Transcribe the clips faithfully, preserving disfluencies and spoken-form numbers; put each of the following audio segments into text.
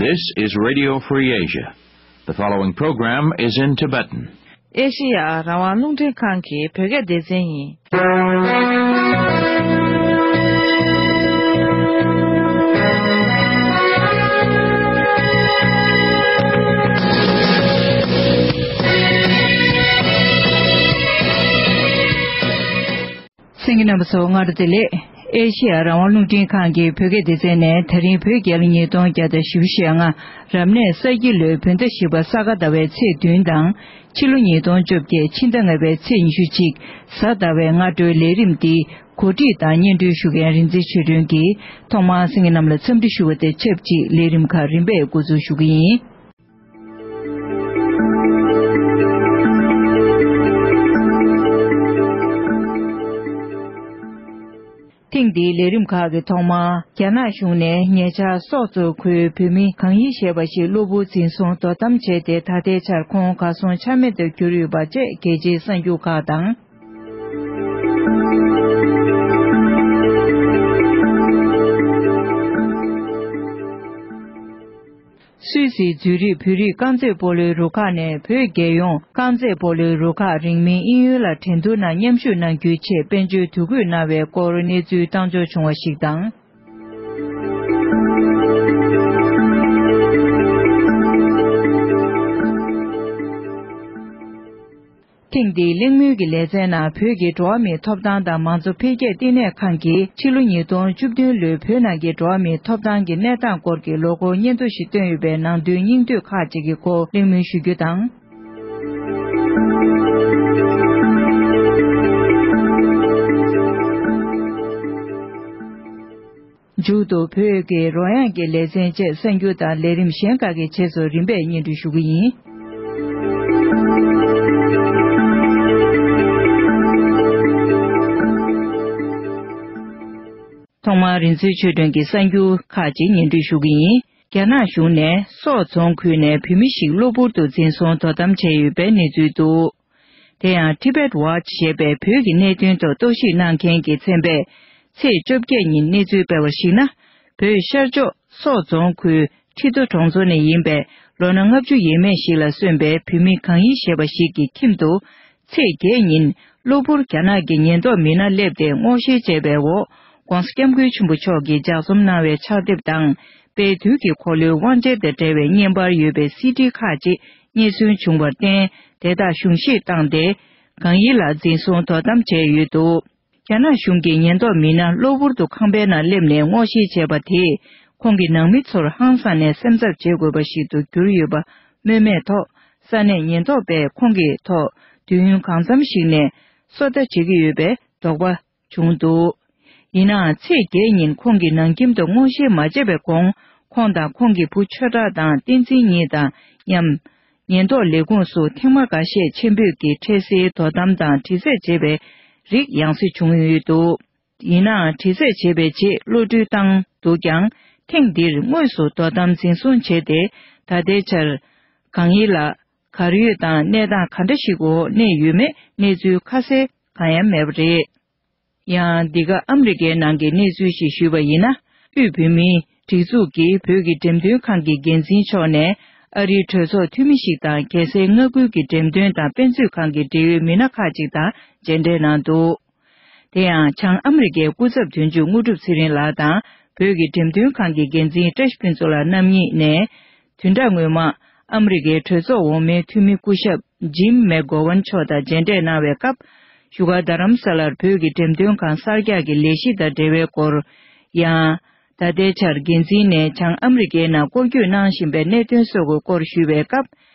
This is Radio Free Asia. The following program is in Tibetan. ཨེ་ཤེ་ཡ་རང་དབང་རླུང་འཕྲིན་ཁང་གི་བོད་སྐད་སྡེ་ཚན་ཡིན། གསན་མཁན་རྣམ་པ་ཚོ་སྔ་དྲོ་བདེ་ལེགས། ཨེ་ཤེ་ཡ་རང་དབང་རླུང་འཕྲིན་ཁང་གི་བོད་སྐད་སྡེ་ཚན་ནས་ད་རིང་བོད་རྒྱལ་ལོ་ཉིས་སྟོང་བརྒྱ་དང་བཞི་བཅུ་ཞེ་ལྔ། རབ་གནས་ས་ཁྱི་ལོའི་བོད་ཟླ་བཞི་པ་ས་ག་ཟླ་བའི་ཚེས་བདུན་དང་། ཕྱི་ལོ་ཉིས་སྟོང་བཅོ་བརྒྱད་ཕྱི་ཟླ་ལྔ་པའི་ཚེས་ཉི་ཤུ་གཅིག་གཟའ་ཟླ་བའི་སྔ་དྲོའི་ལས་རིམ་འདི་གོ་སྒྲིག་དང་སྙན་སྒྲོན་ཞུ་མཁན་རིག་འཛིན་ཆོས་སྒྲོན་གྱིས་ཐོག་མར་གསན་མཁན་རྣམས་ལ་འཚམས་འདྲི་ཞུ་བ་དང་ཆབས་ཅིག་ལས་རིམ་ཁག་རིམ་པས་འགོ་འཛུགས་ཞུ་གི་ཡིན། ཐེངས་འདིའི་ལས་རིམ་ཁག་གི་ཐོག་མར། རྒྱ་ནག་གཞུང་ནས་ཉེ་ཆར་སོག་རྫོང་ཁུལ་བོད་མི་གང་ཡིན་ཞེས་པ་ཞིག་གློ་བུར་འཛིན་བཟུང་དོ་དམ་བྱས་ཏེ། ད་ལྟའི་ཆར་ཁོང་གར་སོང་ཆ་མེད་དུ་གྱུར་ཡོད་པ་བཅས་རྒྱལ་སྤྱིའི་གསར་འགྱུར་ཁག་དང་། སུད་སིའི་ཛུ་རིག་བོད་རིགས་རྐང་རྩེད་སྤོ་ལོའི་རུ་ཁག་ནས་བོད་རྒྱལ་ཡོངས་རྐང་རྩེད་སྤོ་ལོའི་རུ་ཁག་རིང་མིན་དབྱིན་ཡུལ་ལ་འགྲན་བསྡུར་ནང་མཉམ་ཞུགས་གནང་རྒྱུའི་ཆེད་དཔལ་འབྱོར་དུ་བགོས་གནང་བའི་སྐོར་གནས་ཚུལ་བཏང་འབྱོར་བྱུང་བ་ཞིག་དང་། ཐེངས་འདིའི་གླེང་མོལ་གྱི་ལེ་ཚན་ནང་བོད་ཀྱི་འགྲོ་བ་མིའི་ཐོབ་ཐང་དང་མང་གཙོ་འཕེལ་རྒྱས་བསྟི་གནས་ཁང་གིས་ཕྱི་ལོ་ཉིས་སྟོང་བཅུ་བདུན་ལོའི་བོད་ནང་གི་འགྲོ་བ་མིའི་ཐོབ་ཐང་གི་གནས་སྟངས་སྐོར་གྱི་ལོ་འཁོར་སྙན་ཐོ་ཞིག་བཏོན་ཡོད་པའི་ནང་དོན་སྙིང་བསྡུས་ཁག་ཅིག་གི་སྐོར་གླེང་མོལ་ཞུ་རྒྱུ་དང་། མཇུག་ཏུ་བོད་ཀྱི་རོལ་དབྱངས་ཀྱི་ལེ་ཚན་བཅས་གསར་འགྱུར་དང་ལས་རིམ་གཞན་ཁག་གི་རྗེས་སུ་རིམ་པས་སྙན་སྒྲོན་ཞུ་གི་ཡིན། ཐོག་མར་རིག་འཛིན་ཆོས་སྒྲོན་གྱིས་གསར་འགྱུར་ཁག་ཅིག་སྙན་སྒྲོན་ཞུ་གི་ཡིན། རྒྱ་ནག་གཞུང་ནས་སོག་རྫོང་ཁུལ་ནས་བོད་མི་ཞིག་གློ་བུར་དུ་འཛིན་བཟུང་དོ་དམ་བྱས་ཡོད་པའི་གནས་ཚུལ་འདུག་དེ་ཡང་Tibet Watch ཞེས་པའི་བོད་ཀྱི་གནད་དོན་ཐོག་རྟོག་ཞིབ་གནང་མཁན་གྱི་ཚན་པས་ཚེས་བཅོ་བརྒྱད་ཉིན་གནས་ཚུལ་སྤེལ་བར་གཞིགས་ན། བོད་ཤར་ཕྱོགས་སོག་རྫོང་ཁུལ་ཁྲི་རྡོ་གྲོང་ཚོ་ནས་ཡིན་པའི་ལོ་ན་ལྔ་བཅུ་ཡས་མས་ཤིག་ལ་སོན་པའི་བོད་མི་གང་ཡིན་ཞེས་པ་ཞིག་གི་ཁྱིམ་དུ། ཚེས་བརྒྱད་ཉིན་གློ་བུར་རྒྱ་ནག་གི་ཉེན་རྟོག་མི་སྣ་སླེབས་ཏེ་སྔོག་བཤེར་བྱས་པའི་འོག ྋགོང་ས་ྋསྐྱབས་མགོན་ཆེན་པོ་མཆོག་གིས་ལྗགས་རྩོམ་གནང་བའི་ཕྱག་དེབ་དང་། དཔལ་དུས་ཀྱི་འཁོར་ལོའི་དབང་ཆེན་དང་འབྲེལ་བའི་བརྙན་པར་ཡོད་པའི་སི་ཌི་ཁག་ཅིག་རྙེད་སོན་བྱུང་བར་བརྟེན། དེ་དག་གཞུང་བཞེས་བཏང་སྟེ། གང་ཡིན་ལགས་འཛིན་བཟུང་དོ་དམ་བྱས་ཡོད་འདུག་རྒྱ་ནག་གཞུང་གི་ཉེན་རྟོག་མི་སྣ་གློ་བུར་དུ་ཁང་པའི་ནང་སླེབས་ནས་སྔོག་བཤེར་བྱས་པ་དེས། ཁོང་གི་ནང་མི་ཚོར་ཧང་སངས་ནས་སེམས་འཚབ་བྱེད་དགོས་པ་ཞིག་ཏུ་གྱུར་ཡོད་པ་སྨོས་མེད་ཐོག་ས་གནས་ཉེན་རྟོག་པས་ཁོང་གི་ཐོག་དུས་ཡུན་གང་འཚམ་ཞིག་ནས་སོ་ལྟ་བྱེད་ཀྱི་ཡོད་པའི་དོགས་པ་བྱུང་འདུག་ཡིན་ནའང་། ཚེས་བརྒྱད་ཉིན་ཁོང་གི་ནང་ཁྱིམ་དུ་སྔོག་བཤེར་མ་བྱས་པའི་གོང་། ཁོང་དང་ཁོང་གི་བུ་ཆོས་གྲགས་དང་བསྟན་འཛིན་གཉིས་དང་མཉམ། ཉེན་རྟོག་ལས་ཁུངས་སུ་ཐེངས་མ་འགའ་ཤས་ཆེད་འབོད་ཀྱིས་འཕྲལ་སེལ་དོ་དམ་དང་དྲི་རྩད་བྱེད་པའི་རིགས་ཡང་སེ་བྱུང་ཡོད་འདུག་ཡིན་ནའང་། དྲི་རྩད་བྱེད་པའི་རྗེས་གློད་གྲོལ་བཏང་འདུག་ཀྱང་། ཐེངས་འདིར་དངོས་སུ་དོ་དམ་འཛིན་བཟུང་བྱས་ཏེ། ད་ལྟའི་ཆར། གང་ཡིན་ལགས། གར་ཡོད་དང་གནས་སྟངས་ག་འདྲ་ཞིག་འོག་གནས་ཡོད་མེད་གནས་ཚུལ་ཁ་གསལ་གང་ཡང་མེད་པ་རེད། ཡང་། འདི་ག་ཨ་མི་རི་ཀའི་ནང་གི་གནས་ཚུལ་ཞིག་ཞུས་པ་ཡིན་ན། དབུས་བོད་མིའི་སྒྲིག་འཛུགས་ཀྱིས་བོད་ཀྱི་འགྲེམས་སྟོན་ཁང་གི་འགན་འཛིན་མཆོག་ནས། ཨ་རིའི་གྲོས་ཚོགས་འཐུས་མི་ཞིག་དང་། རྒྱལ་སའི་མངའ་ཁུལ་གྱི་འགྲེམས་སྟོན་དང་དཔེ་མཛོད་ཁང་གི་འབྲེལ་ཡོད་མི་སྣ་ཁག་ཅིག་དང་མཇལ་འཕྲད་གནང་འདུག་དེ་ཡང་། བྱང་ཨ་མི་རི་ཀའི་སྐུ་ཚབ་དོན་གཅོད་དངོས་གྲུབ་ཚེ་རིང་ལགས་དང་། བོད་ཀྱི་འགྲེམས་སྟོན་ཁང་གི་འགན་འཛིན་བཀྲ་ཤིས་ཕུན་ཚོགས་ལགས་རྣམ་གཉིས་ནས། བདུན་ཕྲག་སྔོན་མ། ཨ་མི་རི་ཀའི་གྲོས་ཚོགས་འོག་མའི་འཐུས་མི་སྐུ་ཞབས་ཇིམ་མེག་གོ་ཝན་མཆོག་དང་མཇལ་འཕྲད་གནང་བའི་སྐབས། བཞུགས་སྒར་རྡ་རམ་ས་ལར་བོད་ཀྱི་འགྲེམས་སྟོན་ཁང་གསར་རྒྱག་གི་ལས་གཞི་དང་འབྲེལ་བའི་སྐོར། ཡང་། ད་ལྟའི་ཆར་འགན་འཛིན་ནས་བྱང་ཨ་མི་རི་ཀའི་ནང་སྐོར་སྐྱོད་གནང་བཞིན་པའི་གནད་དོན་སོགས་ཀྱི་སྐོར་ཞུས་པའི་སྐབས།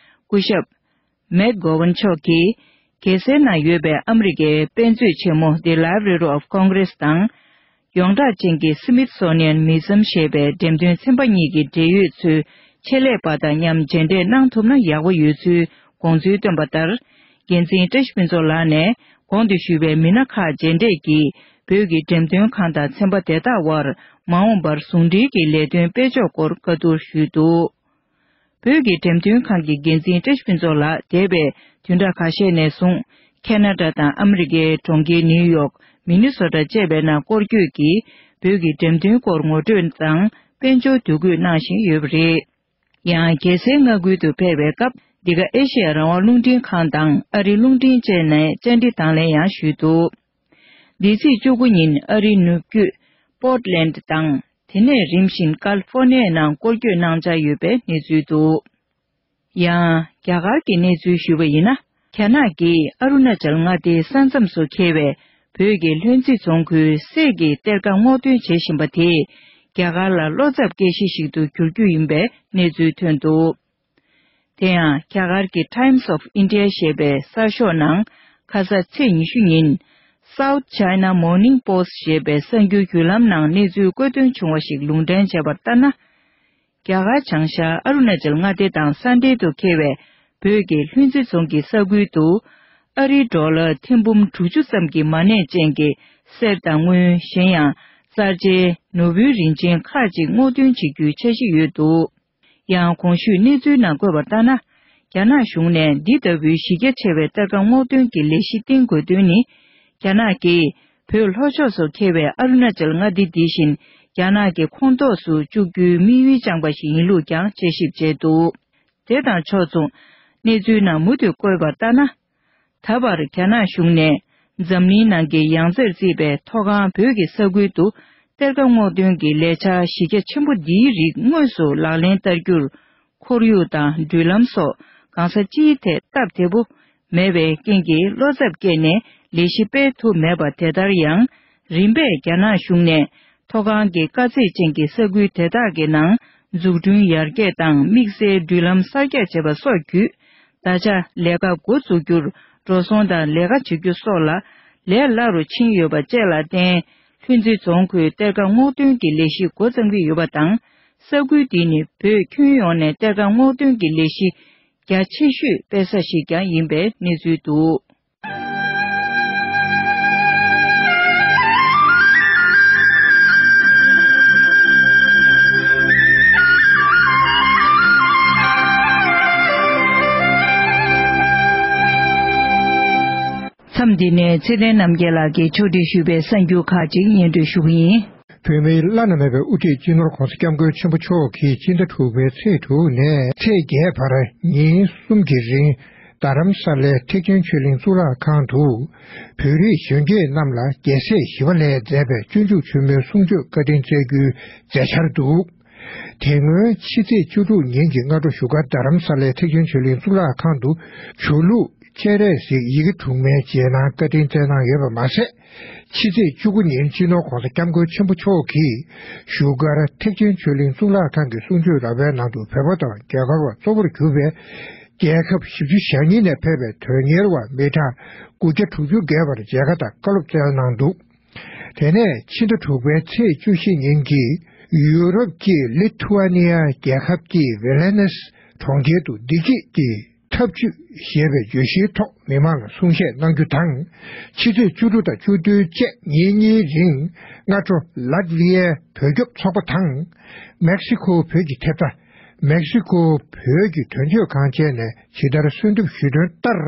སྐུ་ཞབས་མེག་གོ་ཝན་མཆོག་གིས། རྒྱལ་སའི་ནང་ཡོད་པའི་ཨ་མི་རི་ཀའི་དཔེ་མཛོད་ཆེན་མོ་The Library of Congress དང་། ཡོངས་གྲགས་ཅན་གྱི་Smithsonian Museum ཞེས་པའི་འགྲེམས་སྟོན་ཚན་པ་གཉིས་ཀྱི་འབྲེལ་ཡོད་ཚོའི་ཆེད་ལས་པ་དང་མཉམ་མཇལ་འཕྲད་གནང་ཐུབ་ན་ཡག་པོ་ཡོད་ཚུལ་དགོངས་ཚུལ་བཏོན་པ་ལྟར། འགན་འཛིན་བཀྲ་ཤིས་ཕུན་ཚོགས་ལགས་ནས་གོང་དུ་ཞུས་པའི་མི་སྣ་ཁག་མཇལ་འཕྲད་ཀྱིས་བོད་ཀྱི་འགྲེམས་སྟོན་ཁང་དང་ཚན་པ་དེ་དག་དབར་མ་འོངས་པར་ཟུང་འབྲེལ་གྱི་ལས་དོན་སྤེལ་ཕྱོགས་སྐོར་བཀའ་བསྡུར་ཞུས་འདུག་བོད་ཀྱི་འགྲེམས་སྟོན་ཁང་གི་འགན་འཛིན་བཀྲ་ཤིས་ཕུན་ཚོགས་ལགས་འདས་པའི་བདུན་ཕྲག་ཁ་ཤས་ནས་བཟུང་། ཁེ་ན་ཌ་དང་ཨ་མི་རི་ཀའི་གྲོང་ཁྱེར་ནིའུ་ཡོག་མི་ནི་སོ་ཊ་བཅས་པའི་ནང་སྐོར་སྐྱོད་ཀྱིས་བོད་ཀྱི་འགྲེམས་སྟོན་སྐོར་ངོ་སྤྲོད་དང་དཔལ་འབྱོར་འདུ་འགོད་གནང་བཞིན་ཡོད་པ་རེད། ཡང་རྒྱལ་སའི་མངའ་ཁུལ་དུ་ཕེབས་པའི་སྐབས། འདི་ག་ཨེ་ཤི་ཡ་རང་དབང་རླུང་འཕྲིན་ཁང་དང་ཨ་རིའི་རླུང་འཕྲིན་བཅས་ནས་བཅར་འདྲི་དང་ལེན་ཡང་ཞུས་འདུག་འདི་ཚེས་བཅུ་དགུ་ཉིན་ཨ་རིའི་ནུབ་རྒྱུད་པོར་ཊི་ལེན་ཌི་དང་། དེ་ནས་རིམ་བཞིན་ཀ་ལི་ཧྥོར་ནི་ཡའི་ནང་སྐོར་སྐྱོད་གནང་འཆར་ཡོད་པའི་གནས་ཚུལ་འདུག་ཡང་རྒྱ་གར་གྱི་གནས་ཚུལ་ཞུས་པ་ཡིན་ན། རྒྱ་ནག་གིས་ཨ་རུ་ན་ཅལ་མངའ་སྡེའི་ས་མཚམས་སུ་འཁེལ་བའི་བོད་ཀྱི་ལྷུན་རྩེ་རྫོང་ཁུལ་སེ་གི་གཏེར་ཁ་སྔོག་འདོན་བྱེད་བཞིན་པ་དེས། རྒྱ་གར་ལ་བློ་འཚབ་སྐྱེ་གཞི་ཞིག་ཏུ་འགྱུར་རྒྱུ་ཡིན་པའི་གནས་ཚུལ་ཐོན་འདུག་དེ་ཡང་རྒྱ་གར་གྱི་Times of India ཞེས་པའི་གསར་ཤོག་ནང་ཁ་ས་ཚེས་ཉི་ཤུ་ཉིན། South China Morning Post ཞེས་པའི་གསར་འགྱུར་བརྒྱུད་ལམ་ནང་གནས་ཚུལ་བཀོད་དོན་བྱུང་བ་ཞིག་ལུང་འདྲེན་བྱས་པར་ལྟར་ན། རྒྱ་གར་བྱང་ཤར་ཨ་རུ་ན་ཅལ་མངའ་སྡེ་དང་ས་འབྲེལ་དུ་འཁེལ་བའི་བོད་ཀྱི་ལྷུན་རྩེ་རྫོང་གི་ས་ཁུལ་དུ། ཨ་རིའི་ཌོ་ལར་ཐེར་འབུམ་དྲུག་ཅུ་ཙམ་གྱི་མ་གནས་ཅན་གྱི་གསེར་དང་དངུལ། གཞན་ཡང་། རྩ་ཆེའི་ནོར་བུའི་རིན་ཆེན་ཁག་ཅིག་སྔོག་འདོན་བྱེད་རྒྱུའི་འཆར་གཞི་ཡོད་འདུག་ཡང་གོང་ཞུས་གནས་ཚུལ་ནང་བཀོད་པར་ལྟར་ན། རྒྱ་ནག་གཞུང་ནས་འདི་ལྟ་བུའི་གཞི་རྒྱ་ཆེ་བའི་གཏེར་ཁ་སྔོག་འདོན་གྱི་ལས་གཞི་བཏིང་དགོས་དོན་ནི། རྒྱ་ནག་གིས་བོད་ལྷོ་ཕྱོགས་སུ་འཁེལ་བའི་ཨ་རུ་ན་ཅལ་མངའ་སྡེ་འདི་བཞིན་རྒྱ་ནག་གི་ཁོངས་གཏོགས་སུ་བཅུག་རྒྱུའི་དམིགས་ཡུལ་བཅངས་པ་ཞིག་ཡིན་ལུགས་ཀྱང་དཔྱད་ཞིབ་བྱས་འདུག་དེ་དང་ཕྱོགས་མཚུངས། གནས་ཚུལ་ནང་མུ་མཐུད་བཀོད་པར་ལྟར་ན། ད་བར་རྒྱ་ནག་གཞུང་ནས་འཛམ་གླིང་ནང་གི་ཡང་རྩེར་བརྩིས་པའི་མཐོ་སྒང་བོད་ཀྱི་ས་ཁུལ་དུ་གཏེར་ཁ་སྔོག་འདོན་གྱི་ལས་འཆར་གཞི་རྒྱ་ཆེན་པོ་འདིའི་རིགས་དངོས་སུ་ལག་ལེན་བསྟར་རྒྱུར། ཁོར་ཡུག་དང་འགྲུལ་ལམ་སོགས་གང་ས་ཅིའི་ཐད་སྟབས་བདེ་པོ་མེད་པའི་རྐྱེན་གྱིས་བློ་འཚབ་སྐྱེས་ནས་ལས་གཞི་སྤེལ་ཐུབ་མེད་པ། དེ་ལྟར་ཡང་རིམ་པས་རྒྱ་ནག་གཞུང་ནས་མཐོ་སྒང་གི་དཀའ་ཚེགས་ཅན་གྱི་ས་ཁུལ་དེ་དག་གི་ནང་འཛུགས་སྐྲུན་ཡར་རྒྱས་དང་དམིགས་བསལ་འགྲུལ་ལམ་གསར་རྒྱག་བྱེད་པ་སོགས་བརྒྱུད། ད་ཆ་ལས་ཀ་འགོ་འཛུགས་རྒྱུར་འགྲོ་སོང་དང་ལས་ཀ་བྱེད་རྒྱུ་སོགས་ལ་ལས་སླ་རུ་ཕྱིན་ཡོད་པ་བཅས་ལ་བརྟེན། ལྷུན་རྩེ་རྫོང་ཁུལ་གཏེར་ཁ་སྔོག་འདོན་གྱི་ལས་གཞི་འགོ་བརྩམས་ཀྱི་ཡོད་པ་དང་། ས་ཁུལ་འདི་ནི་བོད་ཁྱོན་ཡོངས་ནས་གཏེར་ཁ་སྔོག་འདོན་གྱི་ལས་གཞི་རྒྱ་ཆེ་ཤོས་སྤེལ་ས་ཞིག་ཀྱང་ཡིན་པའི་གནས་ཚུལ་འདུག་མཚམས་འདི་ནས་ཚེ་བརྟན་རྣམ་རྒྱལ་ལགས་ཀྱིས་ཕྱོགས་སྒྲིག་ཞུས་པའི་གསར་འགྱུར་ཁག་ཅིག་སྙན་སྒྲོན་ཞུ་གི་ཡིན། བོད་མིའི་བླ་ན་མེད་པའི་དབུ་ཁྲིད་སྤྱི་ནོར་༧གོང་ས་༧སྐྱབས་མགོན་ཆེན་པོ་མཆོག་གིས་ཕྱི་ཟླ་དྲུག་པའི་ཚེས་དྲུག་ནས་ཚེས་བརྒྱད་བར་ཉིན་གསུམ་གྱི་རིང་། རྡ་རམ་ས་ལའི་ཐེག་ཆེན་ཆོས་གླིང་གཙུག་ལག་ཁང་དུ། བོད་རིགས་གཞོན་སྐྱེས་རྣམས་ལ་རྒྱལ་སྲས་ཞི་བ་ལྷས་མཛད་པའི་སྤྱོད་འཇུག་ཆེན་མོའི་གསུང་ཆོས་བཀའ་དྲིན་སྩལ་རྒྱུའི་མཛད་འཆར་འདུག་དེ་སྔོན་ཕྱི་ཚེས་བཅུ་དྲུག་ཉིན་གྱི་སྔ་དྲོ་བཞུགས་སྒར་རྡ་རམ་ས་ལའི་ཐེག་ཆེན་ཆོས་གླིང་གཙུག་ལག་ཁང་དུ་ཆོས་ལུགས་སྤྱན་རས་གཟིགས་ཡི་གེ་དྲུག་མའི་རྗེས་གནང་བཀའ་དྲིན་སྩལ་གནང་ཡོད་པ་མ་ཟད། ཕྱི་ཚེས་བཅུ་དགུ་ཉིན་སྤྱི་ནོར་༧གོང་ས་༧སྐྱབས་མགོན་ཆེན་པོ་མཆོག་གིས་བཞུགས་སྒར་ཐེག་ཆེན་ཆོས་གླིང་གཙུག་ལག་ཁང་གི་གསུང་ཆོས་ར་བའི་ནང་དུ་བོད་པ་དང་རྒྱ་གར་བ་གཙོ་བོར་གྱུར་པའི་རྒྱལ་ཁབ་བཞི་བཅུ་ཞེ་གཉིས་ནས་ཕེབས་པའི་དོན་གཉེར་བ་མི་གྲངས་དགུ་བརྒྱ་དྲུག་ཅུ་བརྒལ་བར་མཇལ་ཁ་དང་བཀའ་སློབ་སྩལ་གནང་འདུག་དེ་ནས་ཕྱི་ཟླ་དྲུག་པའི་ཚེས་བཅུ་བཞི་ཉིན་གྱི་ཡུ་རོབ་ཀྱི་ལི་ཐུ་ཨ་ནི་ཡ་རྒྱལ་ཁབ་ཀྱི་ཝེ་ལེ་ནེ་སི་གྲོང་ཁྱེར་དུ་བདེ་སྐྱིད་ཀྱི་ཐབས་ཇུས་ཞེས་པའི་བརྗོད་གཞིའི་ཐོག་མི་མང་ལ་གསུང་བཤད་གནང་རྒྱུ་དང་། ཕྱི་ཚེས་བཅུ་དྲུག་དང་བཅུ་བདུན་བཅས་ཉིན་གཉིས་རིང་སྔ་དྲོ་ལཱཏ་ཝི་ཡའི་བོད་སྐྱོབ་ཚོགས་པ་དང་། མེག་སི་ཁོ་བོད་ཀྱི་ཐེབས་རྩ་མེག་སི་ཁོ་བོད་ཀྱི་དོན་གཅོད་ཁང་བཅས་ནས་ཇི་ལྟར་གསོལ་འདེབས་ཞུས་དོན་ལྟར།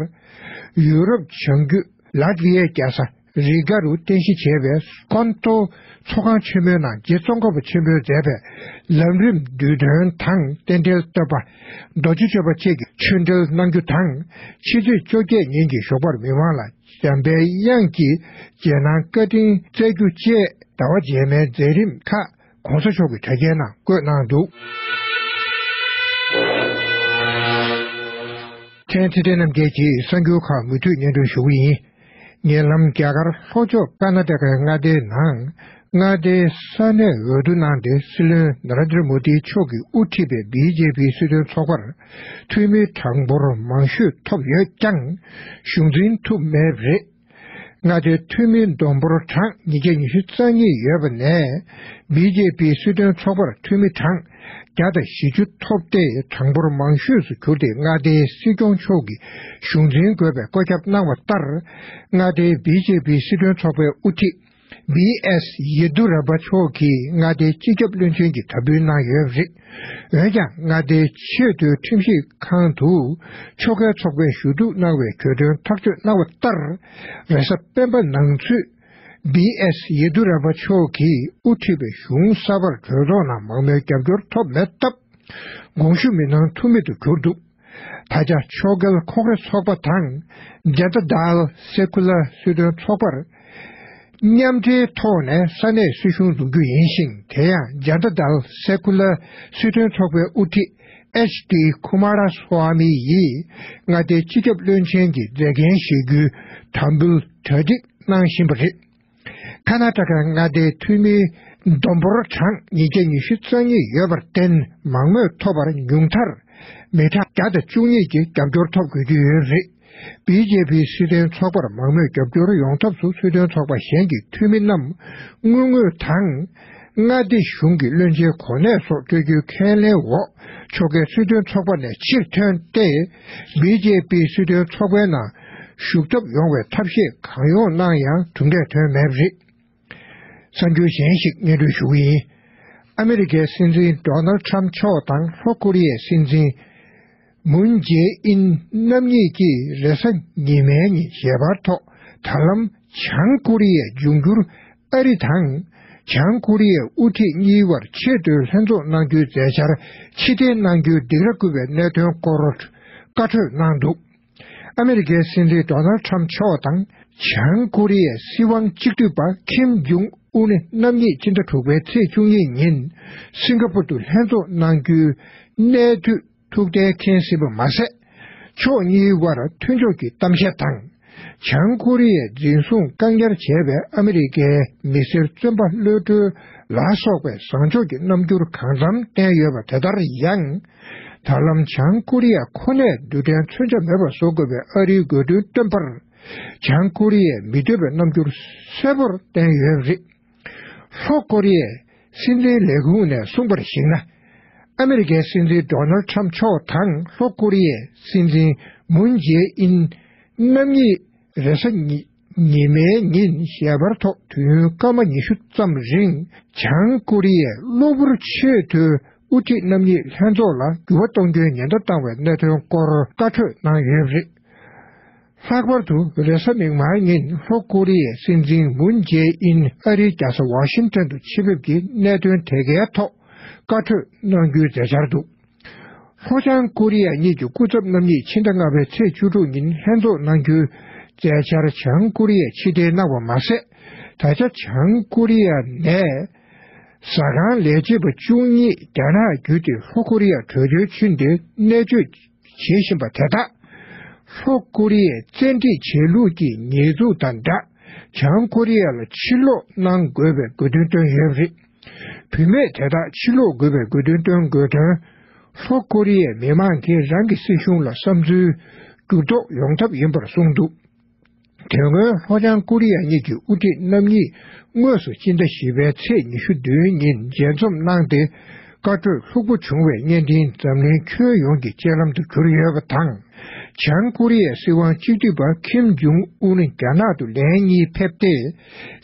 ཡུ་རོབ་བྱང་རྒྱུད་ལཱཏ་ཝི་ཡའི་རྒྱལ་ས་རི་ག་རུ་རྟེན་གཞི་བྱས་པའི་སྐོན་ཏོ་ཚོགས་ཁང་ཆེན་མོའི་ནང་རྗེ་ཙོང་ཁ་པ་ཆེན་པོས་མཛད་པའི་ལམ་རིམ་བསྡུས་དོན་དང་རྟེན་འབྲེལ་བསྟོད་པ། རྡོ་རྗེ་གཅོད་པ་བཅས་ཀྱི་ཆོས་འབྲེལ་གནང་རྒྱུ་དང་། ཕྱི་ཚེས་བཅོ་བརྒྱད་ཉིན་གྱི་ཞོགས་པར་མི་མང་ལ་འཇམ་པའི་དབྱངས་ཀྱི་རྗེས་གནང་བཀའ་དྲིན་སྩལ་རྒྱུ་བཅས་ཟླ་བ་རྗེས་མའི་མཛད་རིམ་ཁག་༧གོང་ས་མཆོག་གི་དྲ་རྒྱའི་ནང་བཀོད་གནང་འདུག་ཕྲན་ཚེ་བརྟན་རྣམ་རྒྱལ་གྱིས་གསར་འགྱུར་ཁག་མུ་མཐུད་སྙན་སྒྲོན་ཞུ་གི་ཡིན། ཉེ་ལམ་རྒྱ་གར་ལྷོ་ཕྱོགས་ཀར་ནཱ་ཊ་ཀའི་མངའ་སྡེའི་ནང་མངའ་སྡེའི་ས་གནས་འོས་བསྡུ་གནང་སྟེ་སྲིད་བློན་ན་རེན་དྲ་མོ་དི་མཆོག་གིས་དབུ་ཁྲིད་པའི་བི་ཇེ་པི་སྲིད་དོན་ཚོགས་པར་འཐུས་མི་གྲངས་འབོར་མང་ཤོས་ཐོབ་ཡོད་ཀྱང་གཞུང་འཛིན་ཐུབ་མེད་པ་རེད། མངའ་སྡེའི་འཐུས་མི་བསྡོམས་འབོར་གྲངས་ཉིས་བརྒྱ་ཉི་ཤུ་རྩ་གཉིས་ཡོད་པ་ནས་བི་ཇེ་པི་སྲིད་དོན་ཚོགས་པར་འཐུས་མི་གྲངས་བརྒྱ་དང་བཞི་བཅུ་ཐོབ་སྟེ་གྲངས་འབོར་མང་ཤོས་སུ་གྱུར་ཏེ་མངའ་སྡེའི་སྲིད་སྐྱོང་མཆོག་གིས་གཞུང་འཛིན་དགོས་པའི་བཀོད་ཁྱབ་གནང་བ་ལྟར། མངའ་སྡེའི་བི་ཇེ་པི་སྲིད་དོན་ཚོགས་པའི་དབུ་ཁྲིད་བི་ཨེས་ཡེ་དུ་ར་པ་མཆོག་གིས་མངའ་སྡེའི་སྤྱི་ཁྱབ་བློན་ཆེན་གྱི་དམ་འབུལ་གནང་ཡོད་པ་རེད། འོན་ཀྱང་མངའ་སྡེའི་ཆེས་མཐོའི་ཁྲིམས་ཞིབ་ཁང་དུ་ཆོལ་ཁའི་ཚོགས་པས་ཞུ་གཏུག་གནང་བའི་གྱོད་དོན་ཐག་གཅོད་གནང་བ་ལྟར། རེས་གཟའ་སྤེན་པ་ནང་ཚུད་བི་ཨེས་ཡེ་དུ་ར་པ་མཆོག་གིས་དབུ་ཁྲིད་པའི་གཞུང་གསར་པར་གྲོས་ཚོགས་ནང་མང་མོས་རྒྱབ་སྐྱོར་ཐོབ་མེད་སྟབས། དགོངས་ཞུ་མི་གནང་ཐུབ་མེད་དུ་གྱུར་འདུག་ད་ཆ་ཕྱོགས་འགལ་ཁོང་རེ་ཚོགས་པ་དང་ཇན་ཏ་དཱལ་སེ་ཀུ་ལར་སྲིད་དོན་ཚོགས་པར་མཉམ་འབྲེལ་ཐོག་ནས་ས་གནས་སྲིད་གཞུང་འཛུགས་རྒྱུ་ཡིན་ཞིང་། དེ་ཡང་ཇན་ཏ་དཱལ་སེ་ཀུ་ལར་སྲིད་དོན་ཚོགས་པའི་དབུ་ཁྲིད་ཨེཆ་ཌི་ཁུ་མ་ར་སུ་ཝ་མི་ཡིས་མངའ་སྡེའི་སྤྱི་ཁྱབ་བློན་ཆེན་གྱི་མཛད་འགན་བཞེས་རྒྱུའི་དམ་འབུལ་གྲ་སྒྲིག་གནང་བཞིན་པ་རེད། ཁ་ན་ཊ་ཀ་མངའ་སྡེའི་འཐུས་མིའི་བསྡོམས་འབོར་གྲངས་ཉིས་བརྒྱ་ཉི་ཤུ་རྩ་གཉིས་ཡོད་པར་བརྟེན། མང་མོས་ཐོབ་པར་ཉུང་མཐར་མི་གྲངས་བརྒྱ་དང་བཅུ་གཉིས་ཀྱི་རྒྱབ་སྐྱོར་ཐོབ་དགོས་ཀྱི་ཡོད་རེད། བི་ཇེ་པི་སྲིད་དོན་ཚོགས་པར་མང་མོས་རྒྱབ་སྐྱོར་ཡོང་ཐབས་སུ་སྲིད་དོན་ཚོགས་པ་གཞན་གྱི་འཐུས་མི་རྣམས་དངུལ་དངོས་དང་། མངའ་སྡེ་གཞུང་གི་བློན་ཆེན་གོ་གནས་སོགས་སྤྲོད་རྒྱུའི་ཁས་ལེན་འོག་ཕྱོགས་འགལ་སྲིད་དོན་ཚོགས་པ་ནས་ཕྱིར་ཐོན་ཏེ། བི་ཇེ་པི་སྲིད་དོན་ཚོགས་པའི་ནང་ཞུགས་ཐབས་ཡོང་བའི་ཐབས་ཤེས་གང་ཡོང་གནང་ཡང་གྲུབ་འབྲས་ཐོན་མེད་པ་རེད། གསར་འགྱུར་གཞན་ཞིག་སྙན་སྒྲོན་ཞུ་གི་ཡིན། ཨ་མི་རི་ཀའི་སྲིད་འཛིན་ཌོ་ནལ་ཁྲམ་མཆོག་དང་ལྷོ་ཀོ་རི་ཡའི་སྲིད་འཛིན་མུན་ཇེ་ཨིན་རྣམ་གཉིས་ཀྱིས་རེས་གཟའ་ཉི་མའི་ཉིན་ཞལ་པར་ཐོག་ད་ལམ་བྱང་ཀོ་རི་ཡའི་འབྱུང་འགྱུར་ཨ་རི་དང་། བྱང་ཀོ་རི་ཡའི་དབུ་ཁྲིད་གཉིས་བར་ཆེས་མཐོའི་ལྷན་ཚོགས་གནང་རྒྱུའི་མཛད་འཆར་ཕྱིར་འཐེན་གནང་རྒྱུའི་སྡིགས་ར་བསྐུལ་བའི་གནད་དོན་སྐོར་བཀའ་གྲོས་གནང་འདུག་ཨ་མི་རི་ཀའི་སྲིད་འཛིན་ཌོ་ནལ་ཁྲམ་མཆོག་དང་། བྱང་ཀོ་རི་ཡའི་སྲིད་དབང་གཅིག་སྡུད་པ་ཁིམ་ཇུང་ཨུན་རྣམ་གཉིས་སྤྱི་ཟླ་དྲུག་པའི་ཚེས་བཅུ་གཉིས་ཉིན་སིང་ག་པུར་དུ་ལྷན་ཚོགས་གནང་རྒྱུའི་གནས་དུས་ཐུགས་གཏན་འཁེལ་ཟིན་པ་མ་ཟད། ཕྱོགས་གཉིས་དབར་མཐུན་ཕྱོགས་ཀྱི་གཏམ་བཤད་དང་། བྱང་ཀོ་རི་ཡས་འཛིན་བཟུང་བཀག་ཉར་བྱས་པའི་ཨ་མི་རི་ཀའི་མི་སེར་བཙོན་པ་གློད་གྲོལ་ལ་སོགས་པའི་བཟང་ཕྱོགས་ཀྱི་རྣམ་འགྱུར་གང་འཚམ་བསྟན་ཡོད་པ་དེ་ལྟར་ཡང་། ད་ལམ་བྱང་ཀོ་རི་ཡ་ཁོ་ནས་རྡུལ་ཕྲན་མཚོན་ཆ་མེད་པར་བཟོ་དགོས་པའི་ཨ་རིའི་དགོས་འདུན་བཏོན་པར། བྱང་ཀོ་རི་ཡས་མི་འདོད་པའི་རྣམ་འགྱུར་གསལ་པོར་བསྟན་ཡོད་པ་རེད། ལྷོ་ཀོ་རི་ཡའི་སྲིད་འཛིན་ལས་ཁུངས་ནས་གསུངས་པར་གཞིགས་ན། ཨ་མི་རི་ཀའི་སྲིད་འཛིན་ཌོ་ནལ་ཁྲམ་མཆོག་དང་ལྷོ་ཀོ་རི་ཡའི་སྲིད་འཛིན་མུན་ཇེ་ཨིན་རྣམ་གཉིས་རེས་གཟའ་ཉི་ཉི་མའི་ཉིན་ཞལ་པར་ཐོག་དུས་ཡུན་སྐར་མ་ཉི་ཤུ་ཙམ་རིང་བྱང་ཀོ་རི་ཡའི་གློ་བུར་ཆེས་མཐོའི་དབུ་ཁྲིད་རྣམ་གཉིས་ལྷན་ཚོགས་ལ་འགྱུར་བ་གཏོང་རྒྱུའི་ཉེན་བརྡ་བཏང་བའི་གནད་དོན་སྐོར་བཀའ་གྲོས་གནང་ཡོད་པ་རེད། ལྷག་པར་དུ་རེས་གཟའ་མིག་དམར་ཉིན་ལྷོ་ཀོ་རི་ཡའི་སྲིད་འཛིན་མུན་ཇེ་ཨིན་ཨ་རིའི་རྒྱལ་ས་ཝ་ཤིང་ཊོན་དུ་ཆེད་ཕེབས་ཀྱིས་གནད་དོན་དེ་གའི་ཐོག་བཀའ་གྲོས་གནང་རྒྱུའི་མཛད་འཆར་འདུག་ལྷོ་བྱང་ཀོ་རི་ཡ་གཉིས་ཀྱི་སྐུ་ཚབ་རྣམ་གཉིས་ཕྱི་ཟླ་ལྔ་པའི་ཚེས་བཅུ་དྲུག་ཉིན་ལྷན་ཚོགས་གནང་རྒྱུའི་མཛད་འཆར་བྱང་ཀོ་རི་ཡས་ཕྱིར་འཐེན་གནང་བ་མ་ཟད། ད་ཆ་བྱང་ཀོ་རི་ཡ་ནས་ཟ་ཁང་ལས་བྱེད་པ་བཅུ་གཉིས་རྒྱ་ནག་བརྒྱུད་དེ་ལྷོ་ཀོ་རི་ཡར་བྲོས་བྱོལ་ཕྱིན་ཏེ་གནས་སྤྱོད་བྱེད་བཞིན་པ་དེ་དག་ལྷོ་ཀོ་རི་ཡས་བཙན་ཁྲིད་བྱེད་ལུགས་ཀྱི་ཉེས་འཛུགས་དང་སྦྲགས། བྱང་ཀོ་རི་ཡ་ལ་ཕྱིར་ལོག་གནང་དགོས་པའི་དགོས་འདུན་བཏོན་ཡོད་པ་རེད། བུད་མེད་དེ་དག་ཕྱིར་ལོག་དགོས་པའི་དགོས་འདུན་བཏོན་དགོས་དོན། ལྷོ་ཀོ་རི་ཡའི་མི་མང་གིས་རང་གི་སྲིད་གཞུང་ལ་བསམ་ཚུལ་འགྱུར་ལྡོག་ཡོང་ཐབས་ཡིན་པར་གསུངས་འདུག་དེ་སྔོན་ལྷོ་བྱང་ཀོ་རི་ཡ་གཉིས་ཀྱི་དབུ་ཁྲིད་རྣམ་གཉིས་དངོས་སུ་སྤྱི་ཟླ་བཞི་པའི་ཚེས་ཉི་ཤུ་བདུན་ཉིན་མཇལ་འཛོམས་གནང་སྟེ། བཀའ་གྲོས་ལྷུག་པོ་བྱུང་བའི་བརྙན་འཕྲིན་འཛམ་གླིང་ཁྱོན་ཡོངས་ཀྱི་སྤྱན་ལམ་དུ་གྱུར་ཡོད་པ་དང་། བྱང་ཀོ་རི་ཡའི་སྲིད་དབང་གཅིག་སྡུད་པ་ཁིམ་ཇུང་ཨུན་རྒྱ་ནག་ཏུ་ལན་གཉིས་ཕེབས་ཏེ།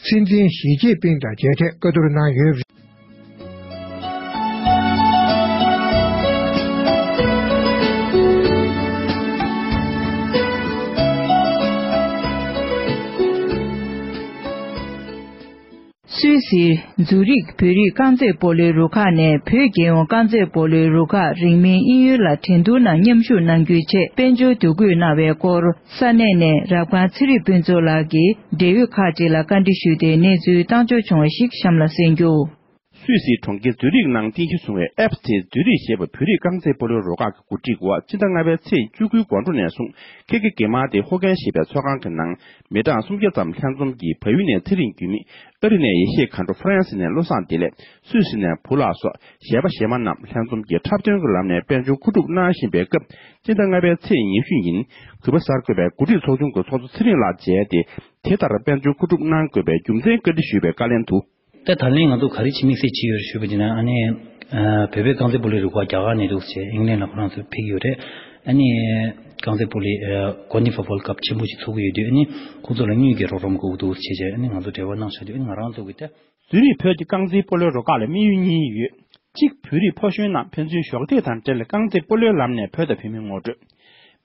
སྲིད་འཛིན་ཞི་ཅིན་ཕིང་དང་མཇལ་འཕྲད་བཀའ་བསྡུར་གནང་ཡོད། སུད་སིའི་ཛུ་རིག་བོད་རིགས་རྐང་རྩེད་སྤོ་ལོའི་རུ་ཁག་ནས་བོད་རྒྱལ་ཡོངས་རྐང་རྩེད་སྤོ་ལོའི་རུ་ཁག་རིང་མིན་དབྱིན་ཡུལ་ལ་འགྲན་བསྡུར་ནང་མཉམ་ཞུགས་གནང་རྒྱུའི་ཆེད་དཔལ་འབྱོར་བསྡུ་སྐུལ་གནང་བའི་སྐོར་ས་གནས་ནས་རབ་དགའ་ཚེ་རིང་ཕུན་ཚོགས་ལགས་ཀྱིས་འབྲེལ་ཡོད་ཁག་ཅིག་ལ་བཀའ་འདྲི་ཞུས་ཏེ་གནས་ཚུལ་བཏང་འབྱོར་བྱུང་བ་ཞིག་གཤམ་ལ་གསན་རྒྱུ། སུད་སིའི་གྲོང་ཁྱེར་ཛུ་རིག་ནང་རྟེན་གཞི་བཟུང་བའི་ཨེབ་སི་ཊི་ཛུ་རིག་ཞེས་པ་བོད་རིགས་རྐང་རྩེད་སྤོ་ལོའི་རུ་ཁག་གི་གོ་སྒྲིག་འོག་སྤྱི་ཟླ་ལྔ་པའི་ཚེས་བཅུ་དགུའི་དགོང་དྲོ་ནས་བཟུང་ཁེ་ཁེ་གེ་མ་ཏེ་ཧོ་ཁན་ཞེས་པའི་ཚོགས་ཁང་གི་ནང་མི་གྲངས་སུམ་བརྒྱ་ཙམ་ལྷན་འཛོམས་ཀྱིས་བལ་ཡུལ་ནས་ཚེ་རིང་རྒྱུད་མི་ཨ་རི་ནས་ཡེ་ཤེས་མཁའ་འགྲོ། ཧྥ་རན་སི་ནས་བློ་བཟང་བདེ་ལེགས། སུད་སི་ནས་བུ་ལགས་སོགས་གཞས་པ་གཞས་མ་རྣམས་ལྷན་འཛོམས་ཀྱིས་འཁྲབ་སྟོན་གྱི་ལམ་ནས་དཔལ་འབྱོར་མཁོ་སྒྲུབ་གནང་བཞིན་པའི་སྐབས། སྤྱི་ཟླ་ལྔ་པའི་ཚེས་ཉི་ཤུ་ཉིན་གུས་པ་གསར་འགོད་པའི་གོ་སྒྲིག་ཚོགས་ཆུང་གི་ཚོགས་གཙོ་ཚེ་རིང་ལགས་མཇལ་ཏེ། དེ་ལྟར་དཔལ་འབྱོར་མཁོ་སྒྲུབ་གནང་དགོས་པའི་རྒྱུ་མཚན་བཀའ་འདྲི་ཞུས་པའི་བཀའ་ལན་དུ། ད་ད་ལན་ང་ཚོ་ག་རེ་བྱེད་དམིགས་བསལ་བྱས་ཡོད་རེད་ཞུས་པ་ཡིན་ན། ཨ་ནི་ཨ་བོད་པའི་རྐང་རྩེད་སྤོ་ལོའི་རུ་ཁག་རྒྱ་གར་ནས་འདུག་ཟེར་ཨིང་ལན་ལ་ཁོ་རང་ཚོ་ཕེབས་ཀྱི་ཡོད་རེད། ཨ་ནི་རྐང་རྩེད་སྤོ་ལོའི་ཨ་ཀོ་ནི་ཧྥ་ཝོལ་ཌི་ཀབ་ཆེན་པོ་ཞིག་ཚོགས་ཀྱི་ཡོད་དུས། ཨ་ནི་ཁོང་ཚོ་ལ་དངུལ་གྱི་རོགས་རམ་དགོས་ཀྱི་འདུག་ཟེར་བྱས། ཨ་ནི་ང་ཚོ་འབྲེལ་བ་གནང་བཞག་དུས། ཨ་ནི་ང་རང་ཚོ་གི་ད། ཛུ་རིག་བོད་ཀྱི་རྐང་རྩེད་སྤོ་ལོའི་རུ་ཁག་ལ་དམིགས་ཡུལ་གཉིས་ཡོད། གཅིག་བོད་རིགས་ཕོ་གཞོན་རྣམས་ཕན་ཚུན་གཞོགས་འདེགས་དང་འབྲེལ་རྐང་རྩེད་སྤོ་ལོའི་ལམ་ནས་བོད་དང་བོད་མིར་ངོ་སྤྲོད།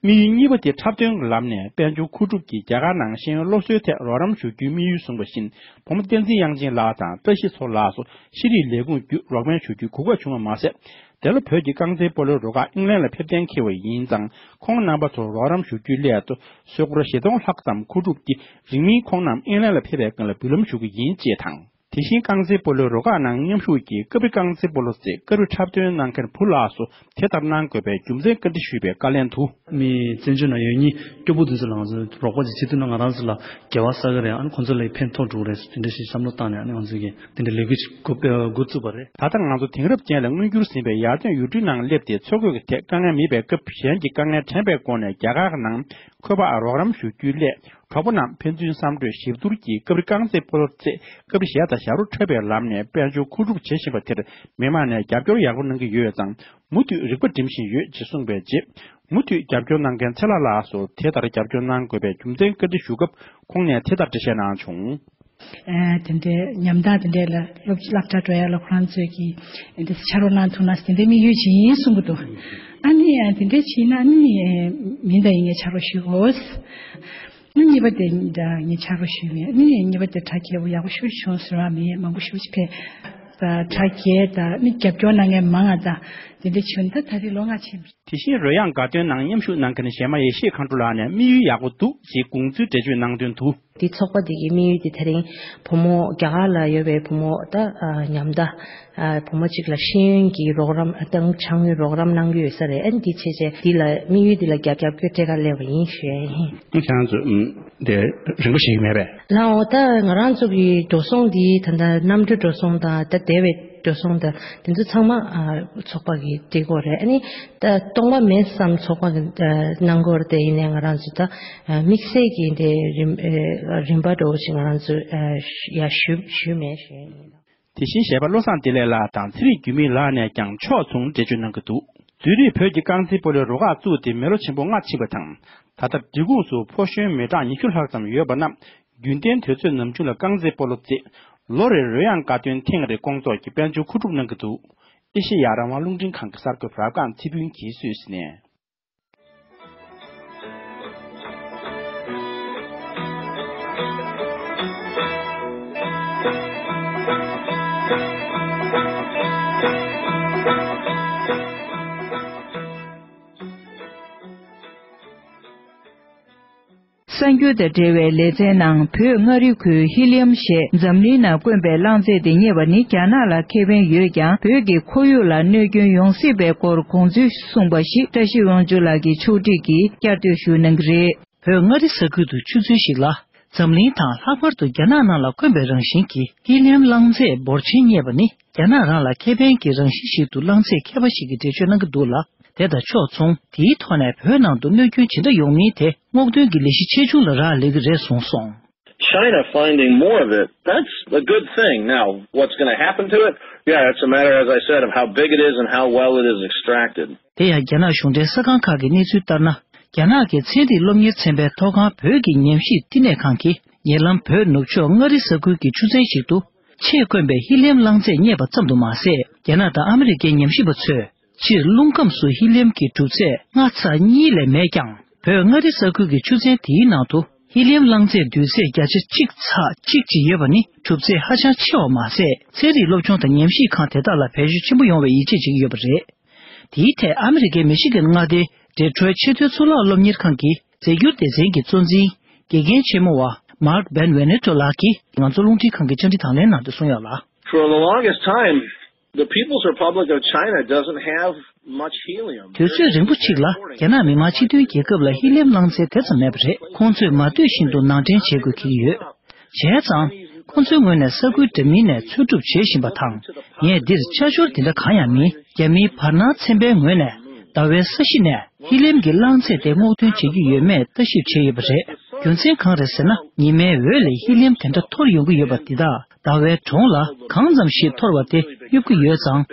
དམིགས་ཡུལ་གཉིས་པ་དེ་འཁྲབ་སྟོན་གྱི་ལམ་ནས་དཔལ་འབྱོར་མཁོ་སྒྲུབ་ཀྱིས་རྒྱ་གར་ནང་ཤེས་ཡོན་སློབ་གསོའི་ཐད་རོགས་རམ་ཞུ་རྒྱུའི་དམིགས་ཡུལ་བཟུང་བ་བཞིན། བུ་མོ་བསྟན་འཛིན་དབྱངས་ཅན་ལགས་དང་བཀྲ་ཤིས་མཚོ་ལགས་སུ་ཤེས་རིག་ལས་ཁུངས་བརྒྱུད་རོགས་ཕན་ཞུ་རྒྱུའི་གོ་སྐབས་བྱུང་བ་མ་ཟད། དེ་ལ་བོད་ཀྱི་རྐང་རྩེད་སྤོ་ལོའི་རུ་ཁག་ཨིང་ལན་ལ་ཕེབས་གཏན་འཁེལ་བ་ཡིན་ཙང་། ཁོང་རྣམ་པ་ཚོར་རོགས་རམ་ཞུ་རྒྱུའི་སླད་དུ། སོལ་གོར་བཞི་སྟོང་ལྷག་ཙམ་མཁོ་སྒྲུབ་ཀྱིས། རིང་མིན་ཁོང་རྣམས་ཨིང་ལན་ལ་ཕེབས་པའི་སྒང་ལ་འབུལ་ལམ་ཞུ་གི་ཡིན་ཅེས་དང་། དེ་བཞིན་རྐང་རྩེད་སྤོ་ལོའི་རུ་ཁག་ནང་མཉམ་ཞུགས་ཀྱིས་སྐབས་རེ་རྐང་རྩེད་སྤོ་ལོ་རྩེད། སྐབས་རེ་འཁྲབ་སྟོན་གནང་མཁན་བུ་ལགས་སུ་དེ་ལྟར་གནང་དགོས་པའི་རྒྱུ་མཚན་བཀའ་འདྲི་ཞུས་པའི་བཀའ་ལན་དུ། མི་བཙན་བྱོལ་ནང་ཡོད་མཁན་སྐྱོ་པོ་དེ་ཚོ་ལ་ང་ཚོས་རོགས་པ་ཅིག་བྱེད་ཐུབ་ན་ང་རང་ཚོ་ལ་དགེ་བ་བསགས་ཀྱི་རེད། ཨ་ནི་ཁོང་ཚོ་ལ་ཕན་ཐོགས་འགྲོ་གི་རེད། དེ་འདྲ་ཞིག་བསམ་བློ་བཏང་ནས། ཨ་ནི་ང་ཚོ་གིས་དེ་འདྲ་ལས་འགུལ་ཞིག་འགོ་འགོ་བཙུགས་པ་རེད། ད་ལྟ་ང་ཚོ་དེང་རབས་ཅན་ལ་མངོན་འགྱུར་ཟིན་པའི་ཡར་ཐོན་ཡུལ་གྲུའི་ནང་སླེབས་ཏེ། འཚོ་གོས་ཀྱི་ཐད་དཀའ་ངལ་མེད་པའི་སྐབས། གཞན་གྱི་དཀའ་ངལ་དྲན་པའི་སྒོ་ནས་རྒྱ་གར་ནང་འཁོས་པར་རོགས་རམ་ཞུ་རྒྱུའི་སླད། གྲོགས་པོ་རྣམས་ཕན་ཚུན་བསམ་གྲོས་ཞིབ་བསྡུར་གྱིས་སྐབས་རེ་རྐང་རྩེད་སྤོ་ལོ་རྩེད། སྐབས་རེ་གཞས་དང་ཞབས་བྲོ་འཁྲབ་པའི་ལམ་ནས་དཔལ་འབྱོར་མཁོ་སྒྲུབ་བྱེད་བཞིན་པ་དེར། མི་མང་ནས་རྒྱབ་སྐྱོར་ཡག་པོ་གནང་གི་ཡོད་ཙང་། མུ་མཐུད་རིག་པ་སྒྲིམ་བཞིན་ཡོད་ཅེས་གསུངས་པའི་རྗེས། མུ་མཐུད་རྒྱབ་སྐྱོར་གནང་མཁན་ཚེ་ལྷ་ལགས་སུ་དེ་ལྟར་རྒྱབ་སྐྱོར་གནང་དགོས་པའི་རྒྱུ་མཚན་བཀའ་འདྲི་ཞུ་སྐབས། ཁོང་ནས་དེ་ལྟར་འགྲེལ་བཤད་གནང་བྱུང་། ཨ། དེ་འདྲའི་ཉམ་ཐག་དེ་འདྲའི་ལ་སློབ་སློབ་གྲྭ་འགྲོ་ཡ་ལ་ཁོ་རང་ཚོས་ཀྱིས་འདི་ཕྱག་རོགས་གནང་ཐུབ་ན་དེ་འདྲའི་དམིགས་ཡུལ་ཅིག་ཡིན་གསུང་གི་འདུག། ཨ་ནི་ཨ་དེ་འདྲའི་བྱས་ན་ཨ་ནི་མིན་ད་ཡིན་ངས་ཕྱག་རོགས་ཞུ་དགོས། ཨ་ནི་གཉིས་པ་དེ་འདྲ་ངས་ཕྱག་རོགས་ཞུས་མེད། ཨ་ནི་གཉིས་པ་དེ་གྲ་རྒྱས་པོ་ཡག་པོ་ཞེ་པོ་བྱུང་ཟེར་བ་མེད། མང་པོ་ཞེ་པོ་ཅིག་ཕེབས། ད་གྲ་རྒྱས་ད་ཨ་ནི་རྒྱབ་སྐྱོར་གནང་མཁན་མང་ང་ད་དེ་འདྲ་བྱུང་། ད་ད་རེས་ལོ་ལྔ་ཕྱིན། དེ་བཞིན་རོལ་དབྱངས་དགའ་སྟོན་ནང་མཉམ་ཞུགས་གནང་མཁན་གཞས་མ་ཡེ་ཤེས་མཁའ་འགྲོ་ལགས་ནས་དམིགས་ཡུལ་ཡག་པོ་འདུག་ཅེས་དགོངས་ཚུལ་འགྲེལ་བརྗོད་གནང་དོན་དུ། འདི་ཚོགས་པ་འདི་གི་དམིགས་ཡུལ་འདི་དེ་རིང་བུ་མོ་རྒྱ་གར་ལ་ཡོད་པའི་བུ་མོ་ད་ཨ་ཉམ་ཐག་ཨ་བུ་མོ་གཅིག་ལ་ཤེས་ཡོན་གྱི་རོགས་རམ་དང་ཕྱག་དངུལ་རོགས་རམ་གནང་གི་ཡོད་ས་རེད། ཨ་ནི་འདི་བྱས་བྱས་འདི་ལ་དམིགས་ཡུལ་འདི་ལ་རྒྱབ་རྒྱབ་སྐྱོར་སྤྲད་ག་སླེབས་པ་ཡིན་ཞུ་ཡ་ཡིན། ཁྱེད་རང་ཚོ་ཨམ་དེ་རིན་པོ་ཆེ་ཡི་མེད་པས། ལའོ། ད་ང་རང་ཚོ་གི་འགྲོ་སོང་འདི་ད་ལྟ་གནམ་གྲུ་འགྲོ་སོང་དང་ད་དེ་བས་འགྲོ་སོང་དང་དེ་ཚོ་ཚང་མ་ཨ་ཚོགས་པ་གི་སྤྲད་དགོས་རེད། ཨ་ནི་ད་སྟོང་པ་མེད་བསམ་ཚོགས་པ་གི་ཨ་གནང་དགོས་རེད། དེ་ཡིན་ནའི་ང་རང་ཚོ་ད་ཨ་དམིགས་བསལ་གྱི་དེ་རིན་ཨ་རིན་པ་འདྲ་བོ་ཞིག་ང་རང་ཚོ་ཨ་ཡ་ཞུ་ཞུས་མེད་ཞུ་ཡ་ཡིན། དེ་བཞིན་གཞས་པ་བློ་བཟང་བདེ་ལེགས་ལགས་དང་ཚེ་རིང་འགྱུར་མེད་ལགས་ནས་ཀྱང་ཕྱོགས་མཚུངས་འགྲེལ་བརྗོད་གནང་གི་འདུག། བདུན་རེས་བོད་ཀྱི་རྐང་རྩེད་སྤོ་ལོའི་རུ་ཁག་བཙུགས་ཏེ་མི་ལོ་ཆེན་པོ་ལྔ་ཕྱིན་པ་དང་། ད་ལྟ་འབྲི་གུང་སུ་ཕོ་གཞོན་མི་གྲངས་ཉི་ཤུ་ལྷག་ཙམ་ཡོད་པ་རྣམས་རྒྱུན་གཏན་དུས་ཚོད་ནམ་བྱུང་ལ་རྐང་རྩེད་སྤོ་ལོ་རྩེད། ལོ་རེར་རོལ་དབྱངས་དགའ་སྟོན་ཐེངས་རེ་སྐོང་ཚོགས་ཀྱིས་དཔལ་འབྱོར་མཁོ་སྒྲུབ་གནང་གི་འདུག། ཨེ་ཤེ་ཡ་རང་དབང་རླུང་འཕྲིན་ཁང་གི་གསར་འགོད་པ་རབ་སྒང་ཚེ་ཕུན་གྱིས་སུད་སི་ནས། གསར་འགྱུར་དང་འབྲེལ་བའི་ལེ་ཚན་ནང་བོད་མངའ་རིས་ཁུལ་ཧི་ལི་ཡམ་ཞེས་འཛམ་གླིང་ནང་དཀོན་པའི་རླངས་རྫས་དེ་རྙེད་པ་ནི་རྒྱ་ནག་ལ་ཁེ་ཕན་ཡོད་ཀྱང་བོད་ཀྱི་ཁོར་ཡུག་ལ་གནོད་སྐྱོན་ཡོང་སྲིད་པའི་སྐོར་དགོངས་ཚུལ་གསུངས་པ་ཞིག་བཀྲ་ཤིས་དབང་ཕྱུག་ལགས་ཀྱིས་ཕྱོགས་སྒྲིག་གིས་བསྐྱར་ཟློས་ཞུ་གནང་གི་རེད། བོད་མངའ་རིས་ས་ཁུལ་དུ་ཆུ་ཚོད་ཞིག་ལ་འཛམ་གླིང་དང་ལྷག་པར་དུ་རྒྱ་ནག་ནང་ལ་དཀོན་པའི་རང་བཞིན་གྱི་ཧི་ལི་ཡམ་རླངས་རྫས་འབོར་ཆེན་རྙེད་པ་ནི་རྒྱ་ནག་རང་ལ་ཁེ་ཕན་གྱི་རང་བཞིན་ཞིག་ཏུ་རླངས་རྫས་མཁས་པ་ཞིག་གིས་འགྲེལ་བརྗོད་གནང་གི་འདུག་ལ། དེ་དང་ཕྱོགས་མཚུངས་དེའི་ཐོག་ནས་བོད་ནང་དུ་གནོད་སྐྱོན་ཇི་འདྲ་ཡོང་མིན་དེ་སྔོག་འདོན་གྱི་ལས་གཞི་ཆེ་ཆུང་ལ་རག་ལས་ཀྱི་རེད་གསུངས་སོང་། China finding more of it, that's a good thing. Now, what's going to happen to it? Yeah, it's a matter, as I said, of how big it is and how well it is extracted. དེ་ཡང་རྒྱ་ནག་གཞུང་འབྲེལ་གསར་ཁང་ཁག་གི་གནས་ཚུལ་ལྟར་ན། རྒྱ་ནག་གི་ཚན་རིག་སློབ་གཉེར་ཚན་པའི་ཐོག་ཁང་བོད་ཀྱི་ཉམས་ཞིབ་བསྟི་གནས་ཁང་གིས་ཉེ་ལམ་བོད་ནུབ་ཕྱོགས་མངའ་རིས་ས་ཁུལ་གྱི་ཆུ་ཚན་ཞིག་ཏུ་ཆེས་དཀོན་པའི་ཧི་ལི་ཡམ་རླངས་རྫས་རྙེད་པ་ཙམ་དུ་མ་ཟད། རྒྱ་ནག་དང་ཨ་མི་རི་ཀའི་ཉམས་ཞིབ་པ་ཚོས་སྤྱིར་རླུང་ཁམས་སུ་ཧི་ལི་ཡམ་གྱི་གྲུབ་ཚད་ལྔ་ཚེག་གཉིས་ལས་མེད་ཀྱང་། བོད་མངའ་རིས་ས་ཁུལ་གྱི་ཆུ་ཚན་དེའི་ནང་དུ་ཧི་ལི་ཡམ་རླངས་རྫས་འདུས་ཚད་བརྒྱ་ཆ་གཅིག་ཚེག་གཅིག་ཅིག་ཡོད་པ་ནི་གྲུབ་ཚད་ཧ་ཅང་ཆེ་བ་མ་ཟད། ཚན་རིག་སློབ་སྦྱོང་དང་ཉམས་ཞིབ་ཁང་དེ་དག་ལ་བེད་སྤྱོད་ཆེན་པོ་ཡོང་བའི་ཡིད་ཆེས་བྱེད་ཀྱི་ཡོད་པ་རེད། དེའི་ཐད་ཨ་མི་རི་ཀའི་མི་ཤི་གན་མངའ་སྡེའི་ཌི་ཊོ་རོའི་ཆེས་མཐོའི་གཙུག་ལག་སློབ་གཉེར་ཁང་གི་རྫས་འགྱུར་སྡེ་ཚན་གྱི་གཙོ་འཛིན་དགེ་རྒན་ཆེན་མོ་བ་Mark Ben Venuto་ལགས་ཀྱིས་ང་ཚོ་རླུང་འཕྲིན་ཁང་གི་བཅར་འདྲི་དང་ལེན་ནང་དུ་གསུངས་ཡོད་ལ། For the longest time, the People's Republic of China doesn't have much helium. དུས་ཚོད་རིང་པོ་ཅིག་ལ་རྒྱ་ནག་མི་དམངས་སྤྱི་མཐུན་རྒྱལ་ཁབ་ལ་ཧི་ལི་ཡམ་རླངས་རྫས་དེ་ཙམ་མེད་པ་རེད། ཁོང་ཚོས་མ་འདོད་བཞིན་དུ་ནང་འདྲེན་བྱེད་དགོས་ཀྱི་ཡོད། བྱས་ཙང་། ཁོང་ཚོའི་ངོས་ནས་ས་ཁུལ་འདྲ་མིན་ནས་འཚོལ་སྒྲུབ་བྱེད་བཞིན་པ་དང་། ངས་འདིར་ཆ་འཇོག་འདི་འདྲ་གང་ཡང་མིན། རྒྱ་མིའི་བར་སྣང་ཚན་པའི་ངོས་ནས་ཟླ་བའི་ས་གཞི་ནས་ཧི་ལི་ཡམ་གྱི་རླངས་རྫས་དེ་སྔོག་འདོན་བྱེད་ཀྱི་ཡོད་མེད་ལྟ་ཞིབ་བྱས་ཡོད་པ་རེད། རྒྱུ་མཚན་གང་རེད་ཟེར་ན། ཉི་མའི་འོད་ལས་ཧི་ལི་ཡམ་དེ་འདྲ་འཐོར་ཡོང་གི་ཡོད་པ་འདི་དག་ཟླ་བའི་གྲོང་ལ་གང་ཙམ་ཞིག་འཐོར་བ་དེ་གཡུག་གི་ཡོད་ཙང་།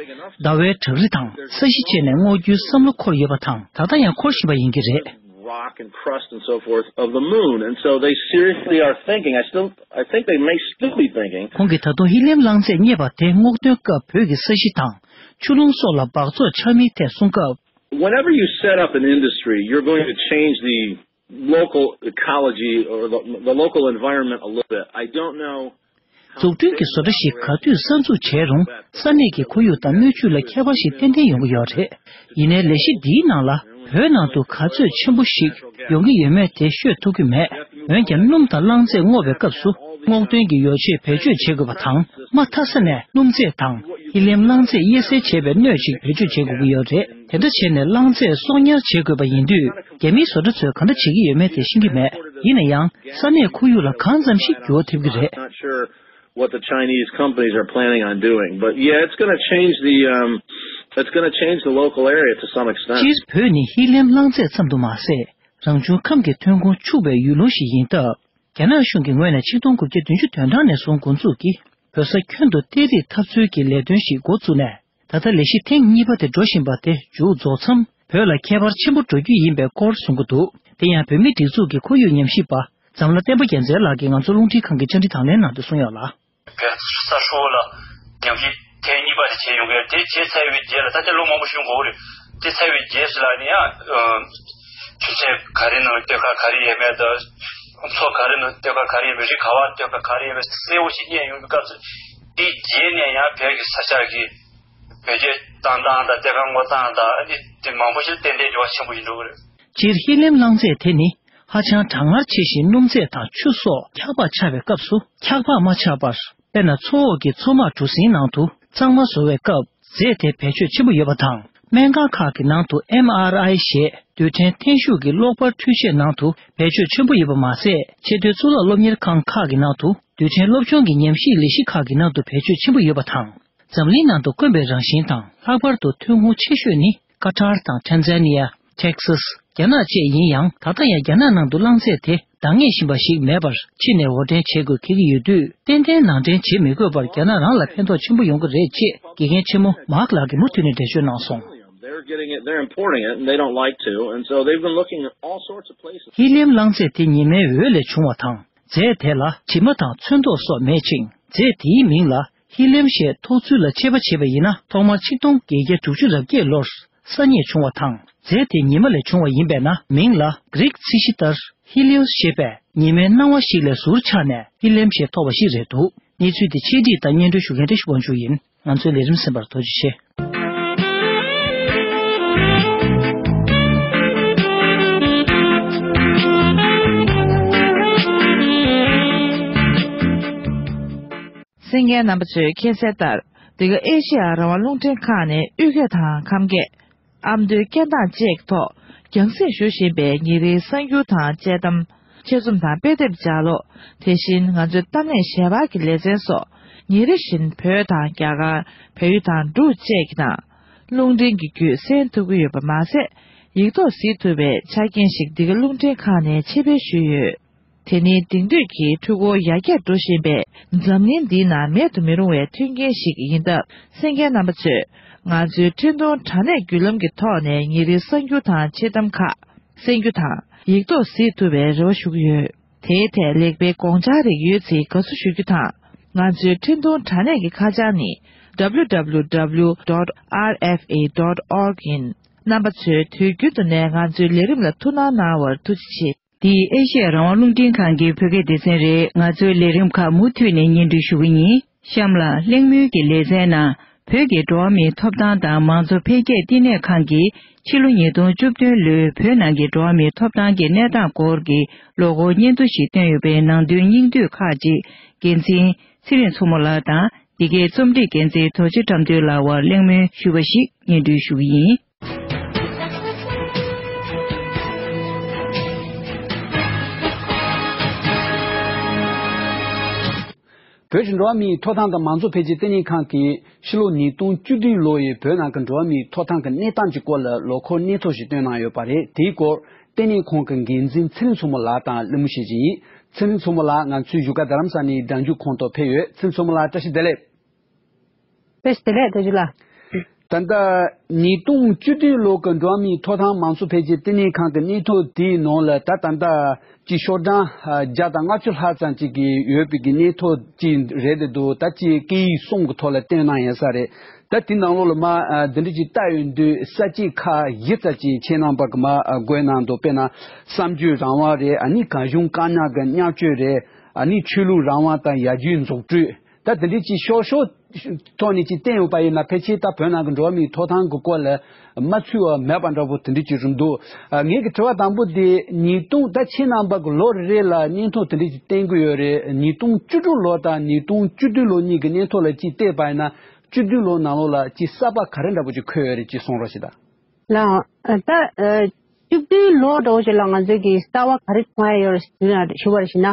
ཟླ་བའི་བྲག་རི་དང་ས་གཞི་བཅས་ནས་སྔོག་རྒྱུའི་བསམ་བློ་འཁོར་ཡོད་པ་དང་། ད་ལྟ་ཡང་འཁོར་བཞིན་པ་ཡིན་གྱི་རེད། Rock and crust and so forth of the moon. And so they seriously are thinking, I still, I think they may still be thinking. ཁོང་གིས་ད་དུང་ཧི་ལི་ཡམ་རླངས་རྫས་རྙེད་པ་དེ་སྔོག་འདོན་སྐབས་བོད་ཀྱི་ས་གཞི་དང་ཆུ་ཀླུང་སོགས་ལ་འབག་བཙོག་ཆགས་མིན་ཐད་གསུང་སྐབས། Whenever you set up an industry, you're going to change the local ecology or the, the local environment a little bit. I don't know. འཛུགས་སྐྲུན་གྱི་བཟོ་གྲྭ་ཞིག་ག་དུས་གསར་འཛུགས་བྱས་རུང་། ས་གནས་ཀྱི་ཁོར་ཡུག་དང་སྣོད་བཅུད་ལ་ཁྱད་པར་ཞིག་ཏན་ཏན་ཡོང་གི་ཡོད་རེད། ཡིན་ནའི་ལས་གཞི་འདིའི་ནང་ལ་བོད་ནང་དུ་ག་ཚོད་ཆེན་པོ་ཞིག་ཡོང་གི་ཡོད་མེད་དེ་ཤོད་ཐུབ་ཀྱི་མེད། འོན་ཀྱང་སྣུམ་དང་རླངས་རྫས་བརྔོ་བའི་སྐབས་སུ་སྔོག་འདོན་གྱི་ཡོ་ཆས་བེད་སྤྱོད་བྱེད་དགོས་པ་དང་། མ་མཐའ་ས་ནས་སྣུམ་རྫས་དང་ཧི་ལིམ་རླངས་རྫས་དབྱེ་གསེས་བྱས་པའི་སྣོད་ཅིག་བེད་སྤྱོད་བྱེད་དགོས་ཀྱི་ཡོད་རེད། དེ་འདྲ་བྱས་ནས་རླངས་རྫས་གསོག་ཉར་བྱེད་དགོས་པ་ཡིན་དུས། རྒྱ་མིའི་བཟོ་གྲྭ་ཚོས་གང་འདྲ་བྱེད་ཀྱི་ཡོད་མེད་དེ་ཤེས་ཀྱི་མེད། ཡིན་ན་ཡང་ས་གནས་ཁོར་ཡུག་ལ་གང་ཙམ་ཞིག་འགྱུར་བ་ཐེབས་ཀྱི་རེད། Not sure what the Chinese companies are planning on doing, but yeah, it's going to change the um, it's going to change the local area to some extent. སྤྱིར་བོད་ནི་ཧི་ལིམ་རླངས་རྫས་ཙམ་དུ་མ་ཟད། རང་བྱུང་ཁམས་ཀྱི་ཐོན་ཁུངས་ཕྱུག་པའི་ཡུལ་ལུང་ཞིག་ཡིན་སྟབས། རྒྱ་ནག་གཞུང་གིས་སྔོན་ནས་ཆིག་སྟོང་དགུ་བརྒྱ་བདུན་ཅུ་དོན་གྲངས་ནས་བཟུང་འགོ་འཛུགས་ཀྱིས་བོད་ས་ཁྱོན་དུ་གཏེར་རིགས་འཐབ་རྩོད་ཀྱི་ལས་དོན་ཞིག་འགོ་བཙུགས་ནས། ད་ལྟ་ལས་གཞི་ཐེངས་གཉིས་པ་དེ་འགྲོ་བཞིན་པ་དེ་མཇུག་རྫོགས་མཚམས། བོད་ལ་ཁྱད་པར་ཆེན་པོ་འགྲོ་རྒྱུ་ཡིན་པའི་སྐོར་གསུང་གི་འདུག་དེ་ཡང་བོད་མིའི་སྒྲིག་འཛུགས་ཀྱི་ཁོར་ཡུག་ཉམས་ཞིབ་པ་འཛམ་ལྷ་བསྟན་པ་རྒྱལ་མཚན་ལགས་ཀྱིས་ང་ཚོ་རླུང་འཕྲིན་ཁང་གི་བཅར་འདྲི་དང་ལེན་ནང་དུ་གསུངས་ཡོད་ལ། བོད་ས་ཧྲིལ་པོ་ལ་ཉམས་ཞིབ་ཐེངས་གཉིས་པ་དེ་བྱས་ཡོང་གི་རེད། དེ་བྱས་ཚར་བའི་རྗེས་ལ་ད་ལྟ་ལོ་མང་པོ་ཞིག་འགོར་གི་རེད། དེ་ཚར་བའི་རྗེས་སུ་ལ་ནི་ཡང་ཆུ་ཚན་ག་རེ་ནང་སྟོད་ཁ་ག་རེ་ཡོད་མེད་དང་། མཚོ་ག་རེ་ནང་སྟོད་ཁ་ག་རེ་ཡོད་མེད། རི་ག་བ་སྟོད་ཁ་ག་རེ་ཡོད་མེད་གསལ་པོ་ཞིག་རྙེད་ཡོང་གི་སྐབས་སུ། དེའི་རྗེས་ནས་ཡང་བོད་ཀྱི་ས་ཆ་གི་བེད་སྤྱོད་བཏང་སྟངས་དང་སྟོད་ཁ་བརྔོ་སྟངས་དང་། ཨ་ནི་དེ་མང་པོ་ཞིག་ཏན་ཏན་འགྱུར་བ་ཆེན་པོ་ཞིག་འགྲོ་གི་རེད། སྤྱིར་ཧི་ལིམ་རླངས་རྫས་དེ་ནི་ཧ་ཅང་གྲང་ངར་ཆེ་ཞིང་སྣུམ་རྫས་དང་ཆུ་སོགས་འཁྱགས་པ་ཆགས་པའི་སྐབས་སུ་འཁྱགས་པ་མ་ཆགས་པར། དཔེར་ན། མཚོ་འོག་གི་མཚོ་དམག་གྲུ་གཟིངས་ནང་དུ་གཙང་མ་བཟོ་བའི་སྐབས་རྫས་དེ་བེད་སྤྱོད་ཆེན་པོ་ཡོད་པ་དང་། སྨན་ཁང་ཁག་གི་ནང་དུ་ཨེམ་ཨར་ཨའི་ཞེས་རྡུལ་ཕྲན་འཐེན་ཤུགས་ཀྱི་གློག་པར་འཕྲུལ་ཆས་ནང་དུ་བེད་སྤྱོད་ཆེན་པོ་ཡོད་པ་མ་ཟད། ཆེས་མཐོའི་གཙུག་ལག་སློབ་གཉེར་ཁང་ཁག་གི་ནང་དུ་རྡུལ་ཕྲན་སློབ་སྦྱོང་གི་ཉམས་ཞིབ་ལས་གཞི་ཁག་གི་ནང་དུ་བེད་སྤྱོད་ཆེན་པོ་ཡོད་པ་དང་། འཛམ་གླིང་ནང་དུ་དཀོན་པའི་རང་བཞིན་དང་། ལྷག་པར་དུ་ཐོན་ཁུངས་ཆེ་ཤོས་ནི་ཀ་ཏར་དང་ཊན་ཛ་ནི་ཡ། ཊེག་སཱས། རྒྱ་ནག་བཅས་ཡིན་ཡང་། ད་ལྟ་ཡང་རྒྱ་ནག་ནང་དུ་རླངས་རྫས་དེ་འདང་ངེས་བཞིན་པ་ཞིག་མེད་པར་ཕྱི་ནས་འོར་འདྲེན་བྱེད་དགོས་འཁེལ་གྱི་ཡོད་དུས། ཏན་ཏན་ནང་འདྲེན་བྱེད་མི་དགོས་པར་རྒྱ་ནག་རང་ལ་ཕན་ཐོགས་ཆེན་པོ་ཡོང་གི་རེད་ཅེས་དགེ་རྒན་ཆེན་མོ་མཱག་ལགས་ཀྱིས་མུ་མཐུད་ནས་འགྲེལ་བརྗོད་གནང་སོང་། They're getting it, they're importing it, and they don't like to, and so they've been looking at all sorts of places. ཧི་ལིམ་རླངས་རྫས་དེ་ཉི་མའི་འོད་ལས་བྱུང་བ་དང་། རྫས་དེ་ལ་དྲི་མ་དང་ཚོན་མདོག་སོགས་མེད་ཅིང་། རྫས་དེའི་མིང་ལ་ཧི་ལིམ་ཞེས་ཐོགས་ཚུལ་ལ་དཔྱད་པ་བྱས་པ་ཡིན་ན། ཐོག་མར་ཆིག་སྟོང་བརྒྱད་བརྒྱ་དྲུག་ཅུ་རེ་བརྒྱད་ལོར་གསར་རྙེད་བྱུང་བ་དང་། རྫས་དེ་ཉི་མ་ལས་བྱུང་བ་ཡིན་པས་ན། མིང་ལ་གྷི་རིག་ཚིག་གཞི་ལྟར་ཧི་ལིའོ་སི་ཞེས་པས་ཉི་མའི་སྣང་བ་ཞིག་ལས་ཟུར་ཆག་ནས་ཧི་ལིམ་ཞེས་ཐོགས་པ་ཞིག་རེད་འདུག་གནས་ཚུལ་དེ་ཆེད་སྒྲིག་དང་སྙན་སྒྲོན་ཞུ་མཁན་བཀྲ་ཤིས་དབང་ཕྱུག་ཡིན། ང་ཚོའི་ལས་རིམ་གསན་པར་ཐུགས་རྗེ་ཆེ། གསན་མཁན་རྣམ་པ་ཚོས་མཁྱེན་གསལ་ལྟར། འདི་ག་ཨེ་ཤེ་ཡ་རང་དབང་རླུང་འཕྲིན་ཁང་ནས་དབུས་སྐད་དང་ཁམས་སྐད། ཨ་མདོའི་སྐད་གདངས་བཅས་ཀྱི་ཐོག་རྒྱང་སྲིང་ཞུ་བཞིན་པའི་ཉིན་རེའི་གསར་འགྱུར་དང་དཔྱད་གཏམ། དཔྱད་རྩོམ་དང་དཔེ་དེབ་ལྗགས་ཀློག་དེ་བཞིན་ང་ཚོའི་གཏམ་གླེང་ཞལ་པར་གྱི་ལེ་ཚན་སོགས་ཉིན་རེ་བཞིན་བོད་དང་རྒྱ་གར། བལ་ཡུལ་དང་འབྲུག་བཅས་ཀྱི་ནང་རླུང་འཕྲིན་གྱི་བརྒྱུད་གསན་ཐུབ་ཀྱི་ཡོད་པ་མ་ཟད། ཡིག་ཐོག་གཟིགས་ཐུབ་པའི་ཆ་རྐྱེན་ཞིག་འདི་ག་རླུང་འཕྲིན་ཁང་ནས་ཆེད་སྤེལ་ཞུས་ཡོད། དེ་ནི་དེང་དུས་ཀྱི་འཕྲུལ་འཁོར་ཡར་རྒྱས་འགྲོ་བཞིན་པའི་འཛམ་གླིང་འདིའི་ནང་མེད་དུ་མི་རུང་བའི་མཐུན་རྐྱེན་ཞིག་ཡིན་སྟབས། གསན་མཁན་རྣམ་པ་ཚོས་ང་ཚོའི་འཕྲིན་གཏོང་དྲ་གནས་བརྒྱུད་ལམ་གྱི་ཐོག་ནས་ཉིན་རེའི་གསར་འགྱུར་དང་དཔྱད་གཏམ་ཁག་གསན་རྒྱུ་དང་ཡིག་ཐོག་གཟིགས་ཐུབ་པའི་རེ་བ་ཞུ་གི་ཡོད། དེའི་ཐད་ལེགས་སྤེལ་དགོངས་འཆར་རིགས་ཡོད་ཚེ་དགའ་བསུ་ཞུ་རྒྱུ་དང་། ང་ཚོའི་འཕྲིན་གཏོང་དྲ་གནས་ཀྱི་ཁ་བྱང་ནི་www dot rfa dot org ཡིན། རྣམ་པ་ཚོས་དུས་རྒྱུན་དུ་ནས་ང་ཚོའི་ལས་རིམ་ལ་ཐུགས་སྣང་གནང་བར་ཐུགས་རྗེ་ཆེ། འདི་ཨེ་ཤེ་ཡ་རང་དབང་རླུང་འཕྲིན་ཁང་གི་བོད་སྐད་སྡེ་ཚན་རེད། ང་ཚོའི་ལས་རིམ་ཁག་མུ་མཐུད་ནས་སྙན་སྒྲོན་ཞུ་གི་ཡིན། གཤམ་ལ་གླེང་མོལ་གྱི་ལེ་ཚན་ནང་བོད་ཀྱི་འགྲོ་བ་མིའི་ཐོབ་ཐང་དང་མང་གཙོ་འཕེལ་རྒྱས་བསྟི་གནས་ཁང་གིས་ཕྱི་ལོ་ཉིས་སྟོང་བཅུ་བདུན་ལོའི་བོད་ནང་གི་འགྲོ་བ་མིའི་ཐོབ་ཐང་གི་གནས་སྟངས་སྐོར་གྱི་ལོ་འཁོར་སྙན་ཐོ་ཞིག་བཏོན་ཡོད་པའི་ནང་དོན་སྙིང་བསྡུས་ཁག་ཅིག་འགན་འཛིན་ཚེ་རིང་མཚོ་མོ་ལགས་དང་། འདི་གའི་རྩོམ་སྒྲིག་འགན་འཛིན་རྡོ་རྗེ་བཀྲམ་སྟོན་ལགས་དབར་གླེང་མོལ་ཞུས་པ་ཞིག་སྙན་སྒྲོན་ཞུ་གི་ཡིན། བོད་ཀྱི་འགྲོ་བ་མིའི་ཐོབ་ཐང་དང་མང་གཙོ་འཕེལ་རྒྱས་ལྟེ་གནས་ཁང་གིས་ཕྱི་ལོ་ཉིས་སྟོང་བཅུ་བདུན་ལོ་ཡི་བོད་ནང་གི་འགྲོ་བ་མིའི་ཐོབ་ཐང་གི་གནས་སྟངས་ཀྱི་སྐོར་ལ་ལོ་འཁོར་སྙན་ཐོ་ཞིག་བཏོན་གནང་ཡོད་པ་རེད། དེའི་སྐོར་ལྟེ་གནས་ཁང་གི་འགན་འཛིན་ཚེ་རིང་མཚོ་མོ་ལགས་དང་གླེང་མོལ་བྱེད་ཀྱི་ཡིན། ཚེ་རིང་མཚོ་མོ་ལགས་ང་ཚོའི་བཞུགས་སྒར་རྡ་རམ་ས་ནས་སྒྲ་འཇུག་ཁང་དུ་ཕེབས་ཡོད། ཚེ་རིང་མཚོ་མོ་ལགས་བཀྲ་ཤིས་བདེ་ལེགས། བཀྲ་ཤིས་བདེ་ལེགས་རྡོ་རྗེ་ལགས། ད་ལྟ་ཉིས་སྟོང་བཅུ་བདུན་ལོ་གི་འགྲོ་བ་མིའི་ཐོབ་ཐང་མང་གཙོ་འཕེལ་རྒྱས་ལྟེ་གནས་ཁང་གི་གནས་ཐོ་དེའི་ནང་ལ་ད་ད་ལྟ་ཅིག་ཤོག་གྲངས་བརྒྱ་དང་ལྔ་བཅུ་ལྷག་ཙམ་ཅིག་གི་ཡོད་པའི་གི་གནས་ཐོ་ཅིག་རེད་དེ་འདུག་ད་ཅིག་སྐད་ཡིག་གསུམ་གི་ཐོག་ལ་བཏོན་གནང་ཡོད་ས་རེད། ད་དེ་ནང་ལོགས་ལ་མ་འདི་འདྲ་ཅིག་བལྟ་ཡོང་དུས་ས་བཅད་ཁག་བཞི་ཙམ་ཅིག་ཁྱེད་རྣམ་པ་གི་མ་བགོས་གནང་འདུག་དཔེར་ན་གསར་འགྱུར་རང་དབང་རེད། ཨ་ནི་གང་བྱུང་བཀག་ཉར་གི་བརྙས་བཅོས་རེད། ཨ་ནི་ཆོས་ལུགས་རང་དབང་དང་ཡར་རྒྱས་འཛུགས་སྐྲུན། ད་དེ་འདྲའི་ཅིག་ཤོག་ཤོག་ཐོག་ནས་ཅིག་བསྟན་ཡོད་པ་ཡིན་ན། ཕལ་ཆེར་ད་བོད་ནང་གི་འགྲོ་བ་མིའི་ཐོབ་ཐང་གི་སྐོར་ལ་མ་ཚུད་པ་མེད་པ་འདྲ་པོ་དེ་འདྲའི་ཅིག་རུ་འདུག་ཨ། ངེད་ཀྱི་དྲི་བ་དང་པོ་དེ་ཉིས་སྟོང་། ད་ཁྱེད་རྣམ་པ་གི་ལོ་རེ་རེ་ལ་སྙན་ཐོ་དེ་འདྲའི་ཅིག་བསྟན་གྱི་ཡོད་རེད། ཉིས་སྟོང་བཅུ་དྲུག་ལོ་དང་ཉིས་སྟོང་བཅུ་བདུན་ལོ་གཉིས་ཀྱི་སྙན་ཐོ་ལ་ཅིག་བལྟས་པ་ཡིན་ན། བཅུ་བདུན་ལོ་ནང་ལོགས་ལ་ཅིག་གསར་པ་ག་རེ་འདྲ་པོ་ཅིག་འཁོད་ཡོད་རེད། ཅིག་གསུང་རོགས་ཞེ་ད། ལགས། ད་ཨ་བཅུ་བདུན་ལོ་འདྲ་པོ་ཞིག་ལ་ང་ཚོས་ཀྱི་གསར་པ་ག་རེ་མཐོང་ཡ་ཡོད་རེད་ཞུ་ན། ཞུ་བ་རེད་ཞུ་ན།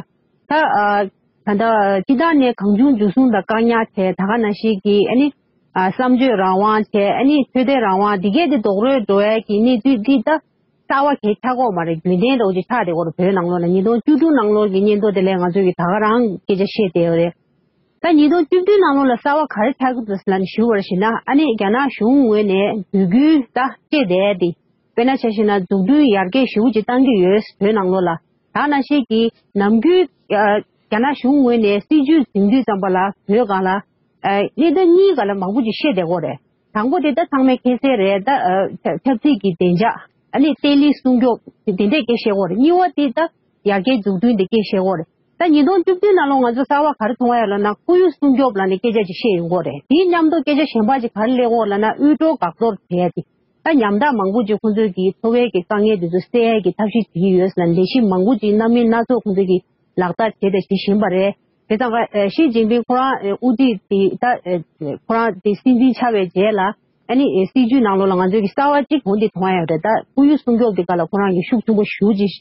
ད་ཨ་ད་ལྟ་སྤྱི་བཏང་ནས་གང་བྱུང་འཇུ་བཟུང་དང་བཀག་ཉར་བྱས། ད་ག་ནང་བཞིན་གྱི་ཨ་ནི་ཨ་བསམ་སྤྱོད་རང་དབང་བྱས། ཨ་ནི་ཆོས་དད་རང་དབང་འདི་གས་དེ་རྡོག་རོལ་འགྲོ་ཡ་གི་གནས་ཚུལ་འདི་ད་གསར་པ་གས་ཆགས་ཀྱི་ཡོད་མ་རེད། རྒྱུན་ལྡན་འདྲ་པོ་ཅིག་ཆགས་བསྡད་ཀྱི་ཡོད་རེད། བོད་ནང་ལོགས་ལ་ཉིས་སྟོང་བཅུ་དྲུག་ནང་ལོགས་ཀྱི་སྙན་ཐོ་དེ་ལས་ང་ཚོས་ཀྱི་ད་ག་རང་སྐད་ཆ་བཤད་བསྡད་ཡོད་རེད། ད་ཉིས་སྟོང་བཅུ་བདུན་ནང་ལོགས་ལ་གསར་པ་ག་རེ་ཆགས་ཀྱི་འདུག་ཟེར་ལབ་ནས་ཞུ་བར་བྱས་ན། ཨ་ནི་རྒྱ་ནག་གཞུང་ངོས་ནས་དུས་རྒྱུན་ད་བཤད་བསྡད་དེ། དཔེར་ན་ཆ་བཞག་ན་འཛུགས་སྐྲུན་ཡར་རྒྱས་ཞེ་པོ་ཅིག་བཏང་གི་ཡོད། བོད་ནང་ལོགས་ལ། ད་ནང་བཞིན་གྱི་ནམ་རྒྱུན་ཨ་རྒྱ་ནག་གཞུང་ངོས་ནས་སྲིད་ཇུས་འཛིན་དུས་ཙམ་པ་ལ་བོད་སྒང་ལ་ཨ་གནད་དོན་གཉིས་སྒང་ལ་མང་པོ་ཅིག་བཤད་བསྡད་ཀྱི་ཡོད་རེད། དང་པོ་དེ་ད་ཚང་མས་མཁྱེན་གསལ་རེད། ད་ཨ་ཆབ་སྲིད་ཀྱི་བདེ་འཇགས། ཨ་ནི་བརྟན་ལྷིང་སྲུང་སྐྱོབ་དེ་འདྲས་སྐད་བཤད་ཀྱི་ཡོད་རེད། གཉིས་པ་དེ་ད་ཡར་རྒྱས་འཛུགས་སྐྲུན་དེ་སྐད་བཤད་ཀྱི་ཡོད་རེད། ད་ཉིས་སྟོང་བཅུ་བདུན་ནང་ལོགས་ང་ཚོ་གསར་པ་ག་རེ་མཐོང་ཡ་ཡོད་ལབ་ན། ཁོར་ཡུག་སྲུང་སྐྱོབ་ལབ་ནས་སྐད་ཆ་ཅིག་བཤད་ཡོང་གི་ཡོད་རེད། དེའི་མཉམ་དུ་སྐད་ཆ་གཞན་པ་ཅིག་ག་རེ་སླེབས་ཀྱི་ཡོད་ལབ་ན། དབུལ་སྒྲོལ་འགག་གཏོར་བྱས་ཏེ། ད་ཉམ་ཐག་མང་པོ་ཅིག་ཁོང་ཚོས་ཀྱི་འཚོ་བའི་གི་དཀའ་ངལ་དེ་ཚོ་སེལ་ཡ་གི་ཐབས་ཤེས་བྱེད་ཀྱི་ཡོད་ཟེར་ལབ་ནས། ལས་གཞི་མང་པོ་ཅིག་སྣ་མིན་སྣ་ཚོགས་ཁོང་ཚོས་ཀྱི་ལག་བསྟར་བྱས་ཏེ་བྱེད་བཞིན་པ་རེད། དེ་ཙང་ཀ་ཨེ་ཞི་ཅིན་ཕིང་ཁོ་རང་ཨེ་དབུ་ཁྲིད་དེ་ད་ཨེ་ཁོ་རང་དེ་སྲིད་འཛིན་ཆགས་པའི་རྗེས་ལ། ཨ་ནི་ཨེ་སྲིད་ཇུས་ནང་ལོགས་ལ་ང་ཚོས་ཀྱི་གསར་པ་གཅིག་གོང་དེ་མཐོང་ཡ་ཡོད་རེད། ད་ཁོར་ཡུག་སྲུང་སྐྱོབ་དེ་ག་ལ་ཁོ་རང་གི་ཤུགས་ཆེན་པོ་ཞེ་པོ་ཅིག་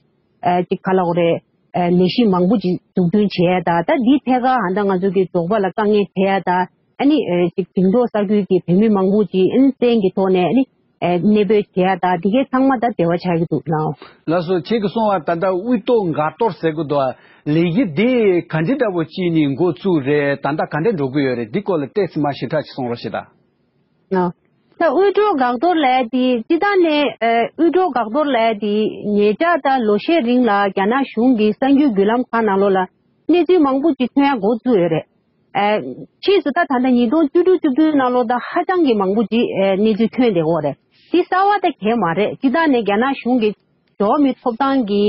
ཨེ་ཅིག་ག་ལབ་དགོས་རེད། ཨེ་ལས་གཞི་མང་པོ་ཅིག་འཛུགས་སྐྲུན་བྱས་ཡ་ད། ད་འདིའི་ཐད་ཀར་ཧ་ད་ང་ཚོ་གི་འབྲོག་པ་ལ་དཀའ་ངལ་འཕྲད་ཡ་ད། ཨ་ནི་ཨེ་ཅིག་ཞིང་འབྲོག་ས་ཁུལ་གྱི་བོད་མི་མང་པོ་ཅིག་ཨ་ནི་བཙན་གྱི་ཐོག་ནས་ཨ་ནི་ཨེ་གནས་སྤོས་བྱས་ཡ་ད། འདི་གའི་ཚང་མ་ད་འབྲེལ་བ་ཆགས་ཀྱི་འདུག་ལགས། ལགས་སོ། ཁྱེད་ཀྱིས་གསུངས་པ་ད་ལྟ་དབུལ་སྒྲོལ་འགག་གཏོར་ཟེར་གི་འདུག་ལས་གཞི་འདི་ག་འདྲ་འདྲ་པོ་ཅིག་ནས་འགོ་བཙུགས་རེད། ད་ལྟ་ག་འདྲ་འགྲོ་གི་ཡོད་རེད། འདི་སྐོར་ལ་ཏོག་ཙམ་མ་ཞིབ་ཕྲ་ཅིག་གསུང་རོགས་ཞེ་ད། ཨ། ད་དབུལ་སྒྲོལ་འགག་གཏོར་ལབ་ཡ་དེ་སྤྱིར་བཏང་ནས་ཨ་དབུལ་སྒྲོལ་འགག་གཏོར་ལབ་ཡ་དེ་ཉེ་ཆར་ད་ལོ་ཤས་རིང་ལ་རྒྱ་ནག་གཞུང་གི་གསར་འགྱུར་བརྒྱུད་ལམ་ཁག་ནང་ལོགས་ལ་གནས་ཚུལ་མང་པོ་ཅིག་ཐོན་ཡ་འགོ་བཙུགས་ཡོད་རེད། ཨ། ཕྱིས་སུ་ད་ད་ལྟ་ཉིས་སྟོང་བཅུ་དྲུག་བཅུ་བདུན་ནང་ལོགས་ད་ཧ་ཅང་གི་མང་པོ་ཅིག་ཨ་གནས་ཚུལ་ཐོན་བསྡད་ཡོད་རེད། དེ་གསར་པ་ད་གང་ཡང་མ་རེད། སྤྱིར་བཏང་ནས་རྒྱ་ནག་གཞུང་གི་འགྲོ་བ་མིའི་ཐོབ་ཐང་གི་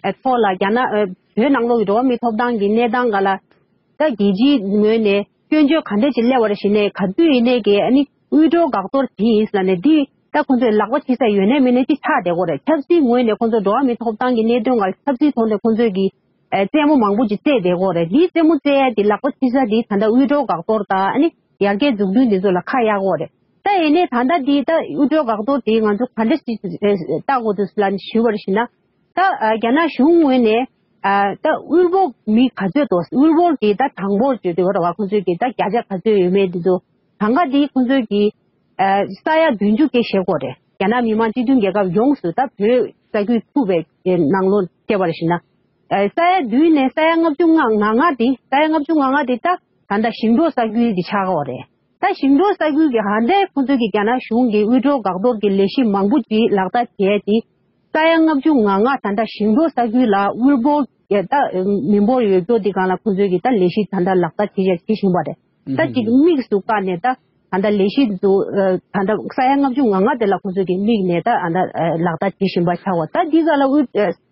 ཨ་ཐོག་ལ། རྒྱ་ནག་ཨ་བོད་ནང་ལོགས་ཀྱི་འགྲོ་བ་མིའི་ཐོབ་ཐང་གི་གནས་སྟངས་སྒང་ལ། ད་རྒྱལ་སྤྱིའི་ངོས་ནས་སྐྱོན་བརྗོད་ག་འདྲ་ཅིག་སླེབས་པ་རེད་ཞུས་ནས། ག་དུས་ཡིན་ནའི་གི་ཨ་ནི་དབུལ་སྒྲོལ་འགག་གཏོར་བྱས་ཡིན་ཟེར་ནས། འདི་ད་ཁོང་ཚོས་ལག་པ་འཁྱེར་ས་ཡོད་ནའི་མེད་ནའི་ཅིག་ཆགས་བསྡད་ཡོད་རེད། ཆབ་སྲིད་ངོས་ནས་ཁོང་ཚོ་འགྲོ་བ་མིའི་ཐོབ་ཐང་གི་གནད་དོན་སྒང་ལ་ཆབ་སྲིད་ཐོག་ནས་ཁོང་ཚོས་ཀྱི་ཨེ་རྩེད་མོ་མང་པོ་ཅིག་རྩེས་བསྡད་ཡོད་རེད། འདིའི་རྩེད་མོ་རྩེ་ཡ་དེ་ལག་པ་འཁྱེར་ས་དེ་ད་ལྟ་དབུལ་སྒྲོལ་འགག་གཏོར་དང་ཨ་ནི་ཡར་རྒྱས་འཛུགས་སྐྲུན་དེ་ཚོ་ལ་ཁ་གཡར་ཡོད་རེད། ད་ཡིན་ནའི་ད་ལྟ་འདི་ད་དབུལ་སྒྲོལ་འགག་གཏོར་དེ་ང་ཚོ་ག་འདྲ་ཞིག་ཨེ་ལྟ་དགོས་འདུག་ལབ་ནས་ཞུས་པ་རེད་ཞུས་ན། ད་ཨ་རྒྱ་ནག་གཞུང་ངོས་ནས་ཨ་ད་དབུལ་པོ་མི་ག་ཚོད་འདུག་དབུལ་པོ་གི་ད་གྲངས་འབོར་བརྗོད་དེ་ཡོད་རེད་བ། ཁོང་ཚོས་ཀྱི་ད་བརྒྱ་ཆ་ག་ཚོད་ཡོད་མེད་དེ་ཚོ། གྲངས་ཀ་དེ་ཁོང་ཚོས་ཀྱི་ཨ་ས་ཡ་བདུན་ཅུ་སྐད་བཤད་ཀྱི་ཡོད་རེད། རྒྱ་ནག་མི་དམངས་སྤྱི་མཐུན་རྒྱལ་ཁབ་ཡོངས་སུ་ད་བོད་ས་ཁུལ་ཚུད་པའི་ནང་ལོགས་བཤད་པ་རེད་ཞུས་ན། ཨ་ས་ཡ་བདུན་ནས་ས་ཡ་ལྔ་བཅུ་ང་ལྔ་དེ། ས་ཡ་ལྔ་བཅུ་ང་ལྔ་དེ་ད་ད་ལྟ་ཞིང་འབྲོག་ས་ཁུལ་དེ་ཆགས་ཀྱི་ཡོད་རེད། ད་ཞིང་འབྲོག་ས་ཁུལ་གྱི་ཧ་འདས་ཁོང་ཚོས་ཀྱི་རྒྱ་ནག་གཞུང་གི་དབུལ་སྒྲོལ་འགག་གཏོར་གྱི་ལས་གཞི་མང་པོ་ཅིག་ལག་བསྟར་བྱས་ཏེ། ས་ཡ་ལྔ་བཅུ་ང་ལྔ་ད་ལྟ་ཞིང་འབྲོག་ས་ཁུལ་ལ་དབུལ་པོ་ད་མི་འབོར་ཡོད་ཅོག་འདི་སྒང་ལ་ཁོང་ཚོས་ཀྱི་ད་ལས་གཞི་ད་ལྟ་ལག་བསྟར་བྱེད་བྱེད་བཞིན་པ་རེད། ད་ཅིག་དམིགས་སུ་བཀར་ནས་ད་ད་ལྟ་ལས་གཞི་འདུག་ད་ལྟ་ས་ཡ་ལྔ་བཅུ་ང་ལྔ་དེ་ལ་ཁོང་ཚོས་ཀྱི་དམིགས་ནས་ད་ད་ལག་བསྟར་བྱེད་བཞིན་པ་ཆགས་པ། ད་འདི་སྒང་ལ་དབུལ་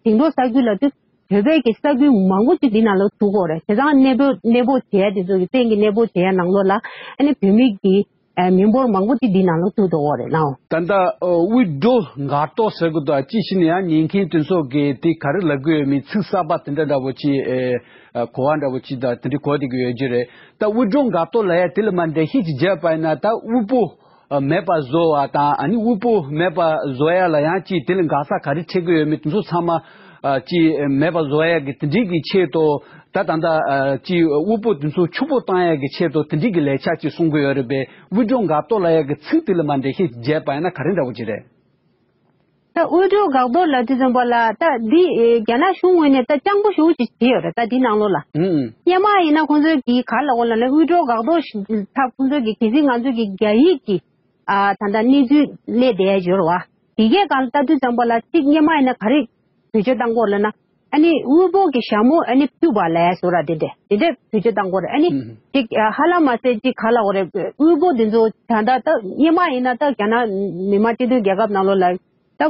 ཞིང་འབྲོག་ས་ཁུལ་ལ་དུས། བོད་པའི་གི་ས་ཁུལ་མང་པོ་ཅིག་འདི་ནང་ལ་ཚུད་ཀྱི་ཡོད་རེད། བྱས་ཙང་གནས་སྤོ་གནས་སྤོ་བྱས་དེ་ཚོ་གི་གཏན་གྱི་གནས་སྤོ་བྱས་ནང་ལོགས་ལ་ཨ་ནི་བོད་མི་གི་ཨ་མི་འབོར་མང་པོ་ཅིག་འདི་ནང་ལ་ཚུད་འགྲོ་གི་ཡོད་རེད་ལགས། ད་ལྟ་ཨ་དབུལ་སྒྲོལ་འགག་གཏོར་ཟེར་གི་འདུག་ཅིའི་ཕྱིར་ན་ཡང་ཉན་མཁན་དེ་ཚོ་གི་དེ་ག་རེ་ལབ་གི་ཡོད་མེད་ཚིག་གསར་པ་དེ་འདྲ་འདྲ་པོ་ཅིག་ཨ་གོ་བ་འདྲ་པོ་ཅིག་དང་དེ་འདྲ་གོ་བསྡད་ཀྱི་ཡོད་ཀྱི་རེད། ད་དབུལ་སྒྲོལ་འགག་གཏོར་ལབ་ཡ་དེ་ལ་མར་འགྲེལ་བཤད་ཅིག་བརྒྱབ་པ་ཡིན་ན། ད་དབུལ་པོ་ཨ་མེད་པ་བཟོ་བ་དང་། ཨ་ནི་དབུལ་པོ་མེད་པ་བཟོ་ཡ་ལ་ཡང་ཅིག་དེ་ལ་འགག་རྩ་ག་རེ་འཕྲད་ཀྱི་ཡོད་མེད་དེ་ཚོ་ཚང་མ་ཨ་ཅིག་མེད་པ་བཟོ་ཡ་གི་དེ་འདྲའི་གི་ཆེད་དུ། ད་ད་ལྟ་ཨ་ཅིག་དབུལ་པོ་དེ་ཚོ་ཕྱུག་པོ་བཏང་ཡ་གི་ཆེད་དུ་དེ་འདྲའི་གི་ལས་འཆར་ཅིག་གསུང་གི་ཡོད་རེད་པས། དབུལ་སྒྲོལ་འགག་གཏོར་ལབ་ཡ་གི་ཚིག་དེ་ལ་མར་འགྲེལ་བཤད་བརྒྱབ་པ་ཡིན་ན་ག་རེ་འདྲ་པོ་ཅིག་རེད། ད་དབུལ་སྒྲོལ་འགག་གཏོར་ལབ་དུས་ཙམ་པ་ལ་ད་འདི་ཨེ་རྒྱ་ནག་གཞུང་ངོས་ནས་ད་སྤྱང་པོ་ཞེ་པོ་ཅིག་བྱས་ཡོད་རེད། ད་འདི་ནང་ལོགས་ལ། ཨུམ། སྔོན་མ་ཡིན་ན་ཁོང་ཚོས་ཀྱིས་ག་རེ་ལབ་ཀྱི་ཡོད་ལབ་ན། དབུལ་སྒྲོལ་འགག་གཏོར་ཞིག་ད་ཁོང་ཚོས་ཀྱིས་གལ་སྲིད་ང་ཚོས་ཀྱིས་རྒྱ་ཡིག་གི་ཨ་ད་ལྟ་གནས་ཚུལ་སླེབས་བསྡད་ཡོད་རེད་བ། དེ་གའི་སྒང་ལ་ལྟ་དུས་ཙམ་པ་ལ་ཅིག་སྔོན་མ་ཡིན་ན་ག་རེ་བེད་སྤྱོད་བཏང་གི་ཡོད་ལབ་ན། ཨ་ནི་དབུལ་པོ་གི་ཞྭ་མོ་ཨ་ནི་ཕུད་པ་ལབ་ཡ་བཟོ་འདྲ་དེ་འདྲས་དེ་འདྲས་བེད་སྤྱོད་བཏང་གི་ཡོད་རེད། ཨ་ནི་ཨུམ། ཅིག་ཨ་ཧ་ལམ་མ་ཟད་ཅིག་ག་རེ་ལབ་དགོས་རེད། དབུལ་པོ་དེ་ཚོ་ད་ལྟ་ད་སྔོན་མ་ཡིན་ན་ད་རྒྱ་ནག་མི་དམངས་སྤྱི་མཐུན་རྒྱལ་ཁབ་ནང་ལོགས་ལ་ད་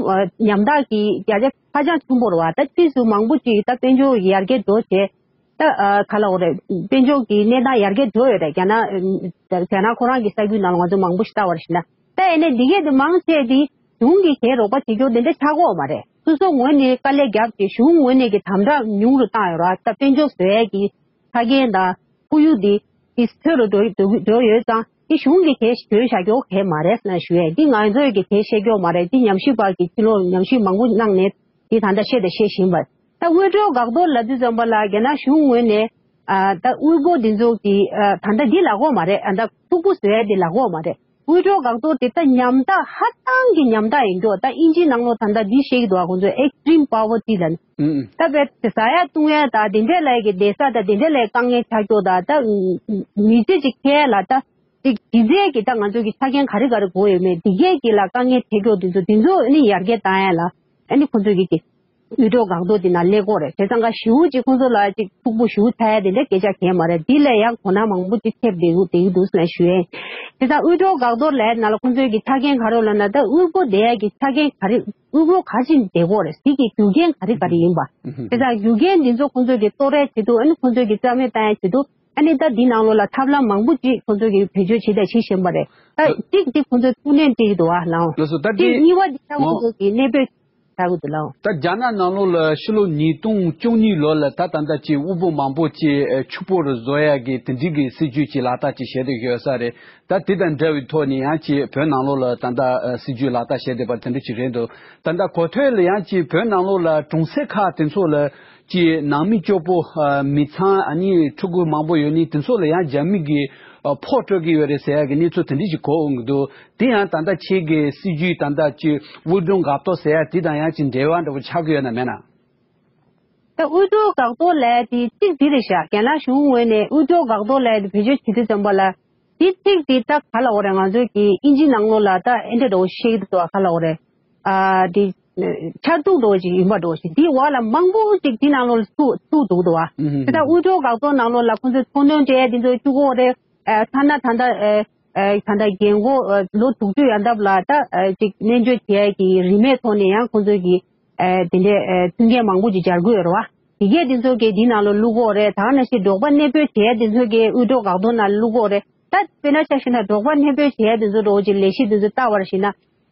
ཉམ་ཐག་གི་བརྒྱ་ཆ་ཧ་ཅང་ཆེན་པོ་རེད་བ། ད་ཕྱིས་སུ་མང་པོ་ཅིག་ད་དཔལ་འབྱོར་ཡར་རྒྱས་འགྲོ་བྱས། ད་ཨ་ག་ལ་འོ་རེད། དཔལ་འབྱོར་གྱི་གནས་སྟངས་ཡར་རྒྱས་འགྲོ་ཡོད་རེད། རྒྱ་ནག་རྒྱ་ནག་ཁོ་རང་གི་ས་ཁུལ་ནང་ལ་ང་ཚོ་མང་པོ་ཞིག་ལྟ་བ་རེད་ཤི་ན། ད་ཨེ་ནས་འདི་གས་དེ་མང་ཆེ་དེ་གཞུང་གི་གས་རོགས་པ་བྱེད་རྒྱུ་དེ་འདྲ་ཆགས་ཀྱི་ཡོད་མ་རེད། སོ་སོ་ངོས་ནས་དཀའ་ལས་རྒྱབ་ཀྱི་གཞུང་ངོས་ནས་ཀྱི་དམ་དྲག་ཉུང་རུ་བཏང་ཡོད་ར། ད་དཔལ་འབྱོར་བཟོ་ཡས་ཀྱི་ཆ་རྐྱེན་དང་ཁོར་ཡུག་དེ་དེ་ཚོད་རུ་འགྲོ་འགྲོ་འགྲོ་ཡོད་ཙང་དེ་གཞུང་གི་གས་གྲོས་བཞག་རྒྱུ་གས་མ་རེད་ཟེར་ན་ཞུ་ཡས། འདི་ང་ཚོའི་གི་གས་བཤད་རྒྱུ་མ་རེད། འདི་ཉམས་ཞིབ་པ་གི་ཕྱི་ལོགས་ཉམས་ཞིབ་མང་པོ་གནང་ནས་འདི་ད་ལྟ་བཤད་དང་བཤད་བཞིན་པ། ད་དབུལ་སྒྲོལ་འགག་གཏོར་ལབ་དུས་ཙམ་པ་ལ་རྒྱ་ནག་གཞུང་ངོས་ནས་ཨ་ད་དབུལ་པོ་འདི་ཚོ་གི་ཨ་ད་ལྟ་འདི་ལབ་ཀྱི་ཡོད་མ་རེད། ཨ་ད་ཕྱུག་པོ་བཟོ་ཡས་འདི་ལབ་ཀྱི་ཡོད་མ་རེད། དབུལ་སྒྲོལ་འགག་གཏོར་དེ་ད་ཉམ་ཐག་ཧ་ཅང་གི་ཉམ་ཐག་ཡིན་རྒྱུ། ད་དབྱིན་ཇིའི་ནང་ལོགས་ད་ལྟ་འདི་བཤད་ཀྱི་འདུག་ཨ་ཁོང་ཚོས་extreme poverty་ལབ་ནས། ཨུམ། ད་བས་དེ་ཟ་ཡ་བཏུང་ཡ་ད་དེ་འདྲས་ལ་གི་བསྡད་ས་ད་དེ་འདྲས་ལ་དཀའ་ངལ་ཆགས་རྒྱུ། ད་ད་མི་ཚེ་གཅིག་ཁེལ་ལ་ད་གཅིག་གཞི་རྩའི་གི་ད་ང་ཚོ་གི་ཆ་རྐྱེན་ག་རེ་ག་རེ་དགོས་ཡོད་མེད་དེ་གས་གི་ལ་དཀའ་ངལ་འཕྲད་རྒྱུ་དེ་ཚོ་དེ་ཚོ་ཨ་ནི་ཡར་རྒྱས་བཏང་ཡ་ལ་ཨ་ནི་ཁོང་ཚོས་གི་གི་དབུལ་སྒྲོལ་འགག་གཏོར་དེ་ནང་སླེབས་ཀྱི་ཡོད་རེད། བྱས་ཙང་ཀ་ཞེ་པོ་ཅིག་ཁོང་ཚོ་ལ་ཅིག་ཕྱུག་པོ་ཞེ་པོ་ཆགས་ཡ་དེ་འདྲ་སྐད་ཆ་གང་ཡང་མ་རེད། དེ་ལས་ཡང་གོ་ན་མང་པོ་ཅིག་ཐེབས་བསྡད་ཡོད་བསྡད་ཀྱི་འདུག་ཟེར་ནས་ཞུ་ཡས། བྱས་ཙང་དབུལ་སྒྲོལ་འགག་གཏོར་ལབ་ནང་ལ་ཁོང་ཚོའི་གི་ཆ་རྐྱེན་ག་རེ་ལབ་ན་ད་དབུལ་པོ་བསྡད་ཡ་གི་ཆ་རྐྱེན་ག་རེ་དབུལ་པོ་ག་རེ་བྱས་ནས་བསྡད་ཀྱི་ཡོད་རེད། དེ་གི་རྒྱུ་རྐྱེན་ག་རེ་ག་རེ་ཡིན་པ། བྱས་ཙང་རྒྱུ་རྐྱེན་འདི་ཚོ་ཁོང་ཚོའི་གི་གཏོར་ཡ་ཆེད་དུ་ཨ་ནི་ཁོང་ཚོའི་གི་རྩ་མེད་བཏང་ཡ་ཆེད་དུ་ཨ་ནི་ད་འདི་ནང་ལོགས་ལ་ཐབས་ལམ་མང་པོ་ཅིག་ཁོང་ཚོ་གིས་བེད་སྤྱོད་བྱེད་དང་བྱེད་བཞིན་པ་རེད། ད་ལ་གཅིག་འདི་ཁོང་ཚོས་ཐུགས་སྣང་སྤྲད་ཀྱི་འདུག་ཨ་ལགས། ལགས་སོ། ད་གཅིག་འདི་གཉིས་པ་འདི་ད་ཁོང་ཚོ་གིས་གནས་སྤོས་བྱ་དགོས་འདུག་ལགས། ད་རྒྱ་ནག་ནང་ལོགས་ལ་ཕྱི་ལོ་ཉིས་སྟོང་བཅུ་གཉིས་ལོ་ལ་ད་ད་ལྟ་ཅིག་དབུལ་པོ་མང་པོ་ཅིག་ཕྱུག་པོ་རུ་བཟོ་ཡ་གི་དེ་འདྲའི་གི་སྲིད་ཇུས་ཅིག་ལག་བསྟར་ཅིག་བྱས་བསྡད་ཡོད་ས་རེད། ད་དེ་དང་འབྲེལ་བའི་ཐོག་ནས་ཡང་ཅིག་བོད་ནང་ལོགས་ལ་ད་ལྟ་སྲིད་ཇུས་ལག་བསྟར་བྱས་བསྡད་པ་དེ་འདྲ་ཅིག་རེད་འདུག་ད་ལྟ་གོ་ཐོས་ལ་ཡང་ཅིག་བོད་ནང་ལོགས་ལ་གྲོང་གསེབ་ཁག་དེ་ཚོ་ལ་ཀྱི་ནང་མི་སྐྱོ་པོ་ཨ་མི་ཚང་ཨ་ནི་ཕྲུ་གུ་མང་པོ་ཡོད་ནི་དེ་ཚོ་ལ་ཡང་རྒྱ་མི་གིས་ཨ་ཕོག་སྤྲོད་ཀྱི་ཡོད་རེད་ཟེར་ཡ་གི་གནས་ཚུལ་དེ་འདྲ་ཞིག་གོ་འོང་གི་འདུག་དེ་ཡང་ད་ལྟ་ཁྱེད་ཀྱི་སྲིད་ཇུས་ད་ལྟ་ཀྱི་དབུལ་སྒྲོལ་འགག་གཏོར་ཟེར་ཡ་དེ་དང་ཡང་ཅིག་འབྲེལ་བ་འདྲ་པོ་ཆགས་ཀྱི་ཡོད་ན་མེད་ན། ད་དབུལ་སྒྲོལ་འགག་གཏོར་ལབ་ཡ་དེ་གཅིག་འདི་རེད་ཤག་རྒྱ་ནག་གཞུང་ངོས་ནས་དབུལ་སྒྲོལ་འགག་གཏོར་ལབ་ཡ་དེ་བེད་སྤྱོད་བྱེད་དུས་ཙམ་པ་ལ། དེ་ཚིག་དེ་ད་ག་ལ་འོ་རེད། ང་ཚོའི་གི་ཨིན་ཇི་ནང་ལོགས་ལ་ད་ཨེ་འདྲ་འདྲ་བོ་བཤད་ཀྱི་འདུག་ག་ལ་འོ་རེད། ཨ་དེ་ཆར་གདུགས་འདྲ་བོ་ཅིག་ཡིན་པ་འདྲ་བོ་ཞིག་དེའི་འོག་ལ་མང་པོ་ཅིག་དེ་ནང་ལོགས་ལ་ཚུགས་ཚུགས་འདུག་འདུག་བ། ཨུ་ཧུ། དེ་ད་དབུལ་སྒྲོལ་འགག་གཏོར་ནང་ལོགས་ལ་ཁོང་ཚོས་ཚོང་དོན་སྤྲད་ཡ་དེ་ཚོ་བཅུག་གི་ཡོད་རེད། ཨ་ཐ་ན་ད་ལྟ་ཨ་ཨ་ད་ལྟ་རྒན་གོག་ཨ་ལོ་དྲུག་ཅུ་ཡར་འདབ་ལ་ད་ཨ་ཅིག་སྨན་བཅོས་བྱེད་ཡ་གི་རིན་མེད་ཐོག་ནས་ཡང་ཁོང་ཚོས་གི་ཨ་དེ་འདྲའི་ཨ་མཐུན་རྐྱེན་མང་པོ་ཅིག་སྦྱར་གི་ཡོད་རེད་བ། དེ་གས་དེ་ཚོ་གི་དེ་ནང་ལོགས་བླུག་གི་ཡོད་རེད། ད་ག་ནང་བཞིན་འབྲོག་པ་གནས་སྤོས་བྱེད་ཡ་དེ་ཚོ་གི་དབུལ་སྒྲོལ་འགག་གཏོར་ནང་བླུག་གི་ཡོད་རེད། ད་དཔེར་ན་ཆ་བཞག་ན་འབྲོག་པ་གནས་སྤོས་བྱེད་ཡ་དེ་ཚོ་འདྲ་བོ་ཅིག་ལས་གཞི་དེ་ཚོ་ལྟ་བར་བྱས་ན།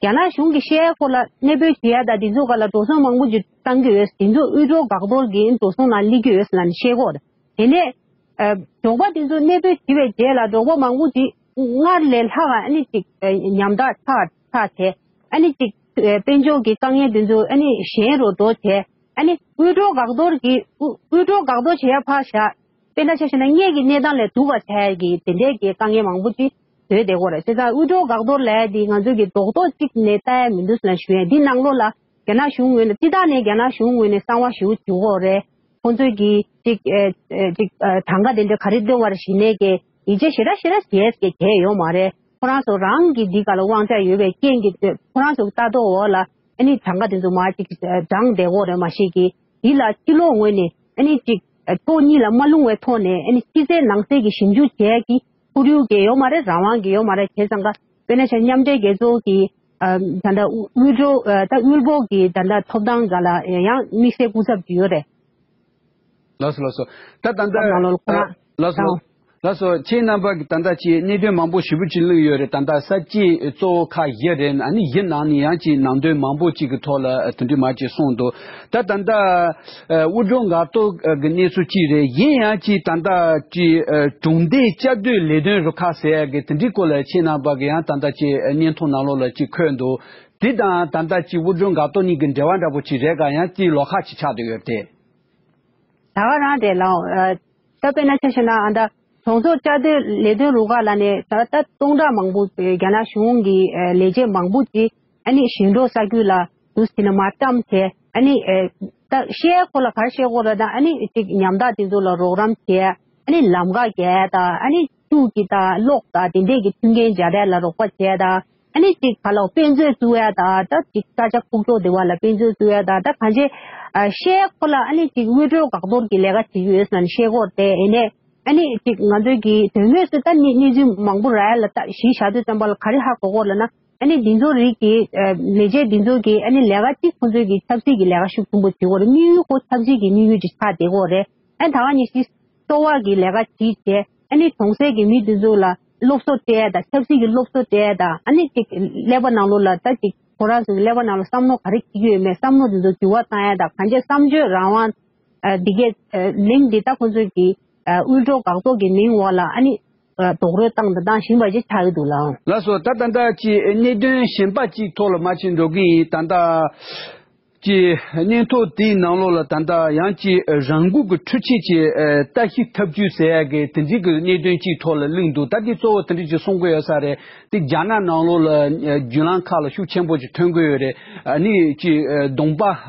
རྒྱ་ནག་གཞུང་གིས་བཤད་ཡ་སྐོར་ལ་གནས་སྤོས་བྱེད་ཡ་དང་དེ་ཚོ་སྒང་ལ་འགྲོ་སོང་མང་པོ་ཅིག་བཏང་གི་ཡོད། དེ་ཚོ་དབུལ་སྒྲོལ་འགག་གཏོར་གྱི་འགྲོ་སོང་ནང་སླེབས་ཀྱི་ཡོད་ཟེར་ལབ་ནས་བཤད་ཀྱི་ཡོད་རེད། དེ་ནས་ཨ་འབྲོག་པ་དེ་ཚོ་གནས་སྤོས་བྱས་པའི་རྗེས་ལ་འབྲོག་པ་མང་པོ་ཅིག་སྔར་ལས་ལྷག་ཨ་ནི་ཅིག་ཨ་ཉམ་ཐག་ཆགས་ཆགས་བྱས། ཨ་ནི་ཅིག་ཨ་དཔལ་འབྱོར་གྱི་དཀའ་ངལ་དེ་ཚོ་ཨ་ནི་ཞན་རུ་འགྲོ་བྱས། ཨ་ནི་དབུལ་སྒྲོལ་འགག་གཏོར་གྱི་དབུལ་དབུལ་སྒྲོལ་འགག་གཏོར་བྱེད་ཡ་ཕར་བཞག་དཔེར་ན་ཆ་བཞག་ན་སྔས་ཀྱི་གནས་སྟངས་ལས་སྡུག་པ་ཆགས་ཡ་གི་དེ་འདྲའི་གི་དཀའ་ངལ་མང་པོ་ཅིག་བཟོས་བསྡད་ཀྱི་ཡོད་རེད། བྱས་ཙང་དབུལ་སྒྲོལ་འགག་གཏོར་ལབ་ཡ་འདི་ང་ཚོ་གི་རྡོག་རྡོག་གཅིག་ནས་ལྟ་ཡ་མི་འདུག་ཟེར་ནས་ཞུ་ཡ། འདི་ནང་ལོགས་ལ་རྒྱ་ནག་གཞུང་ངོས་ནས་སྤྱིར་བཏང་ནས་རྒྱ་ནག་གཞུང་ངོས་ནས་གསང་བ་ཞེ་པོ་བྱེད་ཀྱི་ཡོད་རེད། ཁོང་ཚོས་ཀྱི་ཅིག་ཨེ་ཨེ་ཅིག་ཨེ་གྲངས་ཀ་དེ་འདྲ་ག་རེ་བཏོན་པ་རེད་ཞུས་ནས་ཀྱི་ཡིད་ཆེས་ཞེ་དྲག་ཞེ་དྲག་བྱས་ཀྱི་བྱས་ཡོད་མ་རེད། ཁོ་རང་ཚོ་རང་གི་འདི་ག་ལ་དབང་ཆ་ཡོད་པའི་རྐྱེན་གྱིས་ཁོ་རང་ཚོ་ལྟ་རྟོག་འོག་ལ་ཨ་ནི་གྲངས་ཀ་དེ་ཚོ་མར་ཅིག་བགྲངས་བསྡད་ཀྱི་ཡོད་རེད་མ་གཞི་གི། འདི་ལ་ཕྱི་ལོགས་ངོས་ནས་ཨ་ནི་ཅིག་ཕྱོགས་གཉིས་ལ་མ་ལྷུང་བའི་ཐོག་ནས་ཨ་ནི་ཕྱི་གསལ་ནང་གསལ་གྱི་ཞིབ་འཇུག་བྱེད་ཀྱི་ཁོར་ཡུག་གི་ཡོད་མ་རེད། རང་དབང་གི་ཡོད་མ་རེད། བྱས་ཙང་ཀ་དཔེར་ན་ཆ་མཉམ་འབྲེལ་རྒྱལ་ཚོགས་ཀྱི་ཨ་ད་ལྟ་དབུལ་སྒྲོལ་ཨ་ད་དབུལ་པོ་གི་ད་ལྟ་ཐོབ་ཐང་སྒང་ལ་ཡང་དམིགས་བསལ་སྐུ་ཚབ་ཅིག་ཡོད་རེད། ལགས་སོ་ལགས་སོ། ད་ད་ལྟ་ནང་ལོགས་ཁོ་རང་ལགས་སོ། ལགས་སོ། ཁྱེད་རྣམ་པ་གི་ད་ལྟ་ཅིག་གནད་དོན་མང་པོ་ཞེ་པོ་ཅིག་གླེང་ཡོད་རེད། ད་ལྟ་ས་བཅད་གཙོ་བོ་ཁག་བཞི་རེད། ཨ་ནི་བཞི་ནང་ནས་ཡང་ཅིག་ནང་དོན་མང་པོ་ཅིག་གི་ཐོག་ལ་དེ་འདྲ་མར་ཅིག་གསུངས་འདུག་ད་ད་ལྟ་ཨ་དབུལ་སྒྲོལ་འགག་གཏོར་གི་གནས་ཚུལ་ཅིག་རེད། གཞན་ཡང་ཅིག་ད་ལྟ་ཅིག་ཨ་གྲོང་སྡེ་བཅའ་སྡོད་ལས་དོན་རུ་ཁག་ཟེར་ཡ་གི་དེ་འདྲའི་སྐོར་ལ་ཁྱེད་རྣམ་པ་གི་ཡང་ད་ལྟ་ཅིག་བརྙན་ཐུང་ནང་ལོགས་ལ་ཅིག་འཁོད་འདུག་དེ་དང་ད་ལྟ་ཅིག་དབུལ་སྒྲོལ་འགག་གཏོར་གཉིས་ཀྱི་འབྲེལ་བ་འདྲ་པོ་ཅིག་རེད་ག་ཡང་ཅིག་ལོགས་ཁ་ཅིག་ཆགས་བསྡད་ཡོད་རེད་དེ། ད་ག་རང་རེད་ལགས། ཨ་ད་དཔེར་ན་ཆ་བཞག་ན་ཨ་ད་གྲོང་ཚོ་བཅའ་སྡོད་ལས་དོན་རུ་ཁག་ལབ་ནས་ད་ད་སྟོང་ཕྲག་མང་པོ་རྒྱ་ནག་གཞུང་གི་ཨ་ལས་བྱེད་མང་པོ་ཅིག་ཨ་ནི་ཞིང་འབྲོག་ས་ཁུལ་ལ་འདུག་ཟེར་ནས་མར་བཀྲམ་བྱས། ཨ་ནི་ཨ་ད་བཤད་ཁོ་ལ་ག་རེ་བཤད་ཁོ་ར་ད་ཨ་ནི་ཅིག་ཉམ་ཐག་དེ་ཚོ་ལ་རོགས་རམ་བྱས། ཨ་ནི་ལམ་ཁ་རྒྱག་ཡ་དང་ཨ་ནི་ཆུ་གི་དང་གློག་དང་དེ་འདྲས་ཀྱི་མཐུན་རྐྱེན་སྦྱར་ཡ་ལ་རོགས་པ་བྱས་དང་། ཨ་ནི་ཅིག་ག་ལ་དཔེ་མཛོད་བཙུགས་ཡ་དང་ད་ཅིག་ས་ཆ་ཁུག་ཀྱོག་དེ་བ་ལ་དཔེ་མཛོད་བཙུགས་ཡ་དང་ད་གང་ཅི་ཨ་བཤད་ཁོ་ལ་ཨ་ནི་ཅིག་དབུལ་སྒྲོལ་འགག་གཏོར་གྱི་ལས་ཀ་བྱེད་ཀྱི་ཡོད་ཟེར་ནས་བཤད་ཁོ་དེ་ཨེ་ནས་ཨ་ནི་ཅིག་ང་ཚོའི་གི་དོན་དངོས་སུ་ད་ནི་གནས་ཚུལ་མང་པོ་རག་ཡ་ལ་ད་གཞི་བཞག་དུས་ཙམ་པ་ལ་ག་རེ་ཧ་གོ་གོ་ལབ་ན་ཨ་ནི་འདི་ཚོ་རིགས་ཀྱི་ཨ་ལས་བྱེད་འདི་ཚོ་གི་ཨ་ནི་ལས་ཀ་ཅིག་ཁོང་ཚོའི་གི་ཆབ་སྲིད་ཀྱི་ལས་ཀ་ཤུགས་ཆེན་པོ་བྱེད་གོ་རེད། དམིགས་ཡུལ་ཁོ་ཆབ་སྲིད་ཀྱི་དམིགས་ཡུལ་ཅིག་ཆགས་བསྡད་གོ་རེད། ཨ་ད་ག་ནི་ཤི་ གསོ་བ་གི་ལས་ཀ་བྱེད་བྱས། ཨ་ནི་གྲོང་གསེབ་ཀྱི་མི་དེ་ཚོ་ལ་སློབ་གསོ་སྤྲད་ཡ་དང་ཆབ་སྲིད་ཀྱི་སློབ་གསོ་སྤྲད་ཡ་དང་། ཨ་ནི་ཅིག་ཀླད་པ་ནང་ལོགས་ལ་ད་ཅིག་ཁོ་རང་ཚོ་གི་ཀླད་པ་ནང་ལ་བསམ་བློ་ག་རེ་འཁྱེར་གྱི་ཡོད་མེད། བསམ་བློ་དེ་ཚོ་འགྱུར་བ་བཏང་ཡ་དང་། གང་ཅི་བསམ་སྤྱོད་རང་དབང་། ཨ། འདི་གའི་ཨ་གླིང་འདི་ད་ཁོ་ཚོས་ཀྱི་ཨ་དབུལ་སྒྲོལ་འགག་གཏོར་གྱི་མིང་འོག་ལ་ཨ་ནི་ཨ་རྡོག་རོལ་བཏང་དང་བཏང་བཞིན་པ་ཅིག་ཆགས་ཀྱི་འདུག་ལགས། ལགས་སོ། ད་ད་ལྟ་ཅིག་གནད་དོན་གཞན་པ་ཅིག་ཐོག་ལ་མར་ཕྱིན་འགྲོ་གི་ཡིན། ད་ལྟ་ཅིག་སྙན་ཐོ་དེའི་ནང་ལོགས་ལ་ད་ལྟ་ཡང་ཅིག་རང་འགུལ་གྱི་འཕྲུལ་ཆས་ཀྱི་ཨ་ལྟ་ཞིབ་ཐབས་ཇུས་ཟེར་ཡ་གི་དེ་འདྲའི་གི་གནད་དོན་ཅིག་ཐོག་ལ་གླེང་འདུག་ད་འདི་གཙོ་བོ་དེ་འདྲ་ཅིག་གསུང་གི་ཡོད་ས་རེད། དེ་རྒྱ་ནག་ནང་ལོགས་ལ་ཨ་བརྒྱུད་ལམ་ཁག་ལ་ཤུགས་ཆེན་པོ་ཅིག་ཐོན་གི་ཡོད་རེད། ཨ་ནི་ཅིག་ཨ་གདོང་པ་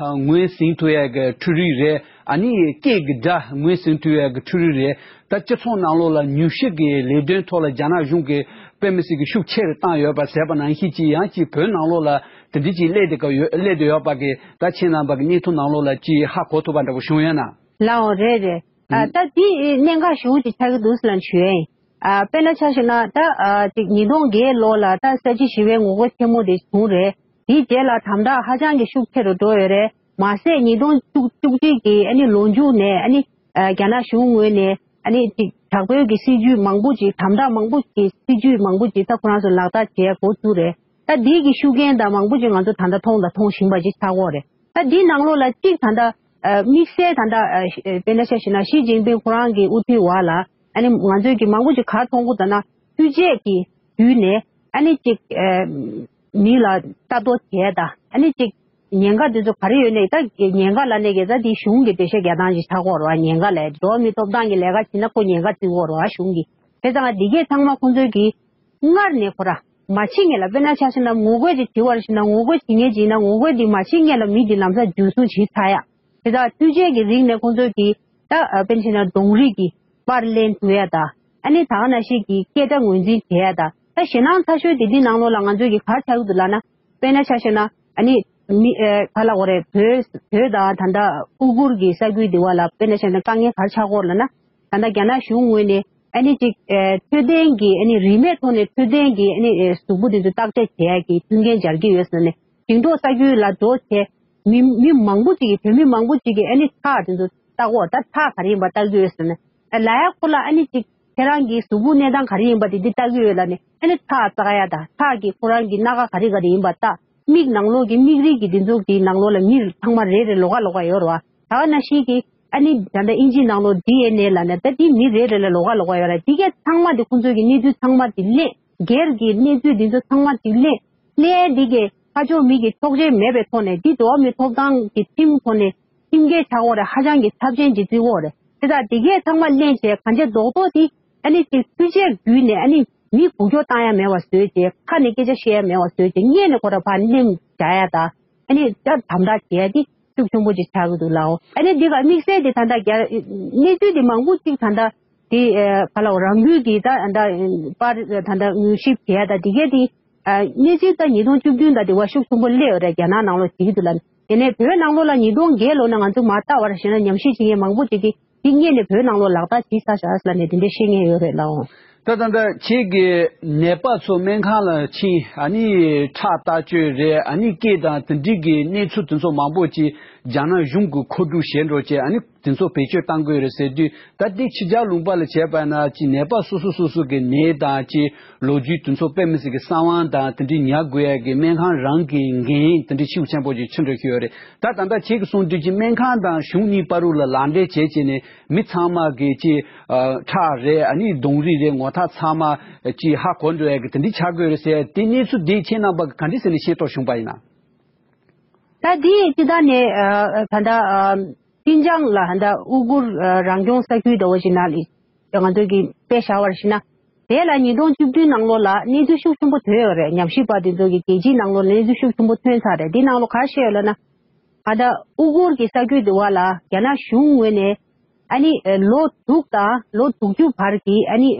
ངོས་ཟིན་ཐུབ་ཡ་གི་འཕྲུལ་རིགས་རེད། ཨ་ནི་སྐད་ཀྱི་སྒྲ་ངོས་ཟིན་ཐུབ་ཡ་གི་འཕྲུལ་རིགས་རེད། ད་སྤྱི་ཚོགས་ནང་ལོགས་ལ་མྱུལ་ཞིབ་ཀྱི་ལས་དོན་ཐོག་ལ་རྒྱ་ནག་གཞུང་གིས་དཔེ་མི་སྲིད་ཀྱི་ཤུགས་ཆེ་རུ་བཏང་ཡོད་པ་ཟེར་བ་ནང་བཞིན་ཅིག་ཡང་ཅིག་བོད་ནང་ལོགས་ལ་དེ་འདྲ་ཅིག་སླེབས་བསྡད་ཀྱི་ཡོད། སླེབས་བསྡད་ཡོད་པ་གི་ད་ཁྱེད་རྣམ་པ་གི་བརྙན་ཐུང་ནང་ལོགས་ལ་ཅིག་ཧ་གོ་ཐུབ་པ་འདྲ་པོ་བྱུང་ཡོད་ན། ལའོ། རེད་རེད། ཨ། ཨུམ། ད་འདི་གནད་འགག་ཞེ་པོ་ཅིག་ཆགས་ཀྱི་འདུག་ཟེར་ལབ་ཞུ་ཡ་ཡིན། ཨ། དཔེར་ན་ཆ་བཞག་ན་ད་ཨ་ཅིག་ཉིས་སྟོང་བརྒྱད་ལོ་ལ་ད་ས་བྱི་ཞི་བའི་ངོ་རྒོལ་ཆེན་མོ་དེ་བྱུང་རེད། དེའི་རྗེས་ལ་དམ་དྲག་ཧ་ཅང་གི་ཤུགས་ཆེ་རུ་འགྲོ་ཡོད་རེད། མ་ཟད་ཉིས་སྟོང་བཅུ་བཅུ་གཅིག་གི་ཨ་ནི་ལོ་མཇུག་ནས་ཨ་ནི་ཨ་རྒྱ་ནག་གཞུང་ངོས་ནས་ཨ་ནི་ཅིག་དྲག་པོའི་གི་སྲིད་ཇུས་མང་པོ་ཅིག་དམ་དྲག་མང་པོ་ཅིག་སྲིད་ཇུས་མང་པོ་ཅིག་ད་ཁོ་རང་ཚོ་ལག་བསྟར་བྱས་འགོ་བཙུགས་རེད། ད་འདི་གི་ཤུགས་རྐྱེན་དང་མང་པོ་ཅིག་ང་ཚོ་ད་ལྟ་མཐོང་དང་མཐོང་བཞིན་པ་ཅིག་ཆགས་ཀྱི་ཡོད་རེད། ད་འདི་ནང་ལོགས་ལ་གཅིག་ད་ལྟ་ཨ་དམིགས་བསལ་ད་ལྟ་ཨ་དཔེར་ན་ཆ་བཞག་ན་ཞི་ཅིན་ཕིང་ཁོ་རང་གི་དབུ་ཁྲིད་འོག་ལ་ཨ་ནི་ང་ཚོས་ཀྱི་མང་པོ་ཅིག་ག་རེ་མཐོང་གི་འདུག་ཟེར་ན། འཕྲུལ་ཆས་ཀྱི་བརྒྱུད་ནས་ཨ་ནི་ཅིག་ཨ་མི་ལ་ལྟ་རྟོག་བྱས་དང་། ཨ་ནི་ཅིག་ཉེན་ཁ་དེ་ཚོ་ག་རེ་ཡོད་ནའི་ད་ཉེན་ཁ་ལབ་ནའི་གི་ད་དེ་གཞུང་གི་འགྲེལ་བཤད་རྒྱག་སྟངས་ཅིག་ཆགས་ཀྱི་ཡོད་རེད་བ། ཉེན་ཁ་ལབ་འགྲོ་བ་མིའི་ཐོབ་ཐང་གི་ལས་ཀ་བྱེད་ན་ཁོ་ཉེན་ཁ་བརྩི་གི་ཡོད་རེད་བ་གཞུང་གིས། བྱས་ཙང་འདི་གས་ཚང་མ་ཁོང་ཚོས་ཀྱི་སྔར་ནས་ཁོ་རང་མ་བྱེད་སྔོན་ལ། དཔེར་ན་ཆ་བཞག་ན་ངོ་རྒོལ་ཅིག་བྱེད་པར་བྱེད་ན། ངོ་རྒོལ་བྱེད་མཁན་ཅིག་ཡིན་ན་ངོ་རྒོལ་འདི་མ་བྱེད་སྔོན་ལ་མི་འདི་ལམ་སང་འཇུ་བཟུང་བྱེད་ཚར་ཡ། དེ་དག་འཕྲུལ་ཆས་ཀྱི་རིགས་ནས་ཁོང་ཚོས་ཀྱི་ད་ཨ་དཔེར་ན་བྱས་ན་གདོང་རིས་ཀྱི་པར་ལེན་ཐུབ་ཡ་དང་། ཨ་ནི་ད་ག་ནང་བཞིན་གྱི་སྐད་སྒྲ་ངོས་འཛིན་བྱེད་ཡ་དང་། ད་ཞེད་སྣང་ཚ་ཤོས་དེ་འདི་ནང་ལོགས་ལ་ང་ཚོས་ཀྱི་ག་རེ་ཆགས་ཀྱི་འདུག་ལབ་ན། དཔེར་ན་ཆ་བཞག་ན་ཨ་ནི་མི་ཨེ་ག་ལབ་དགོས་རེད། བོད་བོད་དང་ད་ལྟ་ཨུ་གུར་གྱི་ས་ཁུལ་འདི་བ་ལ་དཔེར་ན་ཆ་བཞག་ན་དཀའ་ངལ་ག་རེ་ཆགས་ཀྱི་ཡོད་ལབ་ན། ད་ལྟ་རྒྱ་ནག་གཞུང་ངོས་ནས་ཨ་ནི་ཅིག་ཨེ་འཕྲོད་བསྟེན་གྱི་ཨ་ནི་རིན་མེད་ཐོག་ནས་འཕྲོད་བསྟེན་གྱི་ཨ་ནི་ཨེ་གཟུགས་པོ་དེ་ཚོ་བརྟག་དཔྱད་བྱེད་ཡ་གི་མཐུན་རྐྱེན་སྦྱར་གྱི་ཡོད་ཟེར་ནས། ཞིང་འབྲོག་ས་ཁུལ་ལ་འགྲོ་བྱས། མི་མི་མང་པོ་ཅིག་གིས་བོད་མི་མང་པོ་ཅིག་གིས་ཨ་ནི་ཁྲག་དེ་ཚོ་བལྟ་གོ། ད་ཁྲག་ག་རེ་ཡིན་པ་བལྟ་གི་ཡོད་ཟེར་ནས། ལ་ཡ་ཁོ་ལ་ཨ་ནི་ཅིག་ཁྱེད་རང་གི་གཟུགས་པོ་གནས་སྟངས་ག་རེ་ཡིན་པ་དེ་འདི་བལྟ་གི་ཡོད་ལབ་ནས། ཨ་ནི་ཁྲག་བཙག་ཡ་དང་། ཁྲག་གི་ཁོ་རང་གི་སྣ་ཁ་ག་རེ་ག་རེ་ཡིན་པ་བལྟ། མིག་ནང་ལོགས་ཀྱི་མིག་རིལ་གྱི་དེ་ཚོ་གི་ནང་ལོགས་ལ་མི་ཚང་མ་རེ་རེ་ལོགས་ཀ་ལོགས་ཀ་ཡོད་རེད་བ། ད་ག་ནང་བཞིན་གྱི་ཨ་ནི་ད་ལྟ་ཨིན་ཇིའི་ནང་ལོགས་ཌི་ཨེན་ཨེ་ལབ་ནས། ད་དེ་མི་རེ་རེ་ལ་ལོགས་ཀ་ལོགས་ཀ་ཡོད་རེད། དེ་གས་ཚང་མ་དེ་ཁོང་ཚོས་ཀྱི་གནས་ཚུལ་ཚང་མ་དེ་ལེན། སྒེར་གྱི་གནས་ཚུལ་དེ་ཚོ་ཚང་མ་དེ་ལེན། ལྷན་འདི་གའི་ཁ་ཕྱོགས་མི་གི་ཆོག་མཆན་མེད་པའི་ཐོག་ནས། འདི་འགྲོ་བ་མིའི་ཐོབ་ཐང་གི་ཁྲིམས་ཐོག་ནས་ཁྲིམས་འགལ་ཆགས་ཡོད་རེད། ཧ་ཅང་གི་ཚབས་ཆེན་གྱི་བརྩི་ཡོད་རེད། དེ་དག་འདི་གས་ཚང་མ་ལེན་བྱས། གང་བྱས་རྡོག་རྡོག་དེ་ཨ་ནི་དེ་འཕྲུལ་ཆས་བརྒྱུད་ནས་ཨ་ནི་མི་འགུལ་སྐྱོད་བཏང་ཡ་མེད་པ་བཟོས་བྱས། ཁ་ནས་སྐད་ཆ་བཤད་ཡ་མེད་པ་བཟོས་བྱས། སྔོན་ནས་ཁོ་ར་ཕར་གླེང་བྱ་ཡ་དང་། ཨ་ནི་ད་དམ་དྲག་བྱས་ཏེ་ཤུགས་ཆེན་པོ་ཅིག་ཆགས་ཀྱི་འདུག་ལགས། ཨ་ནི་འདི་ག་དམིགས་བསལ་དེ་ད་ལྟ་རྒྱ་གནས་ཚུལ་དེ་མང་པོ་ཅིག་ད་ལྟ་དེ་ཨ་ག་ལ་རང་འགུལ་གྱིས་ད་ད་པར་ད་ལྟ་མྱུལ་ཞིབ་བྱས་ཡ་ད་དེ་གས་དེ། ཨ་གནས་ཚུལ་ད་ཉིས་སྟོང་བཅུ་བདུན་ད་དེ་བ་ཤུགས་ཆེན་པོ་སླེབས་ཡོད་རེད། རྒྱ་ནག་ནང་ལོགས་བྱེད་ཀྱི་འདུག་ལབ་ནས། དེ་ནས་བོད་ནང་ལོགས་ལ་ཉིས་སྟོང་བརྒྱད་ལོ་ནས་ང་ཚོ་མར་ལྟ་བར་བྱས་ན་ཉམས་ཞིབ་བྱེད་མཁན་མང་པོ་ཅིག་གིས་དེ་སྔོན་ནས་བོད་ནང་ལོགས་ལག་བསྟར་བྱས་ཚར་ཤག་ལབ་ནས་དེ་འདྲ་བཤད་མཁན་ཡོད་རེད་ལགས། ད་ད་ལྟ་ཁྱེད་ཀྱིས་ནད་པ་ཚོ་སྨན་ཁང་ལ་ཕྱིན། ཨ་ནི་ཁྲག་བལྟ་བཅོས་རེད། ཨ་ནི་སྐད་དང་དེ་འདྲའི་གི་གནས་ཚུལ་དེ་ཚོ་མང་པོ་ཅིག་རྒྱ་ནག་གཞུང་གིས་མཁོ་སྒྲུབ་བྱས་འགྲོ་བྱས། ཨ་ནི་དེ་ཚོ་བེད་སྤྱོད་གཏང་གི་ཡོད་རེད་ཟེར་དུས། ད་འདི་ཕྱི་རྒྱལ་ལུང་པ་ལ་བྱས་པ་ན་ཅིག་ནད་པ་སོ་སོ་སོ་སོ་གི་ནད་དང་ཅིག་ལོ་རྒྱུས་དེ་ཚོ་དཔེ་མི་སྲིད་ཀྱི་གསང་བ་དང་དེ་འདྲའི་ཉར་དགོས་ཡ་གི་སྨན་ཁང་རང་གི་འགན་དེ་འདྲའི་ཤུགས་ཆེན་པོ་ཅིག་ཆེ་འགྲོ་གི་ཡོད་རེད། ད་ད་ལྟ་ཁྱེད་ཀྱིས་གསུངས་དུས་ཀྱི་སྨན་ཁང་དང་གཞུང་གཉིས་བར་དུ་ལ་ལག་འབྲེལ་བྱས་བྱས་ནས་མི་ཚང་མ་གི་ཅིག་ཨ་ཁྲག་རེད། ཨ་ནི་གདོང་རིས་རེད། ངོ་ཐག་ཚང་མ་ཅིག་ཧ་གོ་འགྲོ་ཡ་གི་དེ་འདྲའི་ཆགས་དགོས་རེད་ཟེར། དེ་གནས་ཚུལ་འདི་ཁྱེད་རྣམ་པ་གི་ག་འདྲ་ཟེར་ནས་ཤེས་རྟོགས་བྱུང་པ་ཡིན་ན། ད་འདི་སྤྱི་བཏང་ནས་ཨ་ད་ལྟ་ཨ་ཤིན་ཅང་ལ་ད་ལྟ་ཨུ་གུར་ཨ་རང་སྐྱོང་ས་ཁུལ་འདྲ་བོ་ཞིག་ནང་ལ་ང་ཚོས་ཀྱི་དཔེ་བཞག་པར་བྱས་ན། དེ་ལ་ཉིས་སྟོང་བཅུ་བདུན་ནང་ལོགས་ལ་གནས་ཚུལ་ཤུགས་ཆེན་པོ་ཐོན་ཡོད་རེད། ཉམས་ཞིབ་པ་དེ་ཚོ་གིས་རྒྱལ་སྤྱིའི་ནང་ལོགས་ལ་གནས་ཚུལ་ཤུགས་ཆེན་པོ་ཐོན་ཚར་རེད། འདི་ནང་ལོགས་ག་རེ་བཤད་ཡོད་ལབ་ན། ད་ལྟ་ཨུ་གུར་གྱི་ས་ཁུལ་དེ་བ་ལ་རྒྱ་ནག་གཞུང་ངོས་ནས་ཨ་ནི་ལོ་དྲུག་དང་ལོ་དྲུག་ཅུ་བར་གྱི་ཨ་ནི་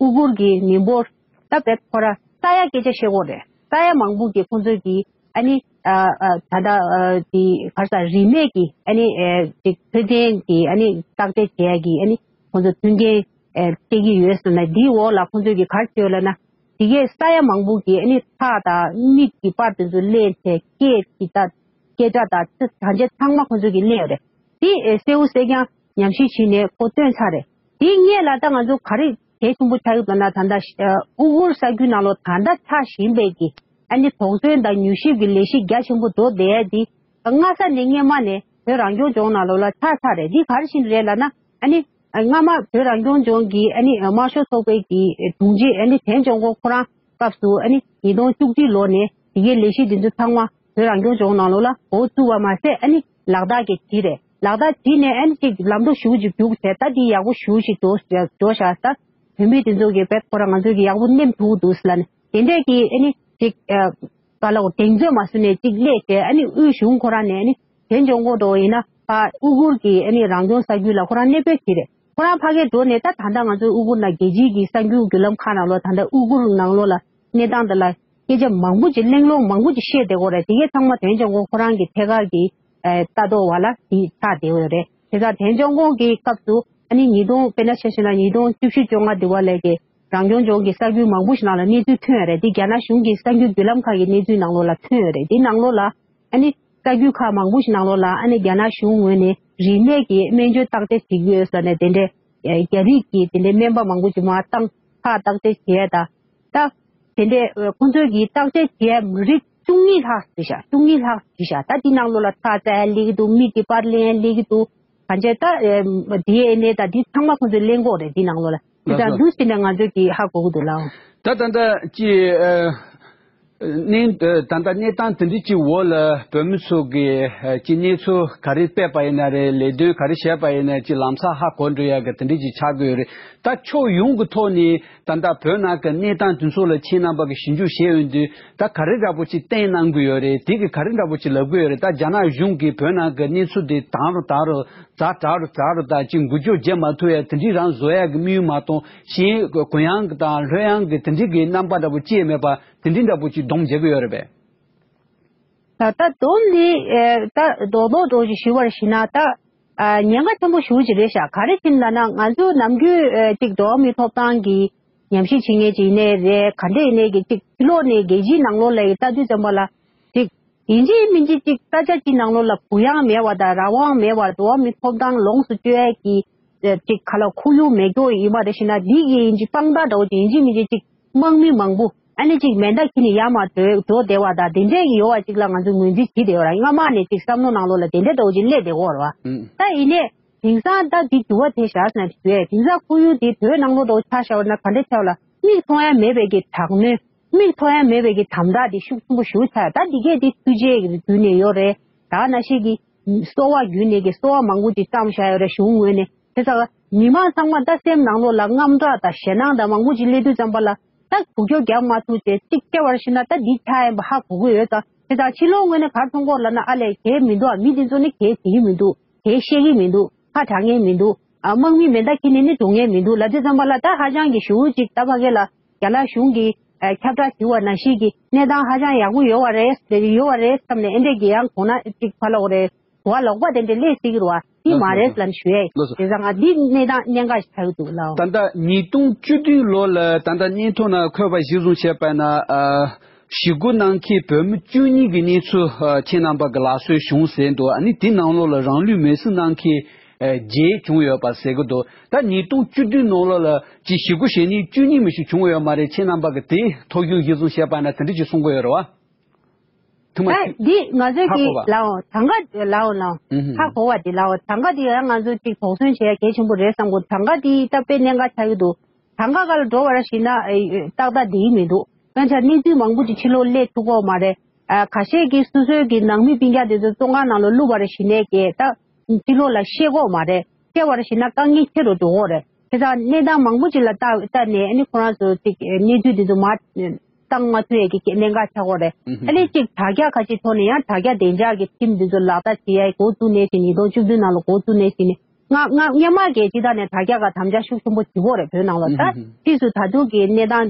ཨུ་གུར་གྱི་མི་འབོར་ད་བེད་ཁོ་ར་ས་ཡ་སྐད་ཆ་བཤད་ཀྱི་ཡོད་རེད། ས་ཡ་མང་པོ་གིས་ཁོང་ཚོས་ཀྱི་ཨ་ནི་ཨ་ཨ་ད་ལྟ་ཨ་དེ་ག་རེ་ཟ་རིན་མེད་ཀྱི་ཨ་ནི་ཨེ་ཅིག་འཕྲོད་བསྟེན་གྱི་ཨ་ནི་བརྟག་དཔྱད་བྱེད་ཡ་གི་ཨ་ནི་ཁོང་ཚོ་མཐུན་རྐྱེན་ཨེ་སྤྲད་ཀྱི་ཡོད་ཟེར་ན། འདིའི་འོག་ལ་ཁོང་ཚོས་ཀྱི་ག་རེ་བྱས་ཡོད་ལབ་ན། དེ་གས་ས་ཡ་མང་པོ་གིས་ཨ་ནི་ཁྲག་དང་མིག་གི་པར་དེ་ཚོ་ལེན་བྱས། སྐད་ཀྱི་ད་སྐད་སྒྲ་དང་ཚེ་གང་བྱས་ཚང་མ་ཁོང་ཚོས་ཀྱི་ལེན་ཡོད་རེད། དེ་ཨེ་གསལ་བོ་གསལ་རྐྱང་ཉམས་ཞིབ་བྱས་ནས་ཁོ་བཏོན་ཚར་རེད། དེའི་སྔོན་ལ་ད་ང་ཚོ་ག་རེ་གལ་ཆེན་པོ་ཆགས་ཡོད་པ་ན། ད་ལྟ་ཨུ་གུར་ས་ཁུལ་ནང་ལོགས་ད་ལྟ་ཆགས་བཞིན་པའི་གི་ཨ་ནི་དོགས་ཟོན་དང་མྱུལ་ཞིབ་ཀྱི་ལས་གཞི་རྒྱ་ཆེན་པོ་འགྲོ་བསྡད་ཡ་དེ་སྔ་ས་ནས་སྔོན་མ་ནས་བོད་རང་སྐྱོང་ལྗོངས་ནང་ལོགས་ལ་ཆགས་ཚར་རེད། འདི་ག་རེ་བཞིན་རེད་ལབ་ན། ཨ་ནི་སྔ་མ་བོད་རང་སྐྱོང་ལྗོངས་ཀྱི་ཨ་ནི་དམར་ཤོག་ཚོགས་པའི་གི་དྲུང་ཆེ་ཨ་ནི་བན་ཅོན་ཀོང་ཁོ་རང་སྐབས་སུ་ཨ་ནི་ཉིས་སྟོང་བཅུ་གཅིག་ལོ་ནས་དེ་གའི་ལས་གཞི་འདི་ཚོ་ཚང་མ་བོད་རང་སྐྱོང་ལྗོངས་ནང་ལོགས་ལ་འགོ་བཙུགས་པ་མ་ཟད། ཨ་ནི་ལག་བསྟར་གྱི་བྱས་རེད། ལག་བསྟར་བྱས་ནས་ཨ་ནི་ཅིག་ལམ་འགྲོ་ཞུ་ཅིག་རྒྱུགས་བྱས། ད་འདི་ཡག་པོ་ཞེ་པོ་ཅིག་འགྲོ་འགྲོ་བཞག་ད་བོད་མི་དེ་ཚོ་གི་བེད་ཁོ་རང་ང་ཚོ་གི་ཡག་པོ་སྣེམ་ཐུབ་འདུག་ཟེར་ལབ་ནས། དེ་འདྲས་ཀྱི་ཨ་ནི་ཅིག་ཨ་ག་ལ་འོ་གདེང་ཚོད་མ་བཟུང་ནས་ཅིག་སླེབས་བྱས། ཨ་ནི་དབུས་གཞུང་ཁོ་རང་ནས་ཨ་ནི་བན་ཅོན་ཀོང་འགྲོ་ཡིན་ན་ཕ་ཨུ་གུར་གྱི་ཨ་ནི་རང་སྐྱོང་ས་ཁུལ་ལ་ཁོ་རང་གནས་སྤོས་བྱས་རེད། ཁོ་རང་ཕ་གིར་འགྲོ་ནས་ད་ད་ལྟ་ང་ཚོའི་ཨུ་གུར་ནང་རྒྱལ་སྤྱིའི་གི་གསར་འགྱུར་བརྒྱུད་ལམ་ཁག་ནང་ལོགས་ད་ལྟ་ཨུ་གུར་ནང་ལོགས་ལ་གནས་སྟངས་དེ་ལ་སྐད་ཆ་མང་པོ་ཅིག་གླེང་སློང་མང་པོ་ཅིག་བཤད་བསྡད་ཀྱི་ཡོད་རེད། དེ་གས་ཚང་མ་བན་ཅོན་ཀོང་ཁོ་རང་གི་ཐད་ཀར་གྱི་ཨེ་ལྟ་རྟོག་པ་ལ་དེ་ཆགས་བསྡད་ཡོད་རེད། དེ་ཙང་བན་ཅོན་ཀོང་གི་སྐབས་སུ་ཨ་ནི་ཉིས་སྟོང་དཔེར་ན་ཆ་བཞག་ན་ཉིས་སྟོང་བཅུ་བཞི་བཅོ་ལྔ་དེ་བ་ལས་ཀྱི་རང་སྐྱོང་ལྗོངས་ཀྱི་གསར་འགྱུར་མང་པོ་ཞིག་ནང་ལ་གནས་ཚུལ་ཐོན་ཡོད་རེད། དེ་རྒྱ་ནག་གཞུང་གི་གསར་འགྱུར་བརྒྱུད་ལམ་ཁག་གི་གནས་ཚུལ་ནང་ལོགས་ལ་ཐོན་ཡོད་རེད། དེ་ནང་ལོགས་ལ་ཨ་ནི་གསར་འགྱུར་ཁག་མང་པོ་ཞིག་ནང་ལོགས་ལ་ཨ་ནི་རྒྱ་ནག་གཞུང་ངོས་ནས་རིན་མེད་ཀྱི་སྨན་བཅོས་བརྟག་དཔྱད་བྱེད་ཀྱི་ཡོད་ཟེར་ནས་དེ་འདྲའི་ཨེ་རྒྱ་རིགས་ཀྱི་དེ་འདྲའི་སྨན་པ་མང་པོ་ཅིག་མར་བཏང་ཁག་བརྟག་དཔྱད་བྱས་དང་། ད་དེ་འདྲའི་ཨེ་ཁོང་ཚོས་ཀྱི་བརྟག་དཔྱད་བྱས་མི་རིགས་བཅུ་གཉིས་ལྷག་བྱས་ཤག་བཅུ་གཉིས་ལྷག་བྱས་ཤག་ད་འདི་ནང་ལོགས་ལ་ཚྭ་བཙལ་སླེབས་ཀྱི་འདུག་མིག་གི་པར་ལེན་སླེབས་ཀྱི་འདུག་གང་བྱས་ད་ཨེ་ཌི་ཨེན་ཨེ་དང་འདི་ཚང་མ་ཁོང་ཚོས་ལེན་གྱི་ཡོད་རེད་འདི་ནང་ལོགས་ལ། དེ་ལགས་ལྟར་སོ། འདུག་ཟེར་ནས་ང་ཚོས་ཀྱི་ཧ་གོ་གི་འདུག་ལགས། ད་ད་ལྟ་ཅི་ཨ་གནས་ད་ལྟ་གནས་སྟངས་དེ་འདྲ་ཅིག་འོག་ལ་བོད་མི་ཚོ་གི་ཨ་ཅི་གནས་ཚུལ་ག་རེ་སྤེལ་པ་ཡིན་ན་རེད། ལས་དོན་ག་རེ་བྱས་པ་ཡིན་ན་ཅི་ལམ་སང་ཧ་གོ་འགྲོ་ཡག་གི་དེ་འདྲ་ཅིག་ཆགས་ཀྱི་ཡོད་རེད། ད་ཕྱོགས་ཡོངས་ཀྱི་ཐོག་ནས་ད་ལྟ་བོད་ནང་གི་གནས་སྟངས་དེ་ཚོ་ལ་ཁྱེད་རྣམ་པ་གིས་ཞིབ་འཇུག་བྱས་ཡོང་དུས་ད་ག་རེ་འདྲ་པོ་ཅིག་བསྟན་གནང་གི་ཡོད་རེད། དེ་གི་ག་རེ་འདྲ་པོ་ཅིག་ལབ་ཀྱི་ཡོད་རེད། ད་རྒྱ་ནག་གཞུང་གིས་བོད་ནང་གི་གནས་ཚུལ་དེ་དྭངས་རུ་དྭངས་རུ་ཛ་དྲག་རུ་དྲག་རུ་དང་ཅིག་འགུལ་སྐྱོད་བྱེད་མ་ཐུབ་ཡ་དེ་འདྲའི་རང་བཟོ་ཡ་གི་དམིགས་ཡུལ་མ་གཏོགས་གཞན་གུ་ཡངས་གི་དང་ལྷོད་ཡངས་གི་དེ་འདྲའི་གི་རྣམ་པ་འདྲ་པོ་ཅི་ཡང་མེད་པ་དེ་འདྲའི་འདྲ་པོ་ཅིག་སྡོམ་བྱེད་ཀྱི་ཡོད་རེད་པས། ད་ལྟ་སྡོམ་འདི་ཨེ་ད་རྡོག་རྡོག་འགྲོ་ཞིག་ཞུ་བར་ཞུས་ན་ད་ཨ་ཉེན་ཁ་ཆེན་པོ་ཞེ་པོ་ཅིག་རེད་ཤག་ག་རེ་ཡིན་ལབ་ན་ང་ཚོ་ནམ་རྒྱུན་ཨེ་ཅིག་འགྲོ་བ་མིའི་ཐོབ་ཐང་གི་ཉམས་ཞིབ་བྱེད་མཁན་ཅིག་ཡིན་ནའི་རེད། ག་འདྲ་ཡིན་ནའི་གི་ཅིག་ཕྱི་ལོགས་ནས་རྒྱལ་སྤྱིའི་ནང་ལོགས་ལ་ཡི་ལྟ་དུས་ཙམ་པ་ལ་ཅིག་ཡིན་གཅིག་མིན་གཅིག་ཅིག་ས་ཆ་གཅིག་ནང་ལོགས་ལ་གུ་ཡངས་མེད་པ་དང་རང་དབང་མེད་པ། འགྲོ་བ་མིའི་ཐོབ་ཐང་ལོངས་སུ་སྤྱོད་ཡས་ཀྱི་ཨེ་ཅིག་ག་ལ་ཁོར་ཡུག་མེད་མཁན་ཡིན་པ་རེད་ཞེ་ན། འདི་གི་ཡིན་གཅིག་དཔང་རྟགས་འདྲ་བོ་ཅིག་ཡིན་གཅིག་མིན་གཅིག་ཅིག་དམག་མི་མང་པོ་ཨ་ནི་ཅིག་མེ་མདའ་འཁྱེར་ནས་ཡར་མར་འགྲོ་འགྲོ་བསྡད་པ་དང་དེ་འདྲས་ཀྱི་ཡོད་པ་ཅིག་ལ་ང་ཚོ་ངོས་འཛིན་བྱེད་བསྡད་ཡོད་ར། སྔ་མ་ནས་ཅིག་བསམ་བློ་ནང་ལོགས་ལ་དེ་འདྲས་འདྲ་བོ་ཅིག་སླེབས་བསྡད་ཡོད་ར་བ། ཨུམ། ད་ཡིན་ནའི་དེང་སང་ད་འདི་འགྱུར་བ་དེ་ཤར་སོང་ན་ཞུ་ཡས། དེང་སང་ཁོར་ཡུག་འདི་བོད་ནང་ལོགས་འདྲ་བོ་ཆ་བཞག་པ་ན་ག་འདྲས་ཆགས་པ་ལ་མིག་མཐོང་ཡ་མེད་པའི་གི་དྲག་གནོན། མིག་མཐོང་ཡ་མེད་པའི་གི་དམ་དྲག་འདི་ཤུགས་ཆེན་པོ་ཞེ་པོ་ཆགས། ད་འདི་གས་འདི་འཕྲུལ་ཆས་ཀྱི་བརྒྱུད་ནས་ཡོད་རེད། ད་ནང་བཞིན་གྱི་གསོ་བ་བརྒྱུད་ནས་ཀྱི་གསོ་བ་མང་པོ་ཅིག་བརྩམས་བཞག་ཡོད་རེད་གཞུང་ངོས་ནས། དེ་ཙང་མི་མང་ཚང་མ་ད་སེམས་ནང་ལོགས་ལ་དངངས་སྐྲག་དང་ཞེད་སྣང་དང་མང་པོ་ཅིག་སླེབས་དུས་ཙམ་པ་ལ་ད་འགུལ་སྐྱོད་རྒྱག་མ་ཐུབ་བྱས་གཅིག་བལྟས་པར་ཞིག་ན་ད་འདི་ཆགས་ཡིན་པ་ཧ་གོ་གི་ཡོད་ཙང་། དེ་ཙང་ཕྱི་ལོགས་ངོས་ནས་ག་རེ་མཐོང་གི་ཡོད་ལབ་ན། ཨ་ལས་གལ་མི་འདུག་ཨ་མི་འདི་ཚོ་ནི་གལ་བྱེད་ཀྱི་མི་འདུག་གལ་ཤེས་ཀྱི་མི་འདུག་ཁ་གྲག་མཁན་མི་འདུག་ཨ་དམག་མི་མེ་མདའ་འཁྱེར་ནས་ནི་འགྲོ་མཁན་མི་འདུག་ལབ་དུས་ཙམ་པ་ལ་ད་ཧ་ཅང་གི་ཞེ་པོ་ཅིག་ད་ཕ་གི་ལ་རྒྱ་ནག་གཞུང་གིས་ཨ་ཁྱབ་བསྒྲགས་བྱས་པ་ནང་བཞིན་གྱི་གནས་སྟངས་ཧ་ཅང་ཡག་པོ་ཡོད་པ་རེད། ཡོད་པ་རེད་བསམ་ནས་ཨེ་འདྲས་ཀྱི་ཡང་གོང་ན་ཅིག་ཕར་ལོག་རེད། གོ་བ་ལོག་པ་དེ་འདྲས་སླེབས་སྲིད་ཀྱི་རེད་བ། འདི་མ་རེད་ལབ་ནས་ཞུ་ཡས། ལགས་སོ། དེ་ཙང་ང་འདི་གནས་སྟངས་གནད་འགག་ཞིག་ཆགས་ཀྱི་འདུག་ལགས། ད་ལྟ་ཉིས་སྟོང་བཅུ་བདུན་ལོ་ལ་ད་ལྟ་སྙན་ཐོ་ནང་འཁོད་པ་གཞིར་བཟུང་བྱས་པ་ན། ཨ་ཞི་རྒོལ་གནང་མཁན་བོད་མི་བཅུ་གཉིས་ཀྱི་གནས་ཚུལ་ཨ་ཁྱེད་རྣམ་པ་གི་ལག་སོན་བྱུང་ཟེར་འདུག་ཨ་ནི་དེ་ནང་ལོགས་ལ་རང་ལུས་མེར་སྲེག་གནང་མཁན་ཨ་བརྒྱད་བྱུང་ཡོད་པ་ཟེར་གི་འདུག་ད་ཉིས་སྟོང་བཅུ་བདུན་ནང་ལོགས་ལ་ཅིག་ཞི་རྒོལ་བྱེད་མཁན་བཅུ་གཉིས་མི་ཞིག་བྱུང་ཡོད་མ་རེད། ཁྱེད་རྣམ་པ་གི་དེ་ཐོ་གཞུང་གཞིར་བཟུང་བྱས་པ་ན་དེ་འདྲ་ཅིག་གསུང་གི་ཡོད་རེད་བ། ཐུགས་མ་ད་འདི་ང་ཚོས་ཧ་གོ་ཀྱི་བ། ལའོ་གྲངས་ཀ་ལའོ་ལའོ། ཧུམ་ཧུམ། ཧ་གོ་བ་འདི་ལའོ། གྲངས་ཀ་འདི་ཡང་ང་ཚོས་ཅིག་དོགས་ཟོན་བྱེད་ཡ་གལ་ཆེན་པོ་རེད་བསམ་གོ། གྲངས་ཀ་འདི་ད་དཔེ་གནད་འགག་ཆགས་ཀྱི་འདུག་གྲངས་ཀ་སྒང་ལ་འགྲོ་བར་ཞིག་ན་ཨེ་ཏག་ཏག་བསྡད་ཀྱི་མི་འདུག་དཔེར་ན་གནས་ཚུལ་མང་པོ་ཅིག་ཕྱི་ལོགས་སླེབས་ཐུབ་ཀྱི་ཡོད་མ་རེད། ཨ་ཁ་ཤས་ཀྱིས་སོ་སོའི་གི་ནང་མི་སྤུན་ཀྱག་དེ་ཚོ་བཙོན་ཁང་ནང་ལ་བླུགས་པར་ཞིག་ནས་ཀྱི་ད་ཕྱི་ལོགས་ལ་བཤད་ཀྱི་ཡོད་མ་རེད། བཤད་པར་ཞིག་ན་དཀའ་ངལ་ཆེ་རུ་འགྲོ་གི་ཡོད་རེད། དེ་ཙང་གནས་སྟངས་མང་པོ་ཅིག་ལ་ལྟ་ལྟ་ནས་ཨ་ནི་ཁོ་རང་ཚོ་ཅིག་གནས་ཚུལ་དེ་ཚོ་མར་བཏང་མ་ཐུབ་ཡས་ཀྱི་གནད་འགག་ཆགས་ཀྱི་ཡོད་རེད། ཨ་ནི་ཅིག་དྲ་རྒྱ་ཁ་ཅིག་ཐོག་ནས་ཡང་དྲ་རྒྱ་བདེ་འཇགས་ཀྱི་ཁྲིམས་དེ་ཚོ་ལག་བསྟར་བྱེད་ཡས་འགོ་བཙུགས་ནས་ཅིག་ཉིས་སྟོང་བཅུ་བདུན་ནང་ལ་འགོ་བཙུགས་ནས་ཅིག་ནས་ང་ང་སྔོན་མ་གི་སྤྱི་བཏང་ནས་དྲ་རྒྱ་ག་དམ་བཅའ་ཤུགས་ཆེན་པོ་བྱེད་ཀྱི་ཡོད་རེད་བོད་ནང་ལ། ད་ཕྱིས་སུ་ད་དུང་གི་གནས་སྟངས་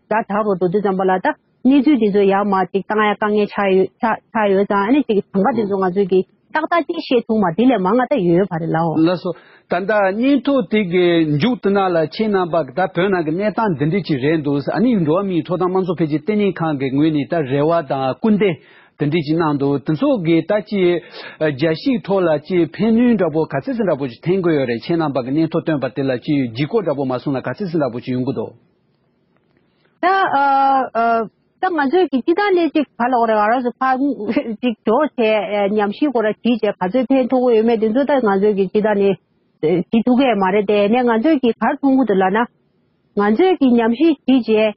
ཛ་དྲག་རུ་འགྲོ་དུས་ཙམ་པ་ལ་ད་གནས་ཚུལ་དེ་ཚོ་ཡར་མར་ཅིག་བཏང་ཡ་དཀའ་ངལ་ཆགས་ཡོད་ཆགས་ཆགས་ཡོད་ཙང་། ཨ་ནི་ཅིག་གྲངས་ཀ་དེ་ཚོ་ང་ཚོས་ཀྱི་ཏག་ཏག་ཅིག་ཤེས་ཐུབ་མ། དེ་ལས་མང་ང་ད་ཡོད་ཡོད་བ་རེད་ལའོ། ལགས་སོ། ད་ལྟ་སྙན་ཐོ་དེ་གི་མཇུག་དེ་ནང་ལ་ཁྱེད་རྣམ་པ་གི་ད་བོད་ནང་གི་གནས་སྟངས་འདི་འདྲ་ཅིག་རེད་འདུག་ཨ་ནི་འགྲོ་བ་མིའི་ཐོབ་ཐང་དམངས་གཙོ་འཕེལ་རྒྱས་ལྟེ་གནས་ཁང་གི་ངོས་ནས་ད་རེ་བ་དང་སྐུལ་འདེད་ དེ་འདྲས་ཅིག་གནང་འདུག་དེ་ཚོ་གི་ད་ཅི་རྒྱལ་སྤྱིའི་ཐོག་ལ་ཅི་ཕན་ནུས་འདྲ་པོ་ག་ཚད་ཙམ་འདྲ་པོ་ཅིག་ཐོན་གི་ཡོད་རེད། ཁྱེད་རྣམ་པ་གི་སྙན་ཐོ་བཏོན་པ་དེ་ལ་ཅི་ལྗིད་ཁོག་འདྲ་པོ་མ་སོང་ན་ག་ཚད་ཙམ་འདྲ་པོ་ཅིག་ཡོང་གི་འདུག་ད་ཨ་ཨ་ད་ང་ཚོས་ཀྱི་སྤྱི་བཏང་ནས་ཅིག་ག་ལ་འོ་རེ་ག་ར་སུ་ཕ་ཅིག་འགྲོ་བྱས་ཉམས་ཞིབ་སྐོར་ལ་བྲིས་བྱས་ག་ཚོད་ཕན་ཐོགས་ཀྱི་ཡོད་མེད་དེ་ཚོ་ད་ང་ཚོས་ཀྱི་སྤྱི་བཏང་ནས་བྲིས་ཐུབ་ཀྱི་མ་རེད་དེ། ནས་ང་ཚོས་ཀྱི་ག་རེ་མཐོང་གི་འདུག་ལབ་ན། ང་ཚོས་ཀྱི་ཉམས་ཞིབ་བྲིས་བྱས་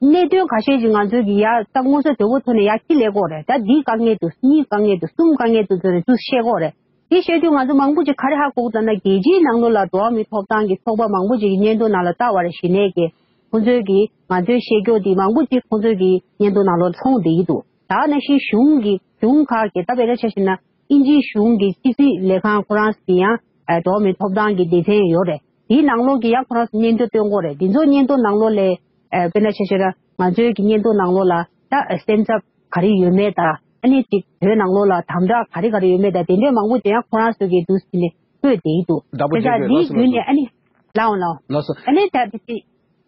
གནད་དོན་ཁ་ཤས་ཅིག་ང་ཚོས་ཀྱི་ཡ་ད་མངོན་གསལ་དོད་པོ་ཐོག་ནས་ཡ་ཁྱི་ལས་ཀྱི་ཡོད་རེད། ད་འདིའི་དཀའ་ངལ་འདུག་གཉིས་དཀའ་ངལ་འདུག་གསུམ་དཀའ་ངལ་འདུག་ཟེར་ནས་ཚུར་བཤད་ཀྱི་ཡོད་རེད། དེ་བཤད་དུས་ང་ཚོ་མང་པོ་ཅིག་ག་རེ་ཧ་གོ་གི་འདུག་ན། རྒྱལ་སྤྱིའི་ནང་ལོགས་ལ་འགྲོ་བ་མིའི་ཐོབ་ཐང་གི་ཚོགས་པ་མང་པོ་ཅིག་གི་སྙན་ཐོ་ནང་ལ་ལྟ་བ་རེད། གཞི་ནས་ཀྱི་ཁོང་ཚོས་ཀྱི་ང་ཚོའི་བཤད་རྒྱུ་དེ་མང་པོ་ཅིག་ཁོང་ཚོས་ཀྱི་སྙན་ཐོ་ནང་ལོགས་མཐོང་བསྡད་ཀྱི་འདུག་ད་ནང་བཞིན་གཞུང་གི་གཞུང་ཁག་གི་ད་དཔེར་ན་ཆ་བཞག་ན་དབྱིན་ཇིའི་གཞུང་གི་ཕྱི་སྲིད་ལས་ཁང་ཁོ་རང་གི་ཡང་འགྲོ་བ་མིའི་ཐོབ་ཐང་གི་སྡེ་ཚན་ཡོད་རེད། དེའི་ནང་ལོགས་ཀྱི་ཡང་ཁོ་རང་ཚོ་སྙན་ཐོ་བཏོན་གྱི་ཡོད་རེད། དེ་ཚོ་སྙན་ཐོ་ནང་ལོགས་ལ་ཨ་དཔེར་ན་ཆ་བཞག་ན་ང་ཚོའི་གི་སྙན་ཐོ་ནང་ལོགས་ལ་ད་སེམས་འཚབ་ག་རེ་ཡོད་མེད་དང་། ཨ་ནི་ཅིག་བོད་ནང་ལོགས་ལ་དམ་དྲག་ག་རེ་ག་རེ་ཡོད་མེད་དང་། དེ་འདྲའི་མང་པོ་ཅིག་ཡང་ཁོ་རང་ཚོ་གིས་འདུག་སེ་ནས་བཀོད་བསྡད་ཀྱི་འདུག་བདག་པོ་དེ་བྱེད་དགོས། དག་དེའི་ལགས་སོ། བརྒྱུད་ནས་ཨ་ནི་ལའོ་ལའོ། ལགས་སོ། ཨ་ནི་ད་དེ་ཅིག་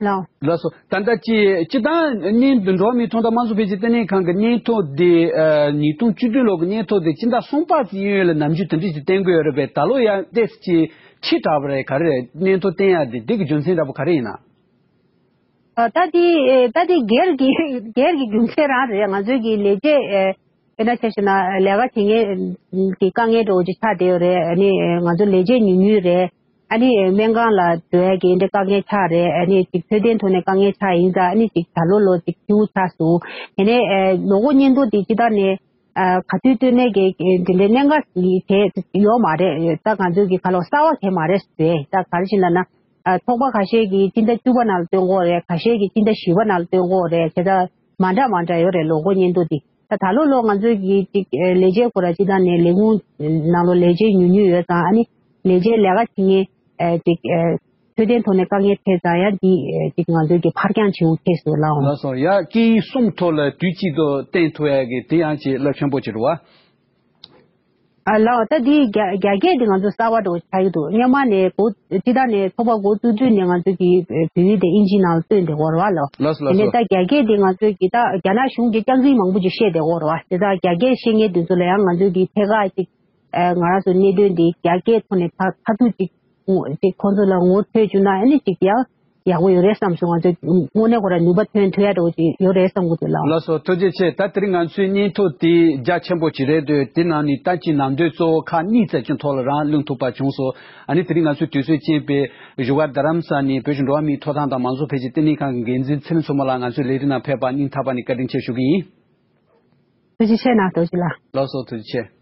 ལའོ། ལགས་སོ། ད་ལྟ་ཅི་སྤྱི་བཏང་སྙན་འགྲོ་བ་མིའི་ཐོབ་ཐང་དམངས་གཙོ་འཕེལ་རྒྱས་ལྟེ་གནས་ཁང་གི་སྙན་ཐོ་དེ་ཨ་ཉིས་སྟོང་བཅུ་བདུན་ལོ་གི་སྙན་ཐོ་དེ་སྤྱི་ཟླ་གསུམ་པ་ཙམ་ཡིན་ཡོད་ལ་ནམ་རྒྱུན་དེ་འདྲ་ཞིག་བསྟན་གྱི་ཡོད་རེད་པས། ད་ལོ་ཡང་ཏོག་ཙམ་ཅིག་ཕྱི་དྲགས་པ་རེད། ག་རེ་རེད། སྙན་ཐོ་བསྟན་ཡ་དེ་དེ་གི་རྒྱུ་མཚན་འདྲ་པོ་ག་རེ་ཡིན་ན། ཨ་ད་དེ་ཨེ་ད་དེ་སྒེར་གྱི་སྒེར་གྱི་རྒྱུ་མཚན་རང་རེད། ང་ཚོའི་གི་ལས་བྱེད་ཨེ་དཔེར་ན་ཆ་བཞག་ན་ལས་ཀ་བྱེད་མཁན་གྱི་དཀའ་ངལ་འདྲ་བོ་ཅིག་ཆགས་བསྡད་ཡོད་རེད། ཨ་ནི་ཨེ་ང་ཚོ་ལས་བྱེད་ཉུང་ཉུང་རེད། ཨ་ནི་ཨེ་སྨན་ཁང་ལ་འགྲོ་ཡ་གི་འདྲ་དཀའ་ངལ་ཆགས་རེད། ཨ་ནི་ཅིག་འཕྲོད་བསྟེན་ཐོག་ནས་དཀའ་ངལ་ཆགས་ཡིན་ཙང་། ཨ་ནི་ཅིག་ད་ལོ་ལོ་ཅིག་སྐྱིད་པོ་ཆགས་སོང་། དེ་ནས་ཨེ་ལོ་འཁོར་སྙན་ཐོ་དེ་སྤྱི་བཏང་ནས་ཨ་ག་དུས་སྟོན་ནས་གི་དེ་འདྲའི་གནད་འགག་ཅིག་བྱས་ཡོད་མ་རེད། ད་ང་ཚོའི་གི་ག་ལོ་གསར་བ་གང་མ་རེད་ཟེར། ད་ག་རེ་བྱས་ན་ན། ཨ་ཚོགས་པ་ཁ་ཤས་ཀྱིས་སྤྱི་ཟླ་བཅུ་པ་ནང་ལ་བཏོན་གྱི་ཡོད་རེད། ཁ་ཤས་ཀྱིས་སྤྱི་ཟླ་བཞི་པ་ནང་ལ་བཏོན་གྱི་ཡོད་རེད། བྱས་ཙང་མ་འདྲ་མ་འདྲ་ཡོད་རེད་ལོ་འཁོར་སྙན་ཐོ་འདི། ད་ད་ལོ་ལོ་ང་ཚོའི་གི་ཅིག་ཨེ་ལས་བྱེད་ཁོ་ར་སྤྱི་བཏང་ནས་ལས་ཁུངས་ནང་ལོ་ལས་བྱེད་ཉུང་ཉུང་ཡོད་ཙང་། ཨ་ནི་ལས་བྱེད་ལས་ཀ་བྱེད་མཁན་ཨེ་ཅིག་ཨེ་འཕྲོད་བསྟེན་ཐོག་ནས་དཀའ་ངལ་འཕྲད་ཙང་། ཡང་འདི་ཨེ་ཅིག་ང་ཚོའི་གི་ཕར་འགྱངས་བྱེད་དགོས་ཐེབས་སོང་ལགས། ལགས་སོ། ཡ་སྐད་ཡིག་གསུམ་ཐོག་ལ་དུས་གཅིག་ཏུ་བསྟན་ཐུབ་ཡ་གི་དེ་ཡང་ཅིག་རླབས་ཆེན་པོ་ཅིག་རེད་བ། ཨ་ལགས། ད་འདི་རྒྱ་རྒྱ་སྐད་འདི་ང་ཚོ་གསར་པ་འདྲ་བོ་ཆགས་ཀྱི་འདུག་སྔོན་མ་ནས་འགོ་སྤྱི་བཏང་ནས་ཚོགས་པ་འགོ་བཙུགས་དུས་ནས་ང་ཚོ་གི་བོད་ཡིག་དེ་ཨིན་ཇི་ནང་ལ་བཏོན་བསྡད་ཡོད་རེད་བ་ལགས། ལགས་སོ། དེ་ལགས་ནས་སོ། ད་རྒྱ་སྐད་འདི་ང་ཚོས་ཀྱི་ད་རྒྱ་ནག་གཞུང་གི་རྐྱང་འཛིན་མང་པོ་ཅིག་བཤད་བསྡད་ཡོད་རེད་བ། དེ་ད་རྒྱ་སྐད་ཤེས་མཁན་དེ་ཚོ་ལ་ཡང་ང་ཚོས་ཀྱི་ཐད་ཀར་ཅིག་ཨ་ང་རང་ཚོ་གནད་དོན་འདི་རྒྱ་སྐད་ཐོག་ནས་ཕར་ཕར་ཚུར་ཅིག་ཅིག་ཁོང་ཚོ་ལ་ངོ་འཕྲོད་བཅུག་ན་ཨ་ནི་ཅིག་ཡང་ཡག་པོ་ཡོད་རེད་བསམ་སོང་། ང་ཚོས་དངོས་གནས་ཁོ་རང་ནུས་པ་ཐོན་ཐུབ་ཡ་འདྲ་བོ་ཅིག་ཡོད་རེད་བསམ་གྱི་འདུག་ལགས། ལགས་སོ། ཐུགས་རྗེ་ཆེ། ད་དེ་རིང་ང་ཚོའི་སྙན་ཐོ་དེ་རྒྱ་ཆེན་པོ་ཅིག་རེད་འདུག་དེ་ནང་ནས་ད་ཅི་ནང་དོན་གཙོ་བོ་ཁག་གཉིས་ཙམ་ཅིག་ཐོག་ལ་རང་གླེང་ཐུབ་པ་བྱུང་སོང་། ཨ་ནི་དེ་རིང་ང་ཚོའི་དུས་ཚོད་རྐྱེན་པས་བཞུགས་སྒར་རྡ་རམ་ས་ནས་བོད་ཀྱི་འགྲོ་བ་མིའི་ཐོབ་ཐང་དང་མང་གཙོ་འཕེལ་རྒྱས་ལྟེ་གནས་ཁང་གི་འགན་འཛིན་ཚེ་རིང་མཚོ་མོ་ལགས་ང་ཚོའི་ལས་རིམ་ནང་ཕེབས་པར་སྙིང་ཐག་པ་ནས་བཀའ་དྲིན་ཆེ་ཞུ་གི་ཡིན། ཐུགས་རྗེ་ཆེ་གནང་། ཐུགས་རྗེ་ཆེ་ལགས། ལགས་སོ། ཐུགས་རྗེ་ཆེ།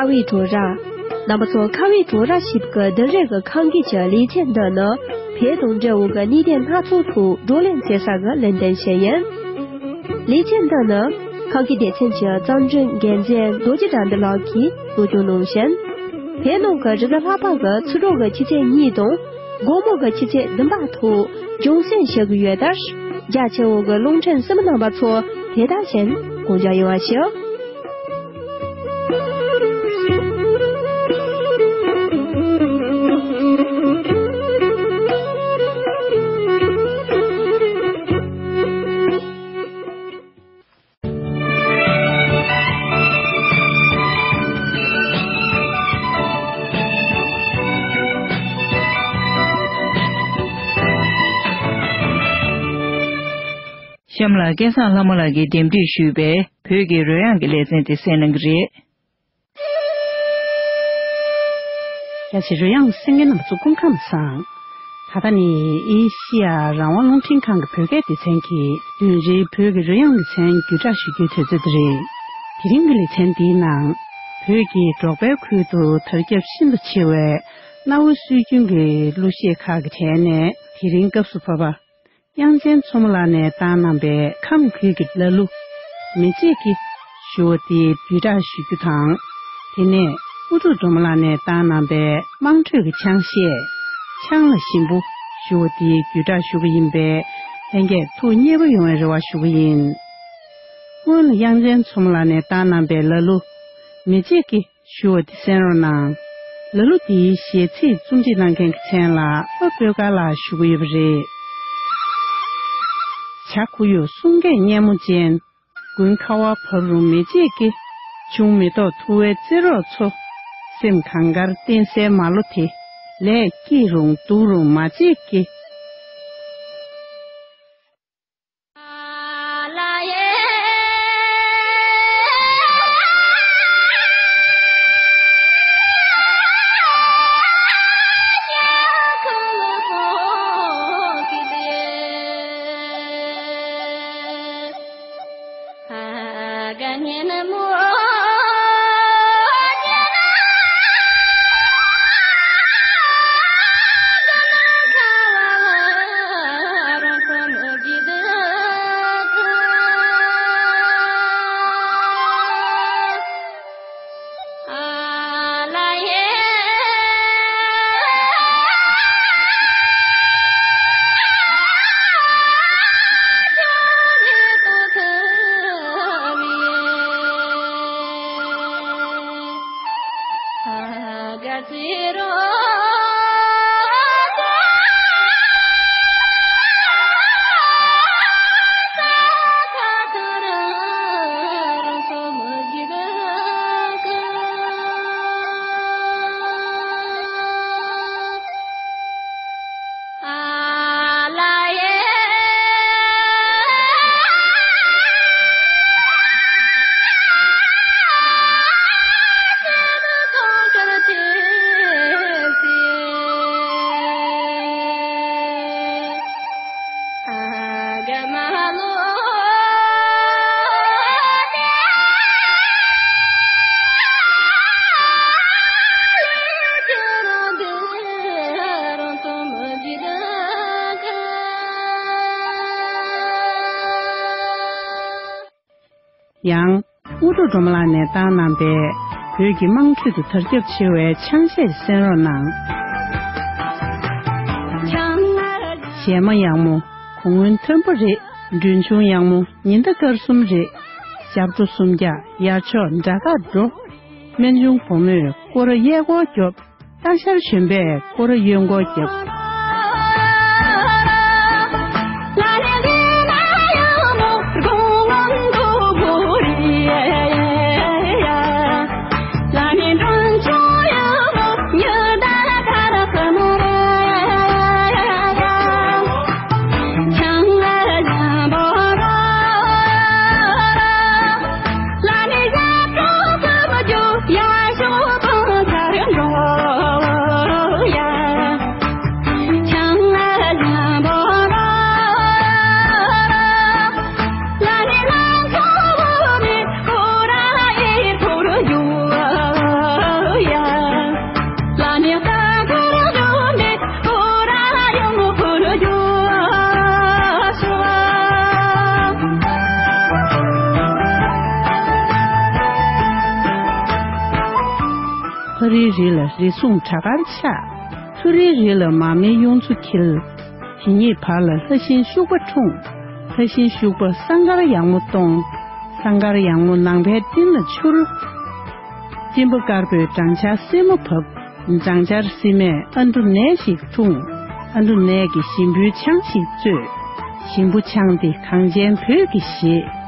ཁ་བའི་བྲོ་ར། རྣམ་པ་ཚོ་ཁ་བའི་བྲོ་ར་ཞེས་པའི་འདི་རེས་ཀྱི་ཁ་འགུལ་གྱི་ལེ་ཚན་འདི་ནི་བོད་དང་འབྲེལ་བའི་གནད་དོན་སྣ་ཚོགས་ཐོག་བགྲོ་གླེང་བྱེད་ས་གི་ལས་དོན་ཞིག་ཡིན། ལེ་ཚན་འདི་ནི་ཁ་བའི་སྡེ་ཚན་གྱི་རྩོམ་སྒྲིག་འགན་འཛིན་རྡོ་རྗེ་དགྲ་འདུལ་ལགས་ཀྱིས་གཙོ་སྐྱོང་གནང་ཞིང་། བོད་ནང་གི་རི་གཟར་ལྷག་པ་གི་ཆུ་དྲོད་ཀྱི་ཆུ་ཚད་གཉིས་དང་། དགོང་མོ་གི་ཆུ་ཚད་བདུན་པ་ཐོག་སྦྱོང་བརྩོན་བྱེད་ཀྱི་ཡོད་དུས། རྒྱ་ཆེ་བོ་གི་རླུང་འཕྲིན་གསན་མི་རྣམ་པ་ཚོ་དེ་དག་བཞིན་དགོངས་འཇགས་ཡོང་བ་ཞུ། གཤམ་ལ་སྐལ་བཟང་ལྷ་མོ་ལགས་ཀྱིས་འདེམས་སྒྲུག་ཞུས་པའི་བོད་ཀྱི་རོལ་དབྱངས་ཀྱི་ལེ་ཚན་དེ་གསན་གནང་གི་རེད། རྒྱ་ཆེ་རོལ་དབྱངས་གསན་མཁན་རྣམ་པ་ཚོ་སྐུ་ཁམས་བཟང་། ད་ལྟ་ནི་ཨེ་ཤི་ཡ་རང་དབང་རླུང་འཕྲིན་ཁང་གི་བོད་སྐད་སྡེ་ཚན་གྱི་བདུན་རེའི་བོད་ཀྱི་རོལ་དབྱངས་ལེ་ཚན་བརྒྱུད་བསྒྲགས་ཞུ་རྒྱུའི་དུས་ཚོད་འདི་རེད། དེ་རིང་གི་ལེ་ཚན་འདིའི་ནང་། བོད་ཀྱི་འབྲོག་པའི་ཁུལ་དུ་དར་ཁྱབ་ཤིན་ཏུ་ཆེ་བའི་གནའ་བོའི་སྲོལ་རྒྱུན་གྱི་གླུ་གཞས་ཁག་གི་གྲས་ནས་དེ་རིང་སྐབས་སུ་བབས་པ། དབྱངས་ཅན་མཚོ་མོ་ལགས་ནས་བཏང་གནང་པའི་ཁམས་ཁུལ་གྱི་ལ་གླུ། མི་བརྗེད་ཀྱི་ཞུ་བ་དེ་བརྒྱུད་བསྒྲགས་ཞུ་རྒྱུ་དང་། དེ་ནས་ཨུ་ཐུག་སྒྲོལ་མ་ལགས་ནས་བཏང་གནང་པའི་དམངས་ཁྲོད་ཀྱི་ཆང་གཞས། ཆང་ལ་ཞིམ་པོ་ཞུ་བ་དེ་བརྒྱུད་བསྒྲགས་ཞུ་གི་ཡིན་པས། ལྷན་རྒྱས་ཐུགས་མཉེས་པོ་ཡོང་བའི་རེ་བ་ཞུ་གི་ཡིན། སྔོན་ལ་དབྱངས་ཅན་མཚོ་མོ་ལགས་ནས་བཏང་གནང་པའི་ལ་གླུ། མི་བརྗེད་ཀྱི་ ཞུ་བ་དེ་གསན་རོགས་གནང་། ལ་ལུ་འདིའི་གཞས་ཚིག་རྩོམ་སྒྲིག་གནང་མཁན་གྱི་མཚན་ལ་ཨ་བོད་དཀར་ལགས་ཞུ་གི་ཡོད་པ་རེད། བྱ་ཁུ་ཡོ་གསུང་སྐད་སྙན་མོ་ཅན། དགུན་ཁ་བ་བབས་རུང་མེ་ལྕེ་སྐྱེ། བྱུང་མེ་ཏོག་འཐུ་བའི་རྩེད་རོགས་ཚོ། སེམས་གངས་དཀར་བསྟན་སའི་མ་ལོ་དེ། ལས་སྐྱིད་རུང་སྡུག་རུང་མ་བརྗེད་ཀྱི། ཡང་། དངོས་གྲུབ་སྒྲོལ་མ་ལགས་ནས་བཏང་གནང་པའི་བོད་ཀྱི་དམངས་ཁྲོད་དུ་དར་ཁྱབ་ཆེ་བའི་ཆང་གཞས་གསན་རོགས་གནང་། གཞས་མ་ཡག་མོ། གོ་སྔོན་མཐོན་པོ་རེད། མགྲོན་ཆུང་ཡག་མོ། ཉི་ཟླ་སྐར་གསུམ་རེད། ཞབས་བྲོ་སུམ་བརྒྱ། ཡར་ཕྱོགས་འདྲ་ཁ་འགྲོ། སྨན་ཆུང་བུ་མོས་སྐོར་ར་གཡས་སྐོར་རྒྱོབ། སྟག་ཤར་གཞོན་པས་སྐོར་ར་གཡོན་སྐོར་རྒྱབ། ཕ་རིའི་རི་ལ་རི་སྲུང་བྲག་དཀར་ཆགས། མཐོ་རིའི་རི་ལ་མར་མེའི་གཡུ་མཚོ་འཁྱིལ། དེ་གཉིས་བར་ལ་ལྷ་ཤིང་ཤུག་པ་འཁྲུངས། ལྷ་ཤིང་ཤུག་པ་སྲང་དཀར་ཡག་མོ་གཏོང་། སྲང་དཀར་ཡག་མོ་ནང་པའི་སྤྲིན་ལ་འཕྱུར། སྤྲིན་པ་དཀར་པོས་སྦྲང་ཆར་སེར་མོ་བབས། སྦྲང་ཆར་སིལ་མས་ཨ་འབྲུ་ནས་ཤིག་འཐུང་། ཨ་འབྲུ་ནས་ཀྱིས་ཞིམ་པོའི་ཆང་ཞིག་བཙོས། ཞིམ་པོ་ཆང་དེ་གངས་ཅན་བོད་ཀྱི་གཞས།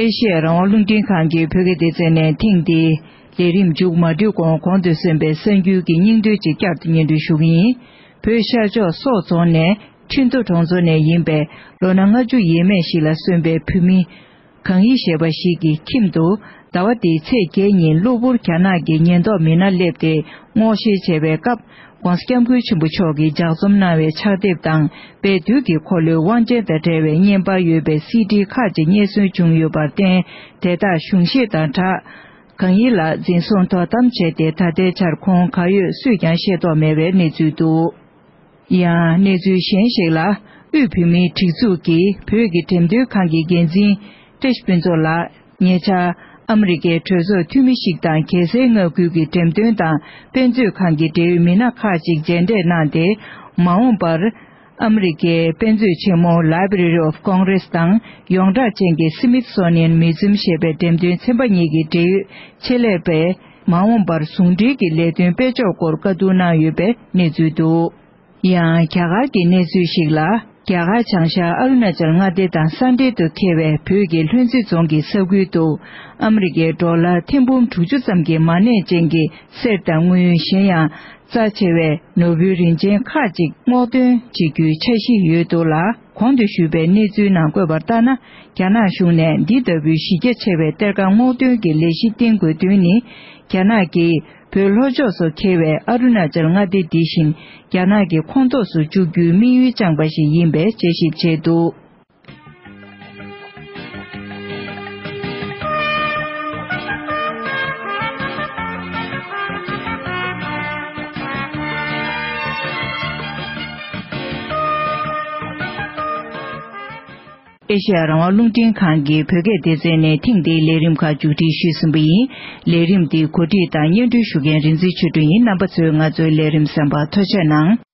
ཨེ་ཤེ་ཡ་རང་དབང་རླུང་འཕྲིན་ཁང་གི་བོད་སྐད་སྡེ་ཚན་ནས་ཐེངས་འདིའི་ལས་རིམ་མཇུག་མ་སྒྲིལ་གོང་གོང་དུ་གསན་པའི་གསར་འགྱུར་གྱི་སྙིང་དོན་ཅིག་བསྐྱར་དུ་སྙན་སྒྲོན་ཞུ་གི་ཡིན། བོད་ཤར་ཕྱོགས་སོག་རྫོང་ནས་ཁྲིན་ཏུ་གྲོང་ཚོ་ནས་ཡིན་པའི་ལོ་ན་ལྔ་བཅུ་ཡས་མས་ཤིག་ལ་སོན་པའི་བུད་མེད་གང་ཡི་ཞེས་པ་ཞིག་གི་ཁྱིམ་དུ་ཟླ་བ་འདིའི་ཚེས་བརྒྱད་ཉིན་གློ་བུར་རྒྱ་ནག་གི་ཉེན་རྟོག་མི་སྣ་སླེབས་ཏེ་སྔོག་བཤེར་བྱས་པའི་སྐབས། ྋགོང་ས་ྋསྐྱབས་མགོན་ཆེན་པོ་མཆོག་གིས་ལྗགས་རྩོམ་གནང་བའི་ཕྱག་དེབ་དང་དཔལ་དུས་ཀྱི་འཁོར་ལོའི་དབང་ཆེན་དང་འབྲེལ་བའི་བརྙན་པར་ཡོད་པའི་སི་ཌི་ཁག་ཅིག་རྙེད་སོན་བྱུང་ཡོད་པར་བརྟེན། དེ་དག་གཞུང་བཞེས་དང་སྦྲགས། གང་ཡིན་ལ་འཛིན་བཟུང་དོ་དམ་བྱས་ཏེ་ད་ལྟའི་ཆར་ཁོང་ག་ཡོད་སུས་ཀྱང་ཤེས་རྟོགས་མེད་པའི་གནས་ཚུལ་འདུག། ཡང་གནས་ཚུལ་གཞན་ཞིག་ལ། དབུས་བོད་མིའི་སྒྲིག་འཛུགས་ཀྱི་བོད་ཀྱི་འགྲེམས་སྟོན་ཁང་གི་འགན་འཛིན་བཀྲ་ཤིས་ཕུན་ཚོགས་ལགས། ཉེ་ཆར་ཨ་མི་རི་ཀའི་གྲོས་ཚོགས་འཐུས་མི་ཞིག་དང་རྒྱལ་སའི་མངའ་ཁུལ་གྱི་འགྲེམས་སྟོན་དང་དཔེ་མཛོད་ཁང་གི་འབྲེལ་ཡོད་མི་སྣ་ཁག་ཅིག་མཇལ་འཕྲད་གནང་སྟེ། མ་འོངས་པར་ཨ་མི་རི་ཀའི་དཔེ་མཛོད་ཆེན་མོ་Library of Congress དང་ཡོངས་གྲགས་ཅན་གྱི་Smithsonian Museum ཞེས་པའི་འགྲེམས་སྟོན་ཚན་པ་གཉིས་ཀྱི་འབྲེལ་ཡོད་ཆེད་ལས་པས་མ་འོངས་པར་ཟུང་འབྲེལ་གྱི་ལས་དོན་སྤེལ་ཕྱོགས་སྐོར་བཀའ་བསྡུར་གནང་ཡོད་པའི་གནས་ཚུལ་འདུག། ཡང་རྒྱ་གར་གྱི་གནས་ཚུལ་ཞིག་ལ། རྒྱ་གར་བྱང་ཤར་ཨ་རུ་ན་ཅལ་མངའ་སྡེ་དང་ས་འབྲེལ་དུ་འཁེལ་བའི་བོད་ཀྱི་ལྷུན་རྩེ་རྫོང་གི་ས་ཁུལ་དུ་ཨ་མི་རི་ཀའི་ཌོ་ལར་ཐེར་འབུམ་དྲུག་ཅུ་ཙམ་གྱི་མ་གནས་ཅན་གྱི་གསེར་དང་དངུལ། གཞན་ཡང་རྩ་ཆེ་བའི་ནོར་བུའི་རིན་ཆེན་ཁག་ཅིག་སྔོག་འདོན་བྱེད་རྒྱུའི་འཆར་གཞི་ཡོད་འདུག་ལ། གོང་དུ་ཞུས་པའི་གནས་ཚུལ་ནང་བཀོད་པ་ལྟར་ན། རྒྱ་ནག་གཞུང་ནས་འདི་ལྟ་བུའི་གཞི་རྒྱ་ཆེ་བའི་གཏེར་ཁ་སྔོག་འདོན་གྱི་ལས་གཞི་བཏིང་དགོས་དོན་ནི། རྒྱ་ནག་གིས་བོད་ལྷོ་ཕྱོགས་སུ་འཁེལ་བའི་ཨ་རུ་ན་ཅལ་མངའ་སྡེ་འདི་བཞིན་རྒྱ་ནག་གི་ཁོངས་གཏོགས་སུ་བཅུག་རྒྱུའི་དམིགས་ཡུལ་བཅངས་པ་ཞིག་ཡིན་པའི་དཔྱད་ཞིབ་བྱས་འདུག། ཨེ་ཤེ་ཡ་རང་དབང་རླུང་འཕྲིན་ཁང་གི་བོད་སྐད་སྡེ་ཚན་ནས་ཐེངས་འདིའི་ལས་རིམ་ཁག་མཇུག་སྒྲིལ་ཞུས་ཟིན་པ་ཡིན། ལས་རིམ་འདི་གོ་སྒྲིག་དང་སྙན་སྒྲོན་ཞུ་མཁན་རིག་འཛིན་ཆོས་སྒྲོན་ཡིན། རྣམ་པ་ཚོས་ང་ཚོའི་ལས་རིམ་གསན་པར་ཐུགས་རྗེ་གནང་།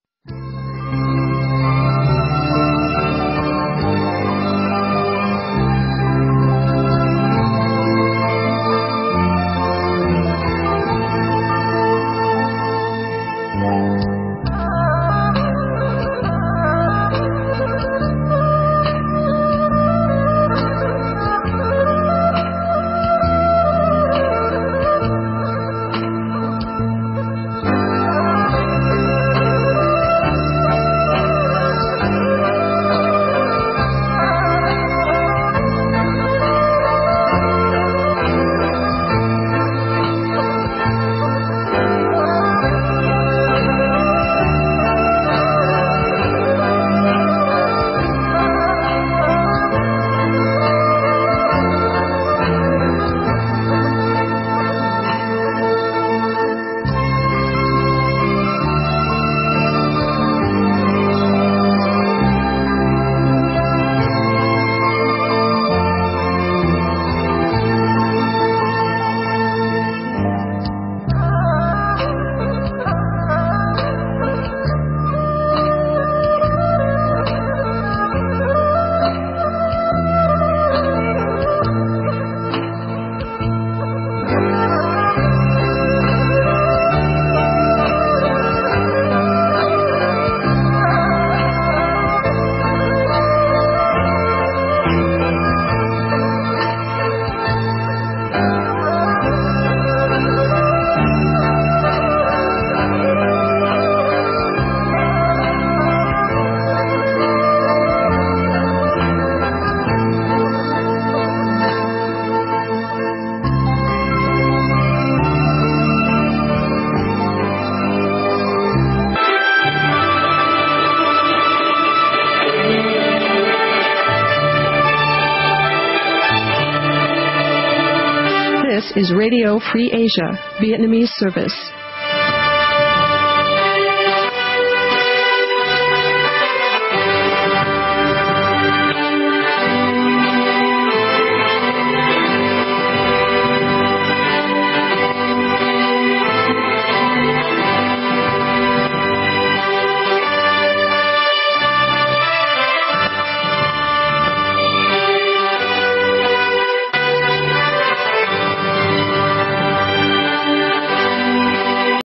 This is Radio Free Asia, Vietnamese service.